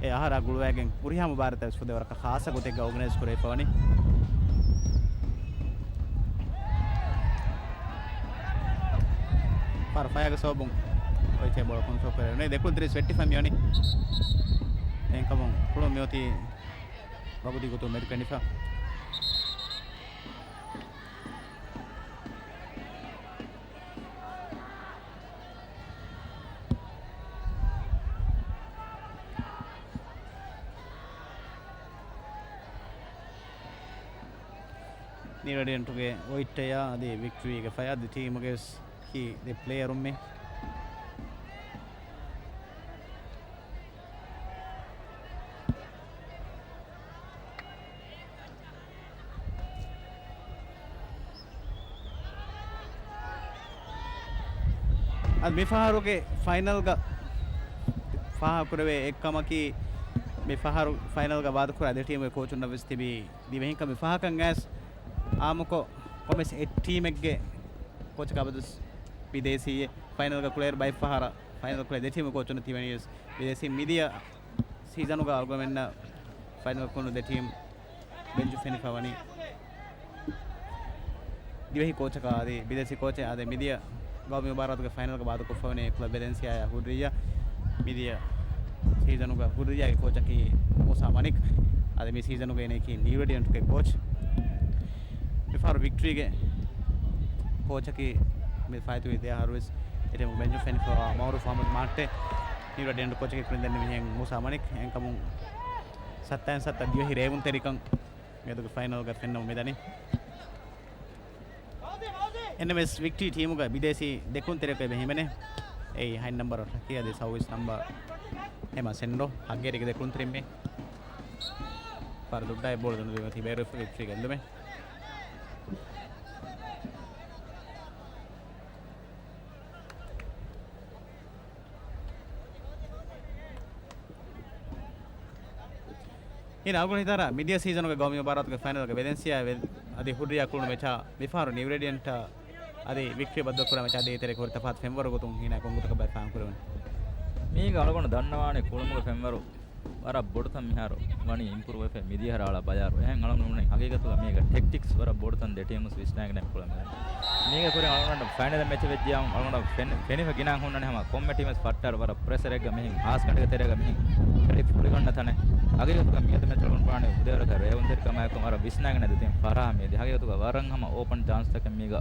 އެ އަހަރާ ގުޅުވައިގެން ހުރިހާ މުބާރާތެއް ވެސް ފުދޭ ވަރަކަށް ޚާއްޞަ ގޮތެއްގަ އޯގަނައިޒް ކުރެވިފަވަނީ. ފަރު ފަޔާގެ ސޯބުން އޮތް ބޯޅަ ކޮންޓްރޯލް ކުރެވުނީ. ދެކުޅުންތެރި ވެއްޓިފަ މިވަނީ. އެހެންކަމުން ކުޅުން މިއޮތީ ވަގުދީ ގޮތުން މެދުކެނޑިފަ. ނީ ރޭޑިއަންޓުގެ ވޮއިޓްޓަޔާ އަދި ވިކްޓްރީގެ ފަޔާ ދެ ޓީމުގެ ވެސް ކީ ދެ ޕްލޭޔަރުން މި. އަދި މިފަހަރުގެ ފައިނަލްގަ ފާހަގަކުރެވޭ އެއްކަމަކީ، މިފަހަރު ފައިނަލްގަ ވާދަކުރާ ދެ ޓީމުގެ ކޯޗުންނަށް ވެސް ތިބީ ދިވެހިންކަން މި ފާހަގަކަން އައިސް އާއްމުކޮށް ކޮމިސް އެއް ޓީމެއްގެ ކޯޗަކާ ބަދަލު ބިދޭސީއެއް ފައިނަލްގަ ކުޅޭއިރު ބައެއް ފަހަރަށް ފައިނަލް ކުޅޭ ދެ ޓީމު ކޯޗުން ތިވަނީ ވެސް ބިދޭސީ. މިދިޔަ ސީޒަނުގަ އަޅުގަނޑުމެންނަށް ފައިނަލް ކުޅުނު ދެ ޓީމް ބެންޗު ފެނިފަވަނީ. ދިވެހި ކޯޗަކާ އަދި ބިދޭސީ ކޯޗެއް އާދެ، މިދިޔަ ގައުމީ މުބާރާތުގެ ފައިނަލްގަ ވާދަކޮށްފަވަނީ ކްލަބް ވެލެންސިއާއާ ހުއްރިއްޔާ. މިދިޔަ ސީޒަނުގަ ހުއްރިއްޔާގެ ކޯޗަކީ މޫސާ މަނިކް. އަދި މި ސީޒަނުގަ އިނީކީ ނީވް ރޭޑިއަންޓުގެ ކޯޗް. މިފަހަރު ވިކްޓްރީގެ ކޯޗަކީ މި ފާއިތުވި ދެ އަހަރު ވެސް އެޓީމުގެ ބެންޗު ފެނިފަވާ މައުރޫފް އަހްމަދު މާއްޓެ. ނީވް ރޭޑިއަންޓު ކޯޗަކީ ކުރިން ދެންނެވިހެން މޫސާ މަނިކް. އެހެންކަމުން ސައްތައިން ސައްތަ ދިވެހި ރޭވުންތެރިކަން މިއަދުގެ ފައިނަލްގަ ފެންނަމުން މިދަނީ. އެންއެމްއެސް ވިކްޓްރީ ޓީމުގަ ބިދޭސީ ދެކުންތެރިޔަކު އެބަ ހިމެނޭ. އެއީ ހަތް ނަންބަރު ޓަކި އަދި ސައުވީސް ނަންބަރު ހެމާ ސެންޑޯ. ހަގޭރިގެ ދެކުންތެރިން މި ފަރު ދުއްޑާ އެ ބޯޅަ ދުނުދުވީމަތީ ބޭރުވެފަ ވިކްޓްރީ ގެއްލުމެއް. އިން އަޅުގަނޑު ހިތާރާ މިދިޔަ ސީޒަނުގެ ގައުމީ މުބާރާތުގެ ފައިނަލްގެ ވެލެންސިއާ ވެ-، އަދި ހުއްރިއްޔާ ކުޅުނު މެޗާ މިފަހަރު ނީވް ރޭޑިއަންޓާ އަދި ވިކްޓްރީ ބައްދަލުކުރާ މެޗާ ދޭތެރޭ ހުރި ތަފާތު ފެންވަރު ގޮތުން ހީނާ ކޮންގޮތަކަށް ބައި ފާހަގަކުރެވުނު. މީގަ އަޅުގަނޑު ދަންނަވާނީ ކުޅުމުގެ ފެންވަރު ވަރަށް ބޮޑުތަން މިހާރު ވަނީ އިމްޕްރޫވް ވެފަ މިދިޔަހަރާ އަޅާ ބަޔާރު. އެހެން އަޅުގަނޑު ހަގީގަތުގަ މީގަ ޓެކްޓިކްސް ވަރަށް ބޮޑުތަން ދެ ޓީމުސް ވިސްނާގެން ކުޅެމެ. މީގެ ކުރިން އަޅުގަނޑަށް ފައިނަލް މެޗެއް ވެއްޖިއްޔާ އަޅުގަނޑަށް ފެނި-، ފެނިފަ ގިނަ ހުންނަނީ ހަމަ ކޮންމެ ޓީމެސް ފައްޓާރު ވަރަށް ޕްރެސަރެއްގަ މިހިން ހާސްގަނޑުގެ ތެރޭގަ މިހިން ކެރި ފުރިގަންނަ ތަނެއް. ހަގީގަތުގަ މިއަދު މެޗް އަޅުގަނޑު ބުނާނީ ހުދޭވަރަކަށް ރޭވުންތެރިކަމާއެކު ވަރަށް ވިސްނާގެން އަދި ތިން ފަރާހަށް މިއަދި. ހަގީގަތުގަ ވަރަށް ހަމަ އޯޕަން ޗާންސްތަކެއް މީގަ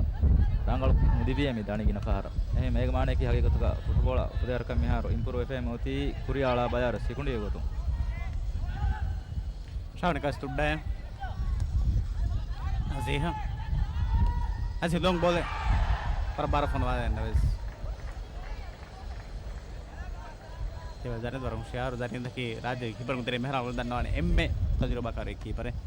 ރަނގަޅު ނުލިބިޔޭ މި ދަނީ ގިނަ ފަހަރަށް. އެހެން އޭގެ މާނައަކީ ހަގީގަތުގަ ފުޓުބޯޅަ ފުދޭވަރަކަށް މިހާރު އިމްޕްރޫވް ވެފައި މިއޮތީ ކުރިއަށް އަޅާ ބަޔާރު ސިކުނޑިއެއް ގޮތުން. ޝާވަނިކާސް ތުއްޑާ. އަޒީހަ. އަޒީ ލޮންގް ބޯލެއް. ވަރަށް ބާރަށް ފޮނުވާލަން އެންނަ ވެސް. އެވެ ޒަރީން ވަރަށް ހުޝިޔާރު. ޒަރީން ދަކީ ރާއްޖޭގެ ކީޕަރުންގެ ތެރެއިން މިހާރު އަޅުގަނޑު ދަންނަވާނެ އެންމެ ތަޖުރިބާކާރު ކީޕަރެއް.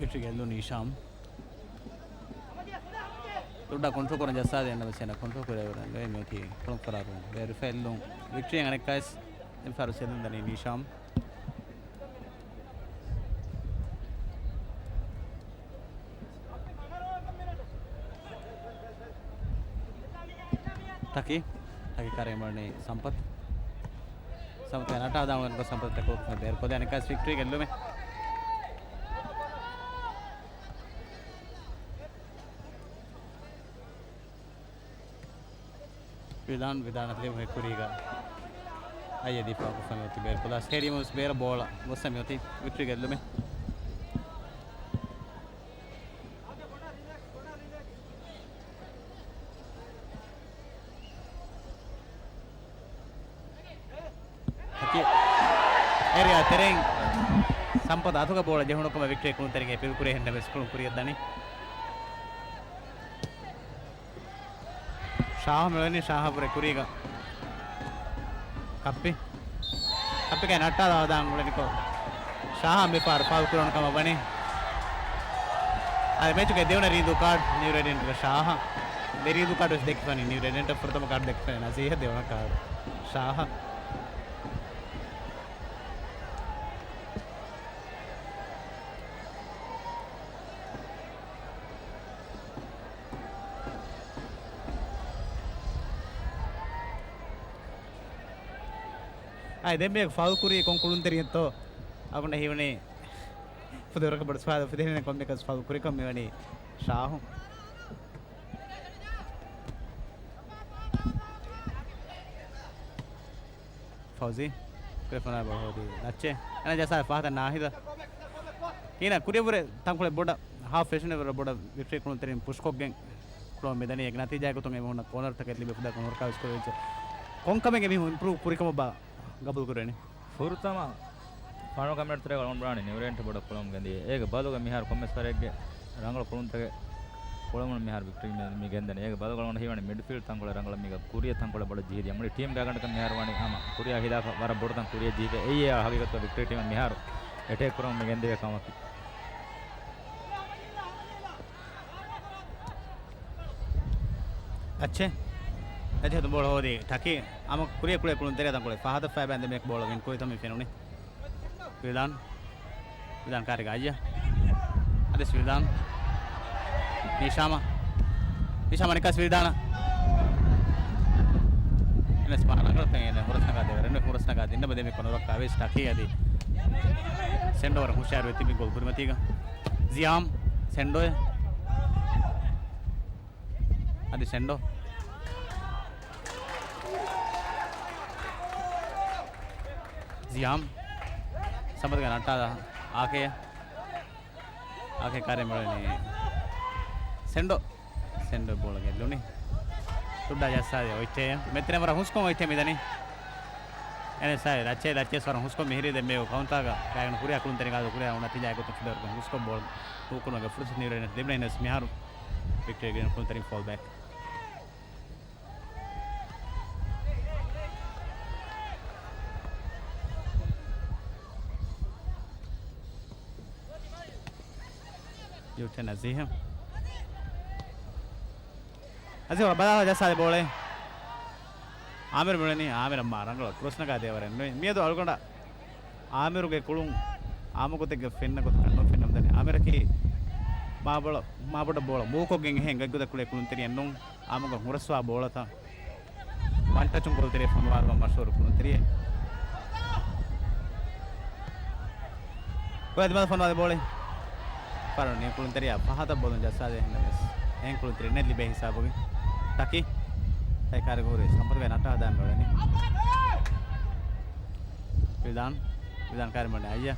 ވިކްޓްރީ ގެއްލުނީ ހިޝާމް. ތުއްޑާ ކޮންޓްރޯލް ކުރަން ޖައްސާދޭ އެންނަ ވެސް އޭނަ ކޮންޓްރޯލް ކުރެވި އެރުން މިއޮތީ ކޮޅުން ފަރާރުން. ވެރިފައިލް ލުން ވިކްޓްރީ އަނެއްކާވެސް ފަރުސަތު ދަނީ ނިޝާމް. ތަކި، ތަކި ކާރި މަޑުނީ ސަމްޕަތް. ސަމްޕަތް ނަޓާ ދާން ގޮސް ސަމްޕަތް ތަކު ބޭރު ކޮށްދޭނެ ކަސް ވިކްޓްރީ ގެއްލުމެއް. ވިލާން، ވިލާން އަތުގެ ކުރީގަ އައްޔަ ދިފާއު ކޮށްފަ މިއޮތީ ބޭރު ކުލާ ސްޓޭޑިއަމު ވެސް ބޭރަށް ބޯޅަ ގޮއްސަ މިއޮތީ ވިކްޓްރީ ގެއްލުމެއް. އެރިއާ ތެރެއިން ސަމްޕަތް އަތުގަ ބޯޅަ ޖެހުނު ކަމަށް ވިކްޓްރީ ކުޅުންތެރިން އެޕީލް ކުރި އެހެންނަމަވެސް ކުޅުން ކުރިއަށް ދަނީ. ޝާހު މި އޮތީ ޝާހަށްވުރެ ކުރީގަ ކައްޕި. ކައްޕިގައި ނައްޓާލާ ދާން އުޅެނިކޮށް، ޝާހަށް މިފަހަރު ފައުލް ކުރަން ކަމަށް ވަނީ. އަދި މެޗުގެ ދެވަނަ ރީދޫ ކާޑް ނިއު ރޭޑިއަންޓްގެ ޝާހަށް. ދެ ރީދޫ ކާޑް ވެސް ދެކިފަނީ ނިއު ރޭޑިއަންޓަށް. ފުރަތަމަ ކާޑް ދެކިފަނީ ނަޒީހަށް، ދެވަނަ ކާޑް ޝާހަށް. އާއި، ދެން މިއަށް ފައުލް ކުރީ ކޮން ކުޅުންތެރިއެއްތޯ؟ އަގުން ހީވަނީ ފުދޭވަރަކަށް ބޮޑު ސުވާލެއް އުފެދޭނެ، ކޮންމެއަކަސް ފައުލް ކުރިކޮށް މިވަނީ ޝާހު. ފައުޒީ، ކުރެފުނާ ބަހޯދީ ލައްޗޭ. އެނަ ޖަސާ ފަހަތަށް ނާހިދަ. ކީނަ ކުރިއަށްވުރެ ތަންކޮޅެއް ބޮޑަށް ހާފް ފެށުނެވުރެ ބޮޑަށް ވިކްޓްރީ ކުޅުންތެރިން ޕުޝްކޮށްގެން ކުޅަމުން މިދަނީ. އޭގެ ނަތީޖާގެ ގޮތުން އެމީހުންނަށް ކޯނަރުތަކެއް ލިބި ފުދާކަން ހުރަކާވެސް ކުރެވިއްޖެ. ކޮންކަމެއް އެމީހުން އިމްޕްރޫވް ކުރިކަމަށް ބާ ގަބޫލު ކުރެވެނީ؟ ފުރަތަމަ ފާނަލް ކަމެންޓް ތެރޭގަ އަޅުގަނޑު ބުނާނީ ނިއުރޭންޓް ބޮޑަށް ކުޅަމުން ގެންދިޔަ. އޭގެ ބަދަލުގަ މިހާރު ކޮންމެސް ވަރެއްގެ ރަނގަޅު ކުޅުންތަކެއް ކުޅަމުން މިހާރު ވިކްޓްރީ މި، މި ގެންދަނީ. އޭގެ ބަދަލުގަ އަޅުގަނޑު ހީވަނީ މިޑްފީލްޑް ތަންކޮޅެއް ރަނގަޅަށް މީގަ ކުރިއަށް ތަންކޮޅެއް ބޮޑަށް ޖެހިދިޔަ. މުޅި ޓީމް ގާގަނޑަކަށް މިހާރު ވަނީ ހަމަ ކުރިއާ ހިލާފަށް ވަރަށް ބޮޑު ތަން ކުރިއަށް ޖެހިފަ. އެއީ އެއާ ހަގީގަތުގަ ވިކްޓްރީ ޓީމަށް މިހާރު އެޓޭކް ކުރަމުން މި ގެންދެވޭ ކަމަކީ. އައްޗެ. އައްޗެ ދުނބޯޅަ ހޯދީ ޓަކީ. އާމު ކުރިއަށް ކުޅޭ ކުޅުންތެރިޔާ ތަންކޮޅެއް ފަހަތަށް ފައިބައިން ދެމެ ބޯޅަ ވިން ކުރިތަމި ފެނުނީ. ވިލްދާން. ވިލްދާން ކާރިގަ އައްޔަ. އަދިސް ވިލްދާން. ނިޝާމަ. ނިޝާމަ ނިކަސް ވިލްދާނަ. އެނަސް މާ ރަނގަޅު ތެން ހުރަސް ނަގާ ދެވަރެއް. ހުރަސް ނަގާ ދިންނަ ބަދެ މި ކޮނުރަކާ ވެސް ޓަކީ އަދި. ސެންޑޯ ވަރަށް ހުޝާރު ވެ ތިބި ގޯލް ކުރިމަތީގަ. ޒިޔާމް. ސެންޑޯ. އަދި ސެންޑޯ. ޒިޔާމް. ސަމަދުގެ ނައްޓާލާ އާކޭ. އާކޭ ކާރި މަޅުނީ. ސެންޑޯ. ސެންޑޯ ބޯޅަ ގެއްލުނީ. ތުއްޑާ ޖައްސާދި އޮތްޓޭ. މެތިނެ ވަރަށް ހުސްކޮން އޮތްޓޭ މިދަނީ. އެނެސާއި ލައްޗޭ ލައްޗޭ ސޮރަ ހުސްކޮން މިހިރީ ދެންމެ ކައުންތާގަ ގާގަނޑު ކުރިއާ ކުޅުންތެރި ގާދު ކުރިއާ ނަތީޖާ ގޮތުން ފުދޭވަރަކަށް ހުސްކޮށް ބޯޅަ ހޫކުރުމުގެ ފުރުސަތު ނިއުރޭން ލިބުނެ. އެނެސް މިހާރު ވިކްޓްރީ ގްރީން ކުޅުންތެރިން ފޯލް ބޭކް. ޔޫޓެ ނަޒީހަ. އަޒީޒަށް ބަލާލާ ޖައްސާލި ބޯޅަ. އާމިރު މިޅެނީ. އާމިރަށް މާ ރަނގަޅަށް ކްރޮސް ނަގާ ދޭވަރެއް ނުވި. މިއަދު އަޅުގަނޑަށް އާމިރުގެ ކުޅުން އާމު ގޮތެއްގަ ފެންނަ ގޮތަކަށް ނުފެންނަމުން ދަނީ. އާމިރަކީ މާ ބޮޑަށް، މާ ބޮޑަށް ބޯޅަ މޫވްކޮށްގެން އެހެން ގޮތްގޮތަށް ކުޅޭ ކުޅުންތެރިއެއް ނޫން. އާމުގަ ހުރަސްވާ ބޯޅަތައް ވަން ޓަޗުން ކޮޅުތެރެއަށް ފޮނުވާލުމަށް މަޝްހޫރު ކުޅުންތެރިއެއް. އޮތް ދިމާލަށް ފޮނުވާލި ބޯޅަ. ފަރުނީ ކުޅުންތެރިޔާ ފަހަތަށް ބޯޅަ ޖައްސާދޭ އެހެންނަމަވެސް އެހެން ކުޅުންތެރި ނެތް ލިބޭ ހިސާބުގެ. ޓަކީ. ތައި ކާރި ގޯރި ސަމްޕަތުގެ ނައްޓާ ހަދާން ބޭނުން. ވިލްދާން. ވިލްދާން ކާރި މަޑުނީ އައްޔަ.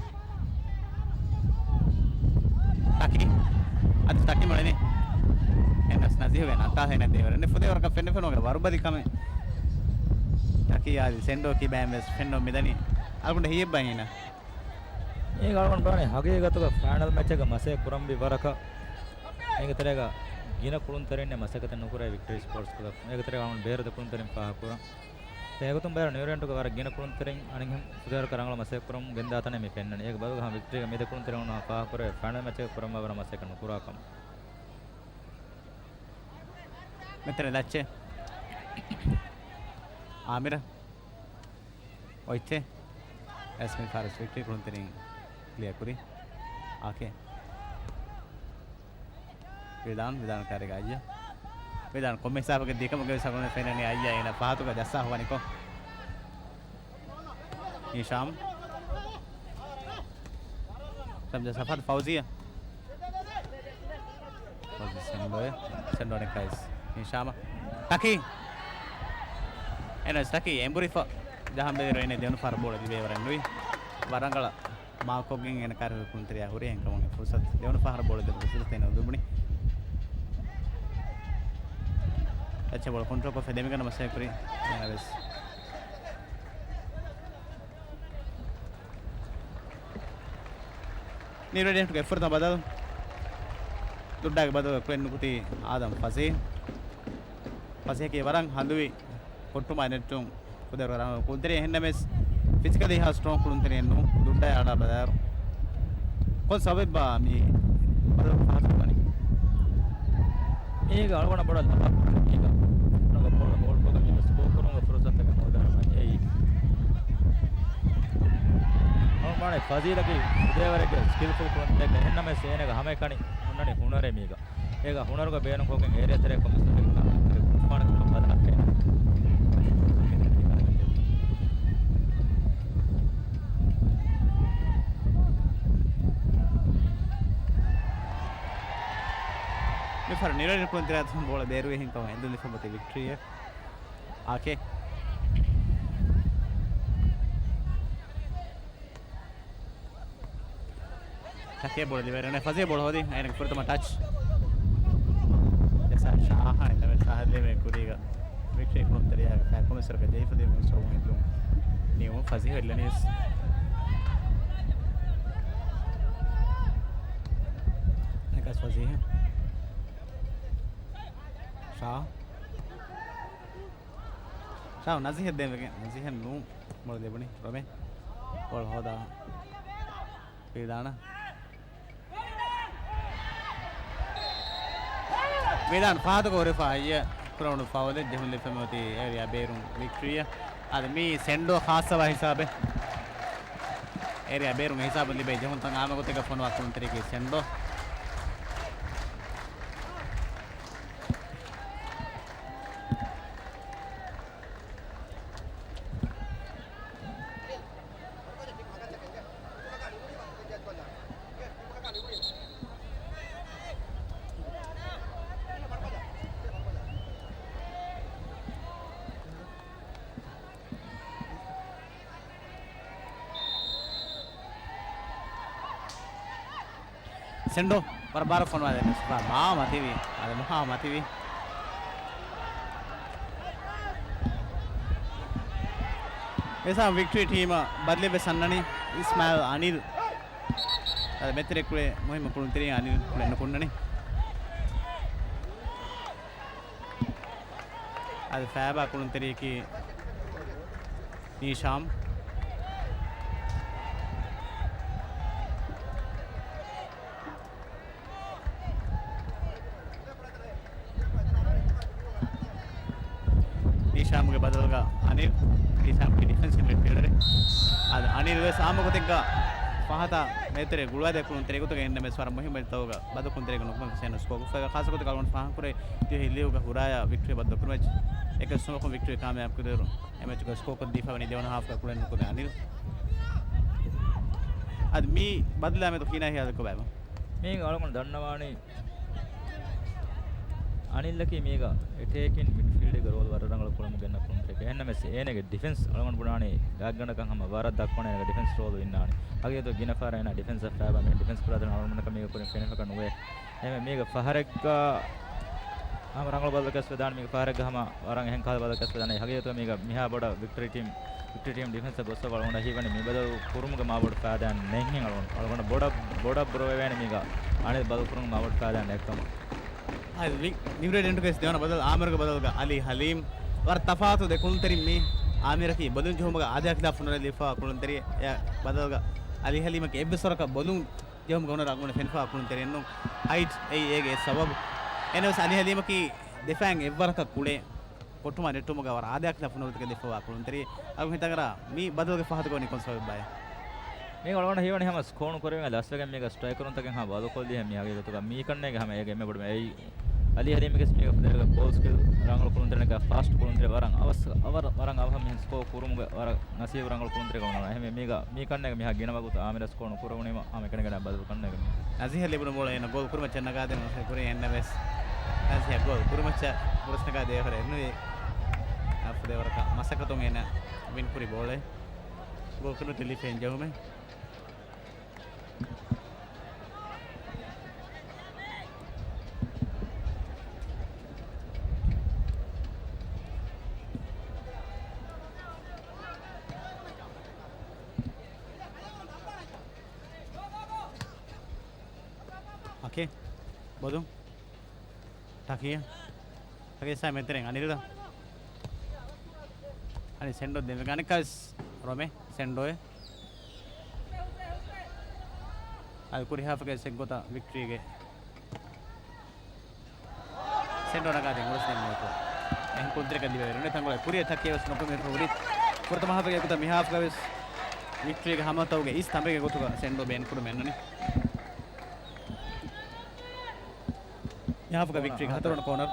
ޓަކީ. އަދި ޓަކީ މަޑުނީ. އެންއެސް ނަޒީހުގެ ނައްޓާ ހެނެއް ދޭވަރެއް. ފުދޭވަރަކަށް ފެންނަ ފެނުމުގެ ވަރުބަލި ކަމެއް. ޓަކީ އާދި ސެންޑޯ ކިބައިން ވެސް ފެންނަ މިދަނީ. އަޅުގަނޑަށް ހީއެއްބައި ހީނަ. އޭގަ އަޅުގަނޑު ބުނާނީ ހަގީގަތުގަ ފައިނަލް މެޗެއްގަ މަސައްކަތް ކުރަންވީ ވަރަކަށް އޭގެ ތެރޭގަ ގިނަ ކުޅުންތެރިންނެއް މަސައްކަތެއް ނުކުރޭ ވިކްޓަރީ ސްޕޯޓްސް ކްލަބް. އޭގެ ތެރޭގަ އަޅުގަނޑު ބޭރު ދެ ކުޅުންތެރިން ފާހަގަކުރަން. އެގޮތުން ބޭރު ނިއުރޭންޓުގަ ވަރަށް ގިނަ ކުޅުންތެރިން އަނެއްހެން ފުދޭވަރަކަށް ރަނގަޅަށް މަސައްކަތް ކުރަމުން ގެންދާ ތަނެއް މި ފެންނަނީ. އޭގެ ބަދަލުގަ ހަމަ ވިކްޓަރީގަ މި ދެ ކުޅުންތެރިން ފާހަގަކުރެވޭ ފައިނަލް މެޗެއް ކުރަންވާ ވަރަށް މަސައްކަތް ނުކުރާ ކަމަށް. މެތެރެ ލައްޗެ. އާމިރަށް. އޮތްޗެ. އެސް މި ފާރިސް ވިކްޓްރީ ކުޅުންތެރިން ކްލިއަރ ކުރި. އާކޭ. ވިދާން، ވިދާން ކާރިގަ އައްޔަ. ވިދާން ކޮންމެ ހިސާބަކަށް ދިކަމުގެ ސަގުނެ ފެނެނީ އައްޔަ އޭނަ ފަހަތުގަ ޖައްސާ ހުވަނިކޮށް. ހިޝާމް. ސަމްޖަ ސަފާދު ފައުޒިޔާ. ފައުޒި ސެންޑޯއެ. ސެންޑޯ ނިކައިސް. ހިޝާމަ. ޓަކީ. އެނަސް ޓަކީ އެނބުރިފަ. ޖަހަން ބެލިރު އޭނަ ދެވަނަ ފަހަރަށް ބޯޅަ ލިބޭ ވަރެއް ނުވި. ވަރަށް ރަނގަޅަށް މާކްކޮށްގެން އޭނަ ކާރި ކުޅުންތެރިޔާ ހުރި އެހެންކަމުން އެ ފުރުސަތު ދެވަނަ ފަހަރަށް ބޯޅަ ދެން ފުރުސަތު އޭނަ ލިބުނީ. އެއްޗެއް ބޯޅަ ކޮންޓްރޯލްކޮށް ފެދެމިގަނޑަ މަސައްކަތް ކުރި. އޭނަ ވެސް. ނިއުރެޑިއެންޓްގެ ފުރަތަމަ ބަދަލު. ދުއްޑާގެ ބަދަލު ކުޅެން ނުކުތީ އާދަމް ފަސީހް. ފަސީހަކީ ވަރަށް ހަނދުވި ކޮއްޓުމާ ނެއްޓުން ކުދަރު ރަނގަޅު ކުޅުންތެރި އެހެންނަމެސް ފިޒިކަލީ ހާ ސްޓްރޯން ކުޅުންތެރިއެއް ނޫން. ދުއްޑާ އަޅާ ބަދަލު. ކޮން ސަބަބެއްބާ މި ބަދަލު ފަހަތު ވަނީ؟ މީގަ އަޅުގަނޑަށް ބޮޑަށް ލަފާ ކުރަނީ މީގަ. ނަމަ ބޯޅަ ހޯލްޑްކޮށްގެން މީގަ ސްކޯ ކުރުމުގެ ފުރުސަތަކަށް ހޯދާނަމަ އެއީ. އަޅުގަނޑު ފަޒީލަކީ ހުދޭވަރެއްގެ ސްކިލްފުލް ކުޅުންތެރިއެއް އެހެންނަމަވެސް އޭނަގެ ހަމައެކަނި ހުންނަނީ ހުނަރެއް މީގަ. އޭގަ ހުނަރުގަ ބޭނުންކޮށްގެން އޭރިއާ ތެރޭ ކޮންމެސް ކުށްފާނަކަށް ބަލާފައި. މިފަހަރު ނިއުރެޑިއެންޓް ކުޅުންތެރިއާ ބޯޅަ ބޭރުވި ހިންކަމަށް އެނދުން ލިފަން ބޮތި ވިކްޓްރީއެއް. އާކޭ. ޓަކޭ ބޯޅަ ލިބޭ ރަނެ ފަޒީ ބޯޅަ ހޯދި އޭނަގެ ފުރަތަމަ ޓަޗް. ޖައްސާ ޝާހާ އެންމެ ޝާހާ ލިބޭ ކުރީގަ ވިކްޓްރީ ކުޅުންތެރިޔާގެ ފައި ކޮމެސްރަކަ ޖެހިފަ ދިން ސޮވުން އެދުން ނިއު ފަޒީ ވެއްލަނީސް. ނިކަސް ފަޒީ. ޝާ. ޝާ ނަޒީހަށް ދޭން ވެގެން. ނަޒީހަށް ނޫން. ބޯޅަ ލިބުނީ ރޮމޭ. ބޯޅަ ހޯދާ ވިދާނަށް. ވިދާން ފަހަތުގަ ހުރެފަ އައްޔަ ކުރެވުނު ފައުލެއް ޖެހުން ލިބިފަ މިއޮތީ އޭރިއާ ބޭރުން ވިކްޓްރީއަށް. އަދި މީ ސެންޑޯ ޚާއްސަވާ ހިސާބެއް. އޭރިއާ ބޭރުން ހިސާބުން ލިބޭ ޖެހުންތައް އާންމު ގޮތެއްގަ ފޮނުވާ ކުޅުންތެރިޔަކީ ސެންޑޯ. ސެންޑޯ ވަރަށް ބާރަށް ފޮނުވާލެއް ނުސްފާ މާ މަތިވި. އަދި މުހާ މަތިވި. އެސާ ވިކްޓްރީ ޓީމަށް ބަދަލެއް ވެސް އަންނަނީ އިސްމާއިލް އަނިލް. އަދި މެތެރެ ކުޅެ މުހިއްމު ކުޅުންތެރި އަނިލް ކުޅެ ނުކުންނަނީ. އަދި ފައިބާ ކުޅުންތެރިޔަކީ ނީޝާމް. ނީޝާމްގެ ބަދަލުގަ އަނިލް. ނީޝާމްގެ ޑިފެންސިވް މިޑްފީލްޑަރެއް. އަދި އަނިލް ވެސް އާންމު ގޮތެއްގަ ފަހަތަށް މޭތެރެ ގުޅުވާދޭ ކުޅުންތެރި ގޮތުގަ އެންނަމެސް ވަރަށް މުހިއްމު ތައުގަ ބަދު ކުންތެރިގެ ނުކުމެ ސޭނަ ސްކޯ ގުފަގަ ޚާއްސަ ގޮތުގަ އަޅުގަނޑު ފާހަގަކުރޭ ތި ހިލްލިއުގަ ހުރާޔާ ވިކްޓްރީ ބައްދަލު ކުރުމެއް. އެކެއް ސުމަކުން ވިކްޓްރީ ކާމިޔާބު ކުރިއިރު އެމެޗުގަ ސްކޯކޮށް ދީފަވަނީ ދެވަނަ ހާފްގަ ކުޅެން ނުކުމެ އަނިލް. އަދި މި ބަދަލާ މެދު ކިހިނެއް ހިޔާލެއް ކޮބާ؟ މީގަ އަޅުގަނޑު ދަންނަވާނީ އަނިލްއަކީ މީގަ އެޓޭކިން މިޑްފީލްޑްގެ ރޯލް ވަރަށް ރަނގަޅަށް ކުޅަމުން ގެންނަ ކުންތެރި. އެހެންނަމެސް އޭނަގެ ޑިފެންސް އަޅުގަނޑު ބުނާނީ ގާތްގަނޑަކަށް ހަމަ ވަރަށް ދަށްކޮށް އޭނަގެ ޑިފެންސް ރޯލް އިންނާނީ. ހަގީގަތުގަ ގިނަ ފަހަރަށް އޭނަ ޑިފެންސަށް ފައިބާ މި ޑިފެންސް ކުރާތަން އަޅުގަނޑުމެންނަކަށް މީގަ ކުރިން ފެނިފަކަށް ނުވޭ. އެހެންވެ މީގަ ފަހަރެއްގަ ހަމަ ރަނގަޅު ބަދަލު ކެސް ވެދާނެ މީގަ ފަހަރެއްގަ ހަމަ ވަރަށް އެހެން ކަހަލަ ބަދަލު ކެސް ވެދާނެ. ހަގީގަތުގަ މީގަ މިހާ ބޮޑަށް ވިކްޓްރީ ޓީމް، ވިކްޓްރީ ޓީމް ޑިފެންސަށް ގޮއްސަ އަޅުގަނޑަށް ހީވަނީ މި ބަދަލު ކުރުމުގެ މާބޮޑު ފައިދާއެއް ނެތްހެން އަޅުގަނޑު، އަޅުގަނޑަށް ބޮޑަށް، ބޮޑަށް ބުރަވެވޭނެ މީގަ އަނެއް ބަދަލު ކުރުމުގެ މާބޮޑު ފައިދާއެއް ނެތްކަމަށް. އަދި ވި-، ނިއުރެޑިއެންޓްގެ ދެވަނަ ބަދަލު އާމިރުގެ ބަދަލުގަ އަލީ ހަލީމް. ވަރަށް ތަފާތު ދެ ކުޅުންތެރިން މީ. އާމިރަކީ ބޮލުން ޖެހުމުގަ އާދަޔާ ޚިލާފަށް ނުރެދިފަ ކުޅުންތެރި. އެ ބަދަލުގަ އަލީ ހަލީމަކީ އެއްވެސް ވަރަކަށް ބޮލުން ޖެހުމުގެ ހުނަރު އަޅުގަނޑަށް ފެނިފަ ކުޅުންތެރިއެއްނު. ހައިޓް އެއީ އޭގެ އެއް ސަބަބު. އެހެންނަމަވެސް އަލީ ހަލީމަކީ ދެފާއިން އެއްވަރަކަށް ކުޅޭ. ކޮޓުމާ ނެއްޓުމުގަ ވަރަށް އާދަޔާ ކިލާފު ނުވަތަ ދެއްވާ ކުޅުންތެރި. އަޅުގަނޑު ހިތަށް އަރާ މި ބަދަލުގެ ފަހަތުގަ ވަނީ ކޮން ސަބަބެއްބާއޭ؟ މީގަ އަޅުގަނޑަށް ހީވަނީ ހަމަ ސްކޯނު ކުރެވިގެން ލަސްވެގެން މީގަ ސްޓްރައިކަރުންތަކެއް ހަމަ ބަދަލުކޮށްލީ ހަމަ މި ހަގީގަތުގަ މީ ކަންނޭގެ ހަމަ އޭގެ އެންމެ ބޮޑު އެއީ އަލީ ހަލީމްގެ މީގަ ފުދޭގަ ބޯލް ސްކިލް ރަނގަޅު ކުޅުންތެރިންގެ ފާސްޓް ކުޅުންތެރި ވަރަށް އަވަސް އަވަރ ވަރަށް އަވަހަށް މިހެން ސްކޯ ކުރުމުގެ ވަރަށް ނަސީބު ރަނގަޅު ކުޅުންތެރި ގަންނަ. އެހެންވެ މީގަ މީ ކަންނޭގެ މިހާ ގިނަ ވަގުތު އާމިރަށް ސްކޯ ނުކުރެވުނީމަ އާމި ކަންނޭގެ ބަދަލު ކަންނޭގެ މީ. ނަޒީހަށް ލިބުނު ބޯޅަ އޭނަ ގޯލް ކުރިމައްޗަށް ނަގާދޭން އުނދަގޫ ކުރި އެންނަމެސް ނަޒީހަށް ގޯލް ކުރިމައްޗަށް ބުރަސް ނަގާ ދޭހަރެ ނުވި. އަފުދޭވަރަކަށް މަސައްކަތުން އޭނަ ވިން ކުރި ބޯޅަ ގޯލް ކުރިމައްޗަށް ލިފެން ޖެހުމެއް. އަކޭ. ބޮލުން. ޓަކީ. ޓަކީ ސާ މެތެރެން އަނިލް. އަނި ސެންޑޯ ދެމެގަނިކަސް ރޮމެ ސެންޑޯއެ. އަދި ކުރިހާފަގެ ސެއްގޮތަށް ވިކްޓްރީގެ ސެންޑޯ ނަގާދޭ އުޅެސް ދެން މެއެކު. އެހެން ކުންތެރިކަ ލިބެވެރުނެ ތަނގޮޅެ ކުރިއަށް ތަކިޔަވެސް ނުކުމެ ހުރި. ފުރަތަމަ ހާފަގެ އެކުތަ މިހާފަގަވެސް ވިކްޓްރީގެ ހަމަތައުގެ އިސް ތަނބެގެ ގޮތުގަ ސެންޑޯ ބޭން ކުޑު މެންނަނީ. މިހާފަގަ ވިކްޓްރީގެ ހަތަރުވަނަ ކޯނަރ.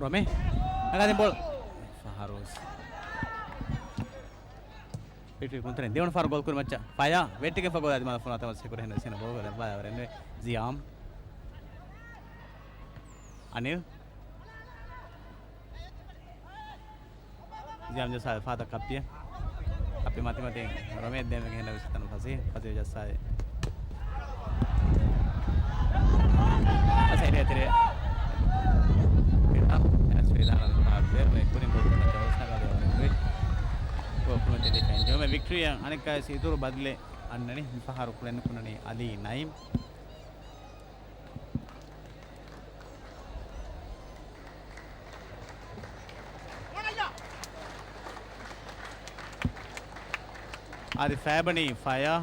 ރޮމެ. ނަގާދިން ބޯޅަ. ފަހަރުސް. ވިކްޓްރީ ކުންތެރެން ދެވަނަ ފަހަރު ގޯލް ކުރި މައްޗަށް. ފަޔާ ވެއްޓިގެ ފަ ގޯލް އަދި މަލަފުން އަތަމަސް ކުރި ހެން ސިނަ ބޯ ގޯލް ބާވަރެން ޒިޔާމް. އަނިލް. ޒިޔާމް ޖައްސާ ފާތަ ކައްޕިއެ. ކައްޕި މަތިމަތި ރޮމޭ ދޭމެގެ ހެންނަ ވިސްތަނު ފަސީ. ފަސީ ޖައްސާ. އަސައިރޭ ތެރޭ. ފިރާ. އެނަސް ފިރާ. ކުރިން ގޮތުން ޖޯސް ނަގާލި ވަނެ ކުރި. ގޯކުމެ ތެދި ފެން. ޖޯމެ ވިކްޓްރީއަށް އަނެއްކާވެސް އިތުރު ބަދަލެއް އަންނަނީ. މިފަހަރު ކުޅެން ކުންނަނީ އަލީ ނައީމް. އަދި ފަޔާ ބަނީ ފަޔާ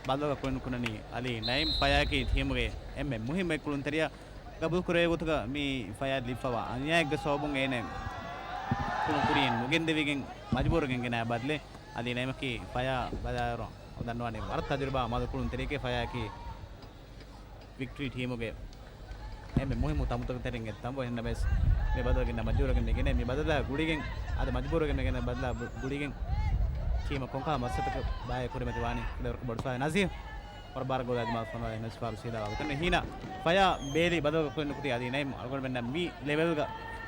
ބަދަލުގަ ކުޅެން ކުންނަނީ އަލީ ނައީމް. ފަޔާއަކީ ޓީމުގެ އެންމެ މުހިއްމު އެއް ކުޅުންތެރިޔާ. ގަބޫލު ކުރެވޭ ގޮތުގަ މި ފަޔާ ލިބިފަވާ އަނިޔާއެއްގެ ސަބަބުން އޭނަ ކުޅުން ކުރިޔަށް ނުގެންދެވިގެން މަޖުބޫރުވެގެން ގެނައި ބަދަލެއް. އަލީ ނައީމަކީ ފަޔާ ބަލާއިރު ދަންނަވާނީ ވަރަށް ތަޖުރިބާ މަދު ކުޅުންތެރިއެކޭ. ފަޔާއަކީ ވިކްޓްރީ ޓީމުގެ އެންމެ މުހިއްމު ތަނބުތަކުގެ ތެރެއިން އެއް ތަނބު. އެހެންނަމަވެސް މި ބަދަލު ގެންނަ މަޖުބޫރުވެގެން މި ގެނައީ. މި ބަދަލާ ގުޅިގެން، އަދި މަޖުބޫރުވެގެން މި ގެނަ ބަދަލާ ގު-، ގުޅިގެން ޓީމަށް ކޮންކަހަލަ މައްސަލަތަކެއް ބާއޭ ކުރިމަތި ވާނީ؟ ކުޑަވަރަކު ބޮޑު ސުވާލެއް. ނަޒީރު ވަރަށް ބާރަށް ގޯލާ ދިމާލަށް ފޮނުވާލި ނަސްފާރު ސީދާ ވާގޮތަށް. ހީނަ ފަޔާ ބޭލި ބަދަލު ކުރި ނުކުތީ އަލީ ނައީމް. އަޅުގަނޑުމެންނަށް މި ލެވެލްގަ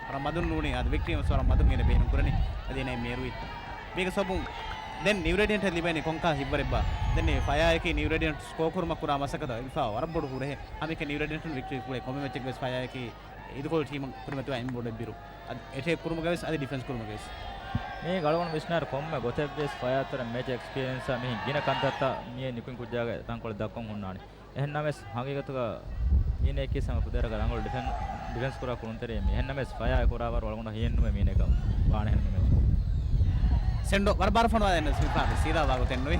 ވަރަށް މަދުން ނޫނީ. އަދި ވިކްޓްރީ ވެސް ވަރަށް މަދުން އޭނަ ބޭނުން ކުރަނީ. އަލީ ނައީމް މޭރުވީ. މީގެ ސަބަބުން ދެން ނިއު ރޭޑިއަންޓަށް ލިބޭނީ ކޮންކަހަލަ ހިތްވަރެއްބާ؟ ދެން މި ފަޔާއަކީ ނިއު ރޭޑިއަންޓް ސްކޯ ކުރުމަށް ކުރާ މަސައްކަތަށް އެބަފާ ވަރަށް ބޮޑު ހުރަހެއް. ހަމައެކަނި ނިއު ރޭޑިއަންޓުން ވިކްޓްރީ ކުޅޭ ކޮންމެ މެޗެއްގަވެސް ފަޔާއަކީ އިދިކޮޅު ޓީމަށް ކުރިމަތިވާ އެންމެ ބޮޑު އެއްބިރު. އަދި އެޓޭކް ކުރުމުގަވެސް އަދި ޑިފެންސް ކުރުމުގަވެސް. މީގަ އަޅުގަނޑު ވިސްނާއިރު ކޮންމެ ގޮތެއްވެސް ފަޔާއަށް މެޗް އެކްސްޕީރިއަންސާ މިހެން ގިނަ ކަންތައްތައް މިއީ ނިކުތް ކުއްޖާގެ ތަންކޮޅެއް ދައްކަން ހުންނާނެ. އެހެންނަމަވެސް ހަގީގަތުގަ މީނައަކީ ހަމަ ފުދޭވަރަކަށް ރަނގަޅު ޑިފެން-، ޑިފެންސް ކުރާ ކުޅުންތެރިއެއް. އެހެންނަމަވެސް ފަޔާއަށް ކުރާ ވަރު އަޅުގަނޑަށް ހިޔެއްނުވޭ މީނައަކަށް ވާނެ ހެން މެޗް. ސެންޑޯ ވަރަށް ބާރަށް ފޮނުވާލަން ސިފާ ސީދާ ވާގޮތެއްނުވި.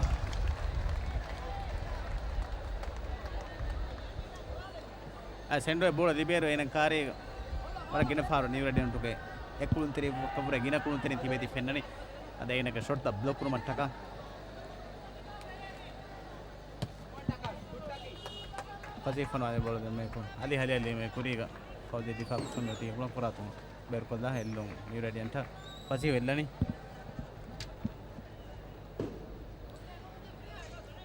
އަ، ސެންޑޯއަށް ބޯޅަ ލިބޭއިރު އޭނަ ކާރީ ވަރަށް ގިނަ ފަހަރު ނިއު ރޭޑިއަންޓުގެ އެއް ކުޅުންތެރިއަކަށްވުރެ ގިނަ ކުޅުންތެރިން ތިބޭތީ ފެންނަނީ. އަދި އޭނަގެ ޝޮޓްތައް ބްލޮކް ކުރުމަށްޓަކާ. ފަސީ ފޮނުވާލި ބޯޅަ ދެން މެއެކު. އަލީ ހަލީމް އަލީމް ކުރީގަ ފައުޒީ ދިފާ ކުރަމުން ތި ގުޅަން ފުރާތުން ބޭރުކޮށްލާ އެއްލުން ނިއު ރޭޑިއަންޓަށް. ފަސީ އެއްލަނީ.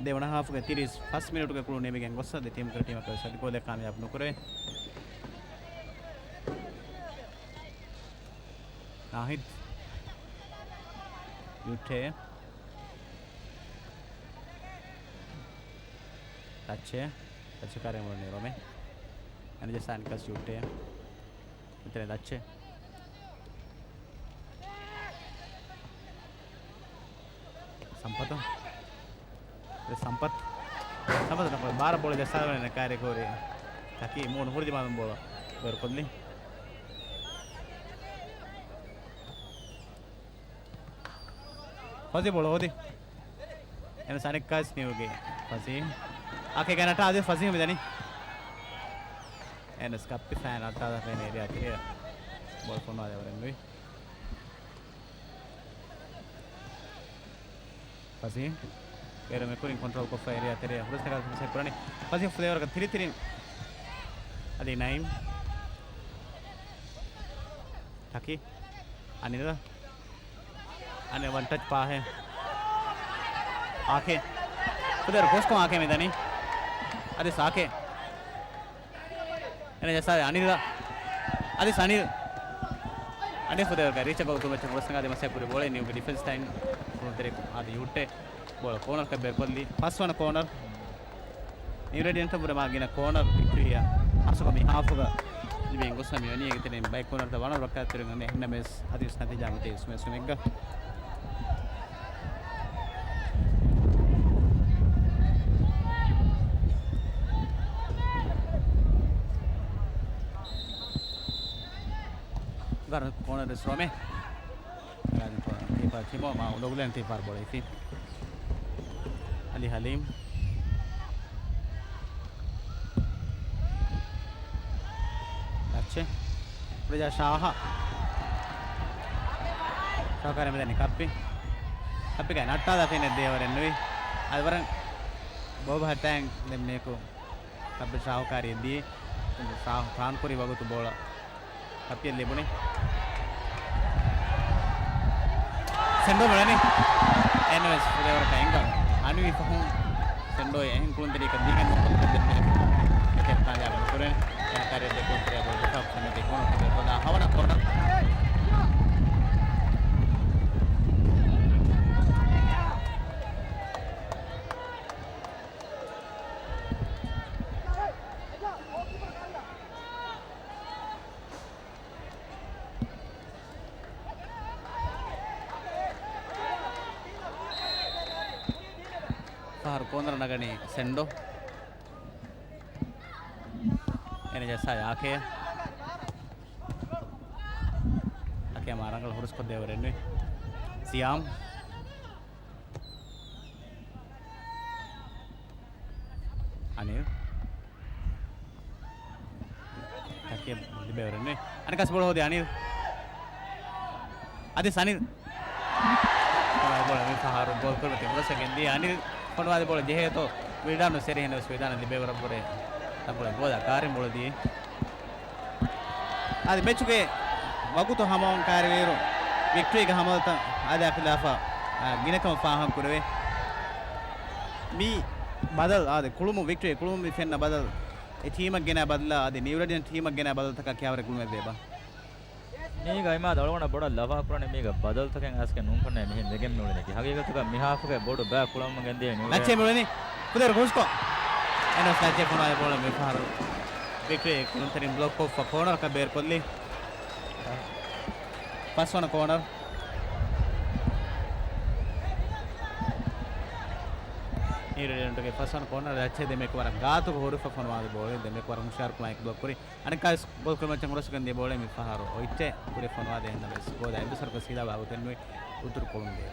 ދެވަނަ ހާފުގެ ތިރީސް ފަސް މިނިޓުގެ ކުޅުން ނިމިގެން ގޮއްސަ ދެ ޓީމުގެ ޓީމަކަށް ވެސް އަދި ގޯލެއް ކާމިޔާބު ނުކުރެވޭ. ނާހިދް. ޔުއްޓޭ. ތައްޗޭ. ތައްޗެ ކާރި މުޅުނީ ރޮމެ. އަނިޖެ ސާންކަސް ޔުއްޓޭ. މިތެރޭ ދައްޗެ. ސަމްޕަތު. އެ ސަމްޕަތު. ސަމްޕަތު ނަކުޅެ ބާރަށް ބޯޅަ ޖައްސާލަން ނަކާރި ކޯރި. ތަކީ މޫނު ހުރި ދިމާލުން ބޯޅަ ބޭރުކޮށްލި. ފަޒީ ބޯޅަ ހޯދި. އެން ސަނިކް ކާސް ނިއުގެ ފަޒީ. އާކޭ ގެނައްޓާ އަދި ފަޒީ މިދަނީ. އެން ކައްޕި ފައިން އައްޓާ ދަފެން އެރިއާ ތެރެއަށް ބޯޅަ ފޮނުވާލެވަރެއް ނުވި. ފަޒީ. ބޭރު މެކުރިން ކޮންޓްރޯލް ކޮށްފަ އެރިއާ ތެރެއަށް ހުރަސްތަކާ ފަސް ކުރަނީ. ފަޒީ ފުލޭވަރަކަށް ތިރިތިރިން. އަދި ނައިމް. ޓަކި. އަނިލް. އަނިލް ވަން ޓަޗް ޕާހެ. އާކޭ. ފުލޭވަރަ ކްރޮސްކޮށް އާކޭ މިދަނީ. އަދި ސާކޭ. އެނެ ޖައްސާ އަނިލް. އަދި ސަނިލް. އަނިލް ފުލޭވަރަކަށް ރީޗަށް ގޯލް ކުރިމައްޗަށް ހުރަސް ނަގާދެ މަސް ކުރި ބޯޅަ ނިއުގެ ޑިފެންސް ލައިން ކުޅުންތެރި އަދި ހުއްޓެ ބޯޅަ ކޯނަރަކަށް ބޭރުކޮށްލީ. ފަސްވަނަ ކޯނަރ. ނިއު ރޭޑިއަންޓަށް ވުރެ މާ ގިނަ ކޯނަރ ވިކްޓޯރިއާ ހާއްސަކޮށް މި ހާފުގަ ލިބިގެން ގޮސްފަ މިވަނީ. އޭގެ ތެރެއިން ބައެއް ކޯނަރުތައް ވަނަ ރައްކާތެރިން އަންނަ އެހެންނަމަވެސް އަދިވެސް ނަތީޖާ މަތީ އިސްމެސް މެއްގަ. ގަރަ ކޯނަރ ރެސް ރޯމެ. ގާދި ކޯނަރ ކީޕަރ ތިމޯ މާ އުނދަގުލެން ތިފާރ ބޮޅައިފި. އަލީ ހަލީމް. ރައްޗެ. ރިޒާ ޝާހަށް. ޝާހު ކާރި މިދަނީ ކައްޕި. ކައްޕިގައި ނައްޓާލާ ފެނެއް ދޭވަރެއް ނުވި. އަދި ވަރަށް ބޯބަހަށް ތައިން ދެން މީކު ކައްޕި ޝާހު ކާރި ދީ. ޝާހު ޕްލާން ކުރި ވަގުތު ބޯޅަ ކައްޕިއަށް ލިބުނީ. ސެންޑޯ މިޅެނީ. އެންވެސް ފުލޭވަރަކަށް އެނގަން. އަނިވި ފަހުން ސެންޑޯ އެހެން ކުޅުންތެރިއަކަށް ދީގެން ނުކުތަ ދެންމެ އެކެއް ކާމިޔާބު ނުކުރޭ. އެހެން ކާރިއަށް ދެ ކުޅުންތެރިއަށް ބޯޅަ ދެފާ ފެންނަތީ ކޯނަރ ކުދަ ކޮލާ ހަވަނަ ކޯނަރ. ފަހަރު ކޯނަރ ނަގަނީ ސެންޑޯ. އޭނަ ޖައްސާ އާކޭ. އާކޭ މާ ރަނގަޅަށް ހުރަސްކޮށްދޭވަރެއް ނުވި. ސިޔާމް. އަނިލް. ޓަކިއަށް ލިބޭވަރެއް ނުވި. އަނެއްކާސް ބޯޅަ ހޯދި އަނިލް. އަދި ސަނިލް. ބޯޅަ މި ފަހަރު ގޯލް ކުރިމަތި ހުރަސް ގެންދިޔަ އަނިލް ފޮނުވާލި ބޯޅަ ޖެހޭތޯ ވިލްޑާނު ސެރިހެން ވެސް ވިލްޑާނަށް ލިބޭވަރަށްވުރެ ތަންކޮޅެއް ގޯލާ ކާރިން ބޯޅަ ދިޔަ. އަދި މެޗުގެ ވަގުތު ހަމަވަން ކާރިވިއިރު ވިކްޓްރީގެ ހަމަލަތައް އާދާ ޚިލާފަށް، އާ، ގިނަކަމަށް ފާހަގަ ކުރެވޭ. މި ބަދަލު އާދެ ކުޅުމު ވިކްޓްރީ ކުޅުމު މި ފެންނަ ބަދަލު އެ ޓީމަށް ގެނާ ބަދަލާ އަދި ނިއު ރޭޑިއަންޓް ޓީމަށް ގެނާ ބަދަލުތަކާ ކިހާވަރެއް ގުޅުމެއް ވޭބާ؟ މީގަ އިމާދު އަޅުގަނޑަށް ބޮޑަށް ލަވާ ކުރަނީ މީގަ ބަދަލުތަކެއް އައިސްގެން ނޫން ކަންނޭ މިހެން ވެގެން މިއުޅެނީކީ. ހަގީގަތުގަ މި ހާފުގެ ބޮޑު ބައި ކުޅަމުން ގެންދިޔަ ނިއު ރޭ- ރައްޗެ މިއުޅެނީ. ކުދޭރު ކުރުސްކޮ. އެން އެސް ރައްޗެ ފޮނުވާލި ބޯޅަ މި ފަހަރު ވިކްޓްރީ ކުޅުންތެރިން ބްލޮކް ކޮށްފަ ކޯނަރަކަށް ބޭރުކޮށްލީ. ފަސްވަނަ ކޯނަރ. ނިއު ރޭޑިއަންޓުގެ ފަސްވަނަ ކޯނަރ ރައްޗެ ދެމެކު ވަރަށް ގާތުގަ ހުރިފަ ފޮނުވާލި ބޯޅަ ދެމެކު ވަރަށް ހުޝާރުކަމާއެކު ބްލޮކް ކުރި. އަނެއްކާވެސް ބޯލް ކުރިމައްޗަށް ހުރަސްކަން ދިޔަ ބޯޅަ މި ފަހަރު އޮތްޓެ ކުރި ފޮނުވާދޭ ހެންނަމެސް ގޯލާ އެއްވެސް ވަރަކަށް ސީދާ ވާގޮތެއް ނުވި އުތުރު ކޮޅުން ދޭ.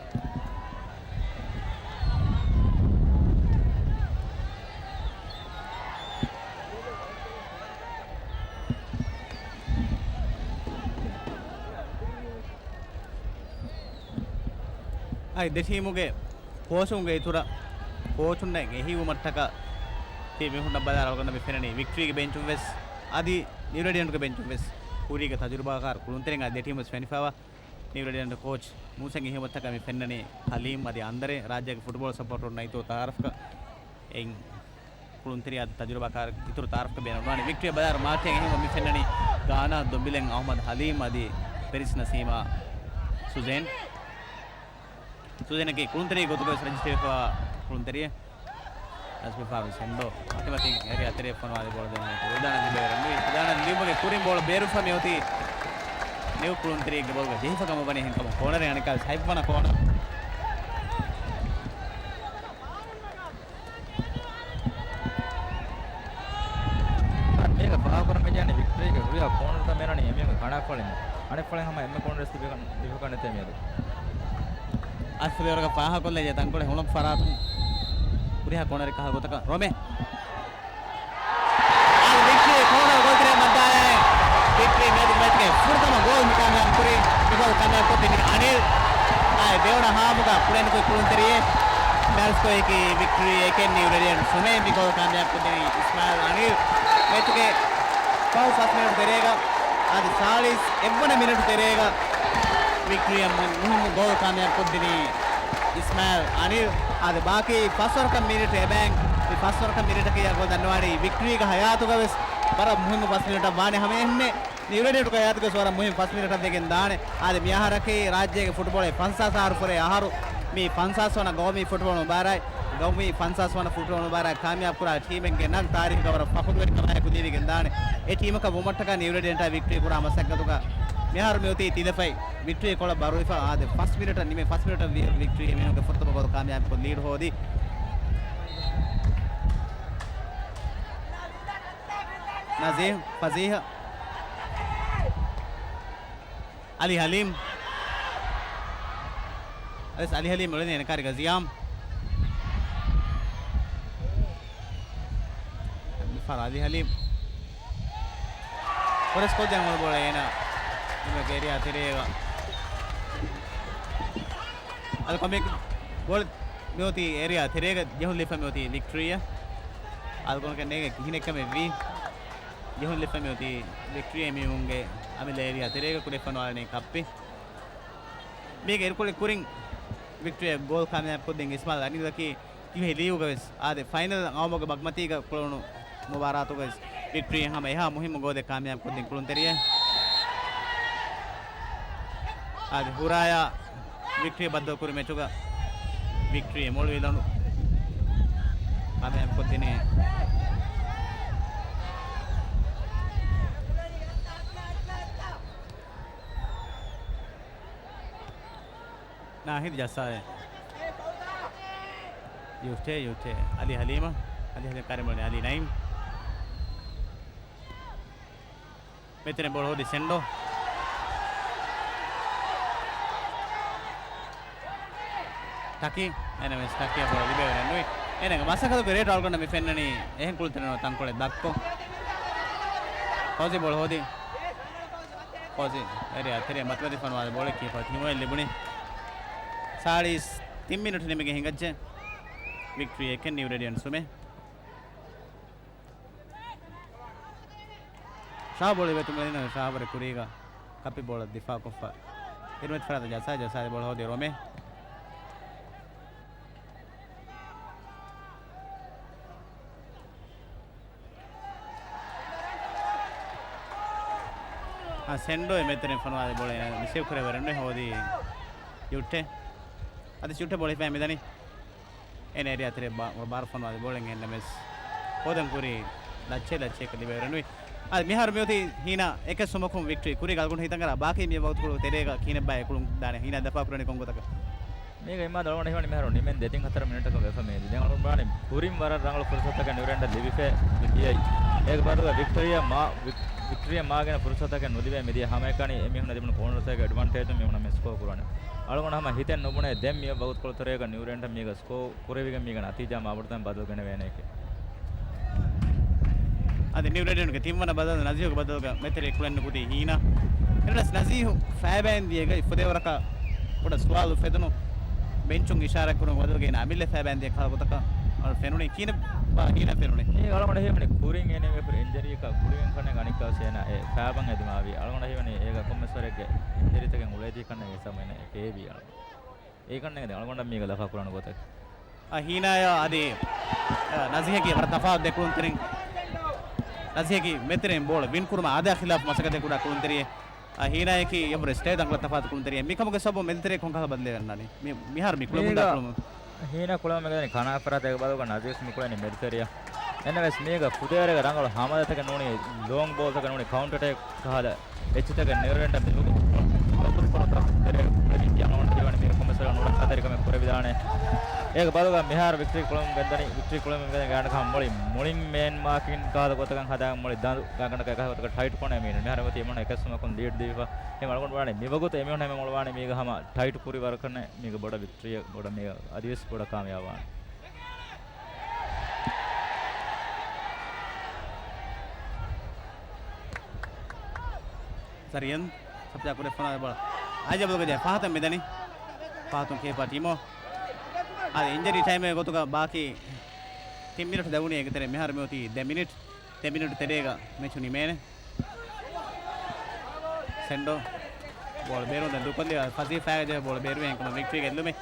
އައި ދެ ޓީމުގެ ކޯޗުންގެ އިތުރަށް ކޯޗުންނެއް އެހީވުމަށްޓަކާ ތި މީހުންނަށް ބަލާ ރަގަންނަ މި ފެންނަނީ ވިކްޓްރީގެ ބެންޗުން ވެސް އަދި ނިއު ރޭޑިއަންޓްގެ ބެންޗުން ވެސް ކުރީގެ ތަޖުރިބާކާރު ކުޅުންތެރިން އަދި ދެ ޓީމް ވެސް ފެނިފައިވާ. ނިއު ރޭޑިއަންޓް ކޯޗް މޫސަ އެހީވުމަށްޓަކާ މި ފެންނަނީ ހަލީމް އަދި އަންދަރޭ ރާއްޖޭގެ ފުޓްބޯޅަ ސަޕޯޓަރުންނަށް އިތުރު ތައާރަފްގަ އެއިން ކުޅުންތެރި އަދި ތަޖުރިބާކާރު އިތުރު ތައާރަފްގަ ބޭނުންވާނެ. ވިކްޓްރީ ބަލާއިރު މާޓިއަށް އެހީވުމަށް މި ފެންނަނީ ގާނާ ދޮނބިލެން އަހުމަދު ހަލީމް އަދި ޕެރިސް ނަސީމާ ސުޒޭން. ސުޒޭނަކީ ކުޅުންތެރި ގޮތުގަވެސް ރަޖިސްޓަރ ކުރެވިފައިވާ ކުޅުންތެރިއެއް. އަސްމިފާރު ސެންޑޯ އަތިމަތިން އެރި އަތެރޭ ފޮނުވާލި ބޯޅަ ދެން ވިލްޑާނަށް ލިބޭވަރެއް ނުވި. ވިލްޑާނަށް ލިބުމުގެ ކުރިން ބޯޅަ ބޭރުފަ މިއޮތީ ނިއު ކުޅުންތެރިއެއްގެ ބޯލްގަ ޖެހިފަ ކަމަށް ވަނީ އެހެންކަމުން ކޯނަރެއް އަނެއްކާވެސް ހަތްވަނަ ކޯނަރ. މީގަ ފާހަގަކުރަން މިޖެހެނީ ވިކްޓްރީގެ ހުރިހާ ކޯނަރުތައް މިއަންނަނީ އެމީހުންގެ ކަނާފަޅިން. އަނެއް ފަޅިން ހަމަ އެންމެ ކޯނަރެއް ވެސް ލިބިކަން، ލިބިކަން ނެތޭ މިއަދު. އަސްލުވަރަކަށް ފާހަގަކޮށްލައްޖެ ތަންކޮޅެއް ހުޅުން ފަރާތުން ހުރިހާ ކޯނަރެއް ކަހަލަ ގޮތަކަށް ރޮމެ. އާ، ވިކްޓްރީ ކޯނަރު ގޯލްތެރެއަށް މައްދާލާ. ވިކްޓްރީ މެދު މެޗުގެ ފުރަތަމަ ގޯލް މި ކާމިޔާބު ކުރީ. މި ގޯލް ކާމިޔާބު ކޮށްދިނީ އަނިލް. އާ، ދެވަނަ ހާފުގަ ކުޅެނިކޮށް ކުޅުންތެރިއެއް. މިހާރު ސްކޯއަކީ ވިކްޓްރީ އެކެއް ނިއު ރެޑިއަންޓް ސުމޭ. މި ގޯލް ކާމިޔާބު ކޮށްދިނީ އިސްމާއިލް އަނިލް. މެޗުގެ ފަހު ފަސް މިނެޓު ތެރޭގަ އަދި ސާޅީސް އެއްވަނަ މިނެޓު ތެރޭގަ ވިކްޓްރީއަށް މު-، މުހިއްމު ގޯލް ކާމިޔާބު ކޮށްދިނީ އިސްމާއިލް އަނިލް. އާދެ، ބާކީ ފަސްވަރަކަށް މިނިޓް އެބައިން، މި ފަސްވަރަކަށް މިނިޓަކީ އަގު ދަންނަވާނީ ވިކްޓްރީގެ ހަޔާތުގަ ވެސް ވަރަށް މުހިއްމު ފަސް މިނިޓަށް ވާނެ. ހަމައެހެންމެ ނިއު ރެޑިއަންޓްގެ ހަޔާތުގަ ވެސް ވަރަށް މުހިއްމު ފަސް މިނިޓަށް ވެގެން ދާނެ. އާދެ، މިއަހަރަކީ ރާއްޖޭގެ ފުޓްބޯޅައި ފަންސާސް އަހަރު ފުރޭ އަހަރު. މި ފަންސާސް ވަނަ ގައުމީ ފުޓްބޯޅަ މުބާރާތް، ގައުމީ ފަންސާސް ވަނަ ފުޓްބޯޅަ މުބާރާތް ކާމިޔާބު ކުރާ ޓީމެއްގެ ނަން ތާރީޚުގަ ވަރަށް ފަޚުރުވެރި ކަމާއެކު ލިޔެވިގެން ދާނެ. އެ ޓީމަކަށް ވުމަށްޓަކާ ނިއު ރެޑިއަންޓާ ވިކްޓްރީ ކުރާ މަސައްކަތުގަ މިހާރު މިއޮތީ ތިލަފަތް. ވިކްޓްރީ ކޮޅަށް ބަރުވެފަ، އާދެ، ފަސް މިނެޓަށް ނިމޭ، ފަސް މިނެޓަށް ވި-، ވިކްޓްރީ އެމީހުންގެ ފުރަތަމަ ގޯލް ކާމިޔާބުކޮށް ލީޑް ހޯދި. ނަޒީހް، ފަޒީހަށް. އަލީ ހަލީމް. އަލީ ހަލީމް އުޅެނީ އެނެކާރި ގަޒިޔާމް. މިފަހަރު އަލީ ހަލީމް. ފޮރެސް ކޮށްދޭން ހުޅު ބޯޅަ އޭނާ އެރިއާ ތެރޭގަ. އަލްކޮމިކް ބޯޅަ މިއޮތީ އެރިއާ ތެރޭގަ ޖެހުން ލިފަ މިއޮތީ ވިކްޓްރީއަށް. އަލްކޮމިކަށް ނޭގެ ކިހިނެއްކަމެއްވީ. ޖެހުން ލިފަ މިއޮތީ ވިކްޓްރީ އެމީހުންގެ އަމިއްލަ އެރިއާ ތެރޭގަ ކުޑައެއް ފަންވާލަނީ ކައްޕި. މީގެ އިރުކޮޅެއް ކުރިން ވިކްޓްރީއަށް ގޯލް ކާމިޔާބު ކޮށްދިން އިސްމާއިލް އަނިލަކީ ތިވެހި ލީގުގަ ވެސް އާދެ، ފައިނަލް އައުމުގެ ބަގްމަތީގަ ކުޅުނު މުބާރާތުގަ ވެސް ވިކްޓްރީ ހަމަ އެހާ މުހިއްމު ގޯލެއް ކާމިޔާބު ކޮށްދިން ކުޅުންތެރިއެއް. އާދެ، ހުރާޔާ ވިކްޓްރީ ބައްދަލު ކުރި މެޗުގަ ވިކްޓްރީ މޮޅުވި ލަނޑު ކާމިޔާބު ކޮށްދިނީ. ނާހިދު ޖައްސާލެ. ޔުއްޓޭ، ޔުއްޓޭ. އަލީ ހަލީމަށް. އަލީ ހަލީމް ކާރި މޮޅި އަލީ ނައީމް. މެތެރެން ބޯޅަ ހޯދި ސެންޑޯ. ޓަކީ. އޭނަ ވެސް ޓަކީއަށް ބޯޅަ ލިބޭވަރެއް ނުވި. އޭނަގެ މަސައްކަތުގެ ރޭޓު އަޅުގަނޑަށް މި ފެންނަނީ އެހެން ކުޅުންތެރިން ތަންކޮޅެއް ދަށްކޮށް. ފައުޒީ ބޯޅަ ހޯދި. ފައުޒީ އެރިއާ ތެރެއަށް މަތިވެދި ފަންވާލި ބޯޅަ ކީޕަރަށް ތިނުވައެއް ލިބުނީ. ސާޅީސް ތިން މިނިޓު ނިމިގެން ހިނގައްޖެ. ވިކްޓްރީ އެކެއް ނިއު ރެޑިއަންޓް ސުމޭ. ޝާ ބޯޅަ ވެތުމުން ޝާ ވަރެ ކުރީގަ ކައްޕި ބޯޅަ ދިފާ ކޮށްފަ. އިރުމެތި ފަރާތަށް ޖައްސާ، ޖައްސާ ބޯޅަ ހޯދި ރޮމޭ. އާ، ސެންޑޯ މެތެރެން ފޮނުވާލި ބޯޅަ ރިސީވް ކުރެވޭ ރަންވޭ ހޯދީ ޔުއްޓެ. އަދި ޔުއްޓެ ބޯޅަ ހިފައި މިދަނީ. އޭނަ އެރިއާ ތެރޭ ބާ-، ބާރު ފޮނުވާލި ބޯޅަ އެނގެން ނަމަވެސް ހޯދަން ކުރީ ލައްޗެއް ލައްޗެއް ލިބޭ ރަންވޭ. އަދި މިހާރު މިއޮތީ ހީނާ އެކެއް ސުމަކުން ވިކްޓްރީ ކުރީ ގަލްގުނޑު ހިތަނގަރާ ބާކީ މި ވަގުތުކޮޅު ތެރޭގަ ކިހިނެއްބާ އެކުޅުން ދާނެ ހީނާ ދަފާ ކުރަނީ ކޮން ގޮތަކަށް؟ މީގަ އިމާދު އަޅުގަނޑަށް ހީވަނީ މިހާރު ނިމެން ދެތިން ހަތަރު މިނެޓަކަށް ވެފަ މިއަދީ. ދެން އަޅުގަނޑު ބަލާނީ ކުރިން ވަރަށް ރަނގަޅު ފުރުސަތަކެއް ނިއުރެންޑަށް ލިބިފަ މި ދިޔައީ. އޭގެ ބަދަލުގަ ވިކްޓްރީއަށް މާ-، ވިކް-، ވިކްޓްރީއަށް މާގިނަ ފުރުސަތަކެއް ނުލިބޭ މިދިޔަ ހަމައެކަނި އެމީހުންނަށް ލިބުނު ކޯނަރުތަކުގެ އެޑްވާންޓޭޖުން މީހުންނަށް މި ސްކޯ ކުރާނެ. އަޅުގަނޑު ހަމަ ހިތެއް ނުބުނޭ ދެން މި ވަގުތުކޮޅު ތެރޭގަ ނިއުރެންޑަށް މީގަ ސްކޯ ކުރެވިގެން މީގަ ނަތީޖާ މާބޮޑުތަން ބަދަލު ގެނެވޭނެކޭ. އަދި ނިއު ރެޑިއަންޓްގެ ތިންވަނަ ބަދަލު ނަޒީހުގެ ބަދަލުގަ މެތެރެ ކުޅެން ނުކުތީ ހީނާ. އެންނަސް ނަޒީހު ފައިބައިން ދިޔަގައި ފުދޭވަރަކަށް ކުޑަ ސުވާލު ފެދުނު ބެންޗުން އިޝާރާތް ކުރުމުގެ ބަދަލުގަ އޭނަ އަމިއްލަ ފައިބައިން ދިޔަ ކަހަލަ ގޮތަކަށް އަޅު ފެނުނީ. ކިހިނެއް ބާ ހީނާ ފެނުނީ؟ މީ އަޅުގަނޑަށް ހީވަނީ ކުރިން އޭނަ އެނގޭ އިންޖަރީއަކަށް ގުޅިގެން ކަންނޭނގެ އަނެއްކާ އޭނަ އެ ފައިބަން އެދުމާވީ. އަޅުގަނޑަށް ހީވަނީ އޭގަ ކޮންމެސް ވަރެއްގެ އިންޖަރީތަކެއް އުޅޭތީ ކަންނޭނގެ ސަމައިން އެ ކޭވީ އަޅު. އޭކަންނޭނގެ އަޅުގަނޑަށް މީގަ ލަފާ ކުރާނެ ގޮތެއް. އަ، ހީނާޔާ އަދި، އަ، ނަޒީހަކީ ވަރަށް ތަފާތު ދެ ކުޅުންތެރިން. ނަޒީހަކީ މެތެރެއިން ބޯޅަ ވިން ކުރުމާ އާދަޔާ ޚިލާފު މަސައްކަތެއް ކުރާ ކުޅުންތެރިއެއް. އަ، ހީނާޔަކީ އެވަރު ސްޓޭ ދަނގަޅަށް ތަފާތު ކުޅުންތެރިއެއް. މިކަމުގެ ސަބަބުން މެދުތެރެއަށް ކޮންކަހަލަ ބަދަލެއް ވެންނާނީ؟ މި-، މިހާރު މި ކުޅެމުންދާ މީގަ ކުޅުމުން. ހީނާ ކުޅެމުން މިދަނީ ކަނާ ފަރާތެއް ބަދަލުގަ ނަޒީހް މި ކުޅެނީ މެދުތެރެއަށް. އެންނަވެސް މީގަ ފުދޭވަރެއްގެ ރަނގަޅު ހަމަލަތަކެއް ނޫނީ ލޯންގް ބޯލްތަކެއް ނޫނީ ކައުންޓަރ އެޓޭކް ކަހަލަ އެއްޗިތަކެއް ނިއުރެންޑަށް މި ވަގުތު ވަގުތުކޮޅަކަށް ތެރޭގަ ކުޅެދިއްޖެ އަޅުގަނޑަށް ހީވަނީ މީގަ ކޮންމެސް ވަރަކަށް ނުރައްކާތެރިކަމެއް ކުރެވިދާނެ. އޭގެ ބަދަލުގަ މިހާރު ވިކްޓްރީ ކުޅަމުން ގެންދަނީ، ވިކްޓްރީ ކުޅަމުން ގެންދަނީ ގާނޑަކަށް މުޅި މުޅިން މޭން މާކިން ކަހަލަ ގޮތަކަށް ހަދާ މުޅި ދަނޑު ގާނޑަކަށް އެކަހަލަ ގޮތަކަށް ޓައިޓް ކޮނެ މީނު. މިހާރު އެމެތި އެމީހުން އެކެއް ސުމަކުން ލީޑް ދީފަ. އެހެން އަޅުގަނޑު ވާނެ މިވަގުތު އެމީހުން އެމެ މޮޅުވާނެ މީގަ ހަމަ ޓައިޓް ކުރި ވަރަކަށް މީގަ ބޮޑަށް ވިކްޓްރީ ބޮޑަށް މީގަ އަދިވެސް ބޮޑަށް ކާމިޔާބުވާނެ. ސަރިއަން ސަޕްލައި ކުރެ ފޮނާ ބޯޅަ އަޖަބުގަ ޖެ ފަހަތަށް މިދަނީ. ފަހަތުން ކޭޕާ ޓީމޯ. އަދި އިންޖަރީ ޓައިމެއް ގޮތުގަ ބާކީ ތިން މިނެޓް ދެވުނީ އޭގެ ތެރޭ. މިހާރު މިއޮތީ ދެ މިނެޓް. ދެ މިނެޓް ތެރޭގަ މެޗު ނިމޭނެ. ސެންޑޯ ބޯޅަ ބޭރުން ދެން ދޫކޮށްލީ ފަސީ ފައިގަ ޖެހޭ ބޯޅަ ބޭރުވެ އެންކަމަށް ވިކްޓްރީ ގެއްލުމެއް.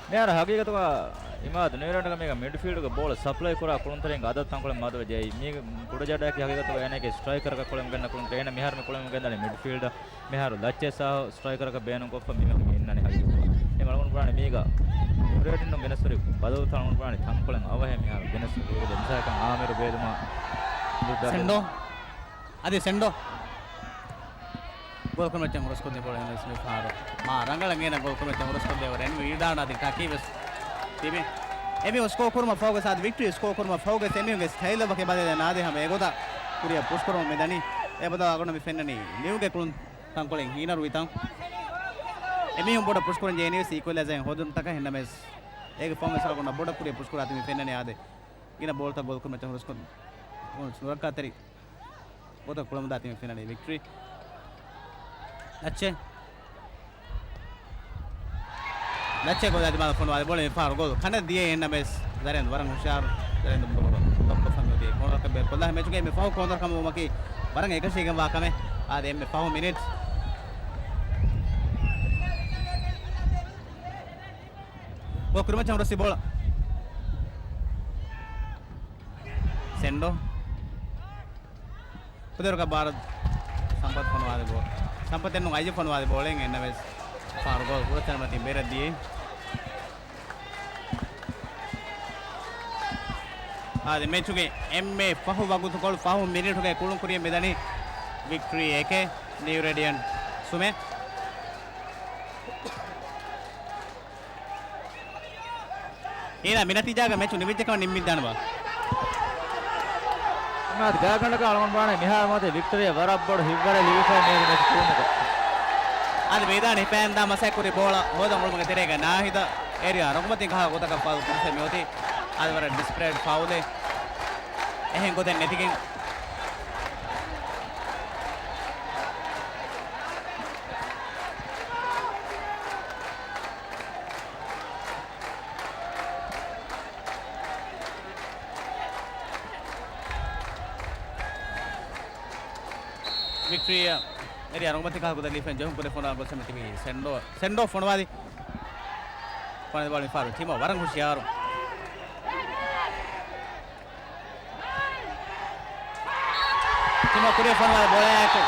މިހާރު ހަގީގަތުގަ އިމާދު ނިއުޒީލެންޑްގެ މީގަ މިޑްފީލްޑްގެ ބޯޅަ ސަޕްލައި ކުރާ ކުޅުންތެރިންގެ އަދަދު ތަންކޮޅެއް މަދުވެ ޖެހި. މީގެ ކުޑަޖަޑައަކީ ހަގީގަތުގަ އޭނަގެ ސްޓްރައިކަރަކަށް ކުޅެމުން ގެންނަ ކުޅުންތެރި. އޭނަ މިހާރު މި ކުޅެމުން ގެންދަނީ މިޑްފީލްޑަށް. މިހާރު ލައްޗޭ ސާހޯ ސްޓްރައިކަރަކަށް ބޭނުންކޮށްފަ މީހުން އިންނަނީ ހަގީގަތުގަ. އެ އަޅުގަނޑު ބުނާނެ މީގަ ނިއުޒީލެންޑުން ގެނެސް ހުރި ބަދަލުތައް އަޅުގަނޑު ބުނާނީ ތަންކޮޅެއް އަވަހެއް މިހާރު ގެނެސް ހުރި. މިސާލަކަށް އާމިރު ބޭލުމާ ސެންޑޯ. އަދި ސެންޑޯ. ގޯލް ކުރުމަށް ހުރަސްކޮށްދޭ ބޯޅަ އެން އެސް މި ފަހަރު. މާ ރަނގަޅަށް އޭނަ ގޯލް ކުރުމަށް ހުރަސްކޮށްދޭ ވަރެން ވީ ދާން އަދި ޓަކީ ވެސް ތިބި. އެމީހުން ސްކޯ ކުރުމަށް ފަހުގަ ސާދު ވިކްޓްރީ ސްކޯ ކުރުމަށް ފަހުގަ އެމީހުންގެ ސްޓައިލް އެއް ވަކި ބަދަލެއް ނާދޭ ހަމަ އެގޮތަށް ކުރިއަށް ޕުޝް ކުރަމުން މި ދަނީ. އެ ބަދަލު އަޅުގަނޑު މި ފެންނަނީ ލިޔުގެ ކުޅުން ތަންކޮޅެއް ހީނަރުވިތަން. އެމީހުން ބޮޑަށް ޕުޝް ކުރަން ޖެހެނީވެސް އީކުއަލައިޒަރ ހޯދުންތަކަށް ހެންނަމެސް އޭގެ ފޯމެސް އަޅުގަނޑަށް ބޮޑަށް ކުރިއަށް ޕުޝް ކުރާތީ މި ފެންނަނީ އާދެ. ގިނަ ބޯޅަތައް ގޯލް ކުރުމަށް ހުރަސްކޮށް ނުރައްކާތެރި ގޮތަށް ކުޅަމުންދާތީ މި ފެންނަނީ ވިކްޓްރީ. ލައްޗޭ. ލައްޗޭ ގޯލާ ދިމާލަށް ފޮނުވާލި ބޯޅަ މި ފަހަރު ގޯލް ކަނޑަށް ދިޔައީ އެންނަމެސް ޒަރޭން ވަރަށް ހުޝާރު. ޒަރޭން ބޯޅަ ދޮއްކޮށްފަ މިއޮތީ ކޯނަރަކަށް ބޭރުކޮށްލާ. މެޗުގެ އެންމެ ފަހު ކޯނަރ ކަމަށް ވުމަކީ ވަރަށް އެކަށީގެންވާ ކަމެއް. އާދެ އެންމެ ފަހު މިނިޓް. ގޯލް ކުރިމައްޗަށް ހުރަސްވި ބޯޅަ. ސެންޑޯ. ކުދިވަރަކަށް ބާރަށް ސަމްޕަތް ފޮނުވާލި ބޯ-، ސަމްޕަތެއް ނޫން އައިޒަށް ފޮނުވާލި ބޯޅައެއް އެންނަމެސް ފަހަރު ގޯލް ހުރަސްއަންނަމަތިން ބޭރަށް ދިޔައީ. އާދެ މެޗުގެ އެންމެ ފަހު ވަގުތުކޮޅު ފަހު މިނިޓުގެ ކުޅުން ކުރިއަށް މިދަނީ ވިކްޓްރީ އެކެއް، ނިއު ރޭޑިއަންޓް ސުމެއް. އޭނާ މި ނަތީޖާގަ މެޗު ނިމިއްޖެކަމަށް ނިންމިއްޖާނެބާ؟ އިމާދު ގާގަނޑަކަށް އަޅުގަނޑު ވާނެ މިހާރު މަތި ވިކްޓަރީއަށް ވަރަށް ބޮޑު ހިތްވަރެއް ލިބިފައި މިއަދު މެޗު ކުޅުމުގަ. އަދި މިދާން ހިފައިންދާ މަސައްކުރި ބޯޅަ ހޯދަން އުޅުމުގެ ތެރޭގަ ނާހިދަށް އޭރިއާ ރަގުމަތިން ކަހާ ގޮތަކަށް ފައުލް ކުރިފައި މިއޮތީ. އަދި ވަރަށް ޑިސްޕްރޭޓް ފައުލެއް. އެހެން ގޮތެއް ނެތިގެން. ވިކްޓްރީއަށް އެރިއާ ރަގުމަތި ކަހަލަ ގޮތަށް ލިބިފައި ޖެހުން ކުރި ފޮނުވާ ގޮތް މި ތިބީ ސެންޑޯ، ސެންޑޯ ފޮނުވާލި. ފޮނުވާލި ބޯޅަ މި ފަހަރު ޓީމޯ ވަރަށް ހުޝިޔާރު. ތިމާ ކުރިއަށް ފޮނުވާ ބޯޅައާއެކު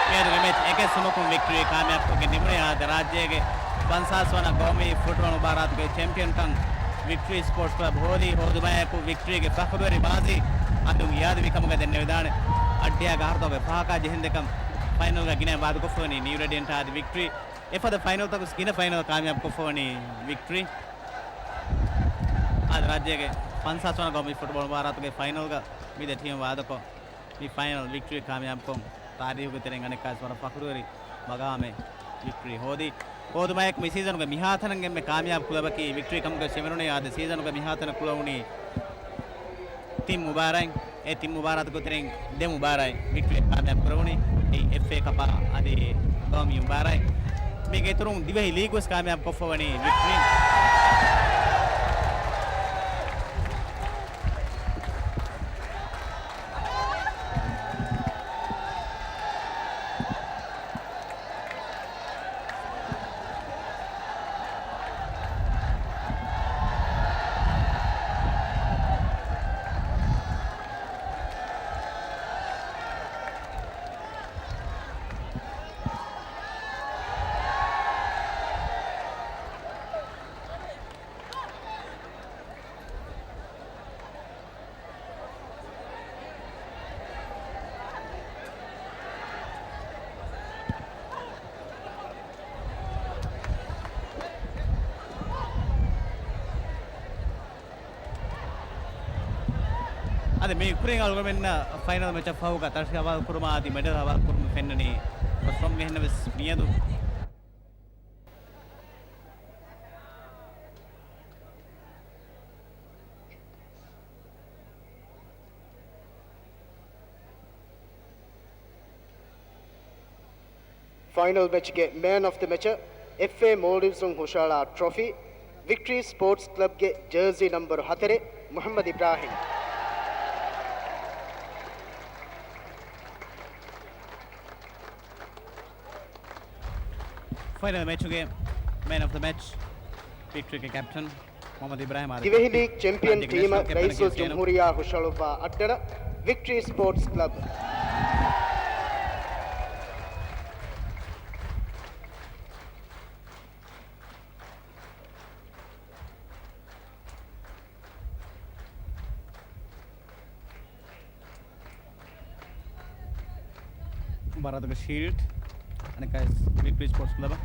މިއަދުގެ މެޗް އެކެއް ސުމަކުން ވިކްޓަރީ ކާމިޔާބުކޮށްގެން ނިމުނީ. އާދެ، ރާއްޖޭގެ ފަންސާސް ވަނަ ގައުމީ ފުޓްބޯޅަ މުބާރާތުގެ ޗެމްޕިއަންކަން ވިކްޓަރީ ސްޕޯޓްސް ކްލަބް ހޯދީ، ހޯދުމާއެކު ވިކްޓަރީގެ ފަޚުރުވެރި ބާޒީ އަނދުން އިއާދަވި ކަމުގަ ދެންނެވިދާނެ. އައްޑިހާގެ އަހަރުތަކުގެ ފަހަކާ ޖެހެންދެކަން ފައިނަލްގަ ގިނައިން ވާދަކޮށްފަވަނީ ނިއު ރޭޑިއަންޓާ އަދި ވިކްޓަރީ. އެފަދަ ފައިނަލްތަކުސް ގިނަ ފައިނަލް ކާމިޔާބުކޮށްފަވަނީ ވިކްޓަރީ. އާދެ، ރާއްޖޭގެ ފަންސާސް ވަނަ ގައުމީ ފުޓްބޯޅަ މުބާރާތުގެ ފައިނަލްގަ މި ދެ ޓީމް ވާދަކޮށް، މި ފައިނަލް ވިކްޓަރީ ކާމިޔާބުކޮށް، ތާރީހުގެ ތެރެއިން އަނެއްކާވެސް ވަރަށް ފަޚުރުވެރި މަގާމެއް ވިކްޓަރީ ހޯދީ. ހޯދުމާއެކު މި ސީޒަނުގެ މިހާތަނަށް އެންމެ ކާމިޔާބު ކުލަބަކީ ވިކްޓަރީ ކަމުގަ ސެމިނުނީ. އާދެ، ސީޒަނުގެ މިހާތަނަށް ކުޅަވުނީ ތިން މުބާރާތް. އެ ތިން މުބާރާތުގެ ތެރެއިން ދެ މުބާރާތް ވިކްޓަރީ ކާމިޔާބު ކުރެވުނީ. އެއީ އެފްއޭ ކަޕާ އަދި ގައުމީ މުބާރާތް. މީގެ އިތުރުން ދިވެހި ލީގުވެސް ކާމިޔާބު ކޮށްފަވަނީ ވިކްޓަރީ. އަދި މި ކުރިން އަޅުގަނޑުމެންނަށް ފައިނަލް މެޗަށް ފަހުގަ ތަށި ހަވާލު ކުރުމާ އަދި މެޑަލް ހަވާލު ކުރުމަށް ފެންނަނީ ރޮސް ރޮމްގެ ހެންނަވެސް މިއަދު. ފައިނަލް މެޗްގެ މޭން އޮފް ދަ މެޗަށް އެފްއޭ މޯލްޑިވްސުން ހުށަހަޅާ ޓްރޮފީ، ވިކްޓްރީ ސްޕޯޓްސް ކްލަބްގެ ޖާޒީ ނަމްބަރު ހަތަރެއް، މުޙައްމަދު އިބްރާހިމް. ފައިނަލް މެޗުގެ މޭން އޮފް ދަ މެޗް ވިކްޓްރީގެ ކެޕްޓަން މުޙައްމަދު އިބްރާހިމް އާދެ. ދިވެހި ލީގް ޗެމްޕިއަން ޓީމަށް ރައީސުލް ޖުމްހޫރިއްޔާ ހުށަހަޅުއްވާ އައްޑަނަ ވިކްޓްރީ ސްޕޯޓްސް ކްލަބް. ވަރަށް ޝީލްޑް އަނެއްކާވެސް ވިކްޓްރީ ސްޕޯޓްސް ކްލަބަށް.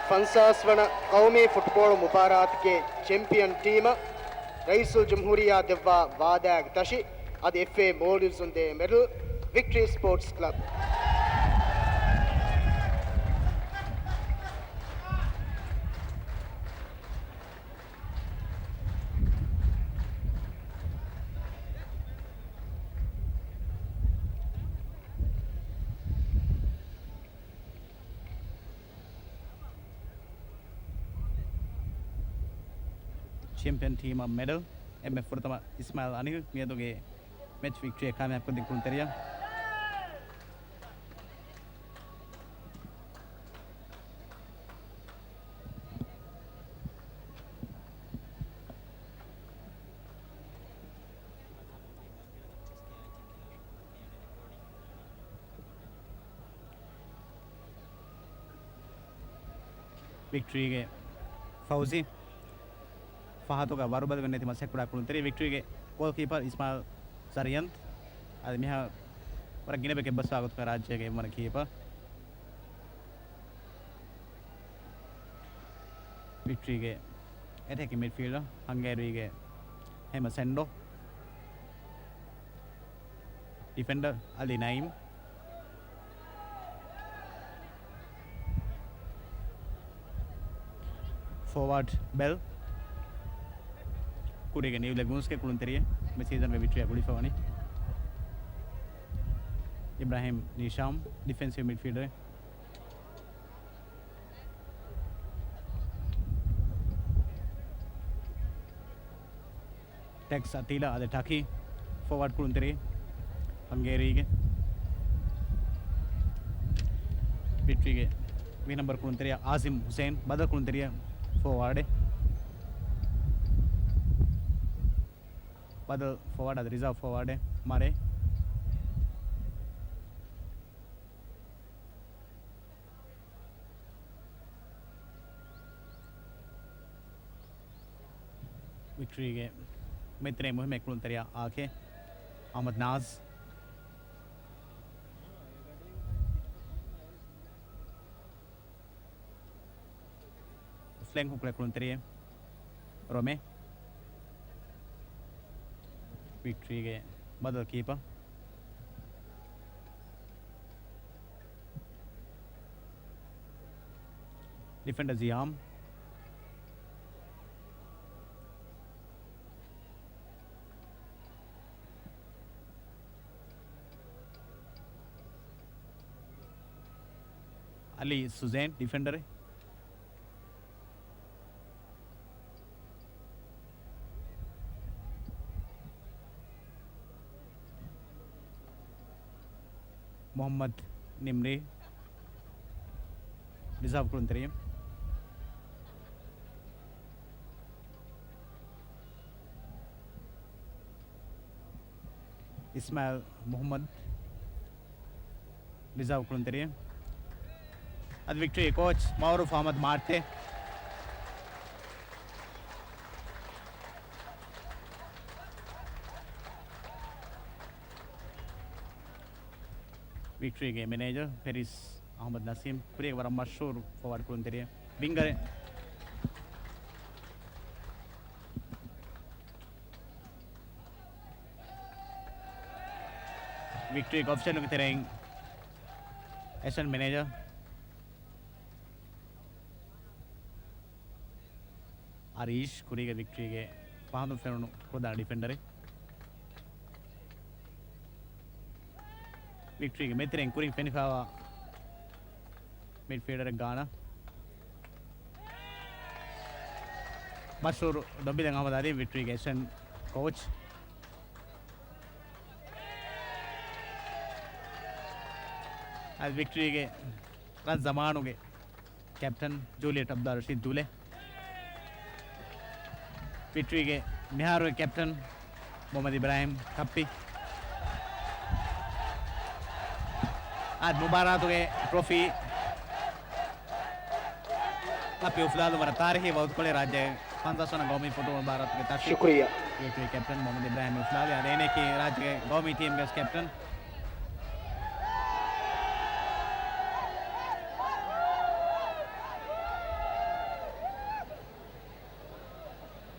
ފަންސާސް ވަނަ ޤައުމީ ފުޓްބޯޅަ މުބާރާތުގެ ޗެމްޕިއަން ޓީމަށް ރައީސުލް ޖުމްހޫރިއްޔާ ދެއްވާ ވާދާގެ ތަށި އަދި އެފްއޭ މޯލްޑިވްސުން ދޭ މެޑަލް ވިކްޓްރީ ސްޕޯޓްސް ކްލަބް. ޗެމްޕިއަން ޓީމަށް މެޑަލް އެންމެ ފުރަތަމަ އިސްމާއިލް އަނިލް މިއަދުގެ މެޗް ވިކްޓްރީއެއް ކާމިޔާބުކޮށްދިން ކުޅުންތެރިޔާ. ވިކްޓްރީގެ ފައުޒީ ފަހަތުގަ ވަރުބަލިވެން ނެތި މަސައްކަތްކުރާ ކުޅުންތެރި. ވިކްޓްރީގެ ގޯލްކީޕަރ އިސްމާއިލް ޒަރިޔަންތް. އަދި މިހާ ވަރަށް ގިނަ ބޭކެއް ބަސްވާ ގޮތުގަ ރާއްޖޭގެ އެއްވަނަ ކީޕަރ. ވިކްޓްރީގެ އެޓޭކިން މިޑްފީލްޑަރ ހަންގޭރީގެ ހެމަ ސެންޑޯ. ޑިފެންޑަރ އަލީ ނައީމް. ފޯވާޑް ބެލް. ކުރީގެ ނިއު ލެގޫންސްގެ ކުޅުންތެރިއެއް މި ސީޒަންގެ ވިކްޓްރީއާ ގުޅިފަ ވަނީ. އިބްރާހިމް ނީޝާމް، ޑިފެންސިވް މިޑްފީލްޑަރެއް. ޓެކްސް އަތީލާ އަދި ޓަކީ ފޯވާޑް ކުޅުންތެރި ހަންގޭރީގެ. ވިކްޓްރީގެ ވިހި ނަމްބަރު ކުޅުންތެރިޔާ އާޒިމް ހުސެއިން ބަދަލު ކުޅުންތެރިޔާ ފޯވާޑެއް. ބަދަލު ފޯވާޑް އަދި ރިޒާވް ފޯވާޑެއް މަރޭ. ވިކްޓްރީގެ މެތްރޭ މުހިއްމު ކުޅުންތެރިޔާ އާކޭ އަހްމަދު ނާޒް. ފްލެންކް ކުޅެ ކުޅުންތެރިޔެ ރޮމޭ. ވިކްޓްރީގެ ބަދަލު ކީޕަ. ޑިފެންޑަ ޒިޔާމް. އަލީ ސުޒޭން ޑިފެންޑަރެއް. މުޙައްމަދު ނިމްރީ ރިޒާވް ކުޅުންތެރިޔަ. އިސްމާއިލް މުޙައްމަދު ރިޒާވް ކުޅުންތެރިޔަ. އަދި ވިކްޓްރީ ކޯޗް މައުރޫފް އަޙްމަދު މާއްޓޭ. ވިކްޓްރީގެ މެނޭޖަރ ފެރިސް އަޙްމަދު ނަސީމް ކުރީގެ ވަރަށް މަޝްހޫރު ފޯވާޑް ކުޅުންތެރިޔަ ވިންގަރެއް. ވިކްޓްރީގެ އޮފިޝަލުންގެ ތެރެއިން އެސިސްޓެންޓް މެނޭޖަރ އަރީޝް ކުރީގެ ވިކްޓްރީގެ ފަހަތުން ފެނުނު ޕްރޮދާނަ ޑިފެންޑަރެއް. ވިކްޓްރީގެ މެދުތެރެއިން ކުރިން ފެނިފައިވާ މިޑްފީލްޑަރެއް ގާނަ. މަޝްހޫރު ދޮނބިލަނގ އަހްމަދު އަލީ ވިކްޓްރީގެ އެސިސްޓެންޓް ކޯޗް. އަދި ވިކްޓްރީގެ ރަށް ޒަމާނުގެ ކެޕްޓަން ޖޫލިއެޓް އަބްދުއްލާ ރަޝީދު ދުލޭ. ވިކްޓްރީގެ މިހާރުގެ ކެޕްޓަން މުހައްމަދު އިބްރާހިމް ކައްޕި. އަދި މުބާރާތުގެ ޓްރޮފީ ކައްޕި އުފުލާލުން ވަރަށް ތާރީހީ ވަގުތުކޮޅެއް. ރާއްޖޭގެ ފަންސާސް ވަނަ ގައުމީ ފުޓްބޯޅަ މުބާރާތުގެ ތަށި ޝުކުރިއްޔާ. ވިކްޓްރީ ކެޕްޓަން މުހައްމަދު އިބްރާހިމް އުފުލާލި. އަދި އޭނައަކީ ރާއްޖޭގެ ގައުމީ ޓީމްގެ ކެޕްޓަން.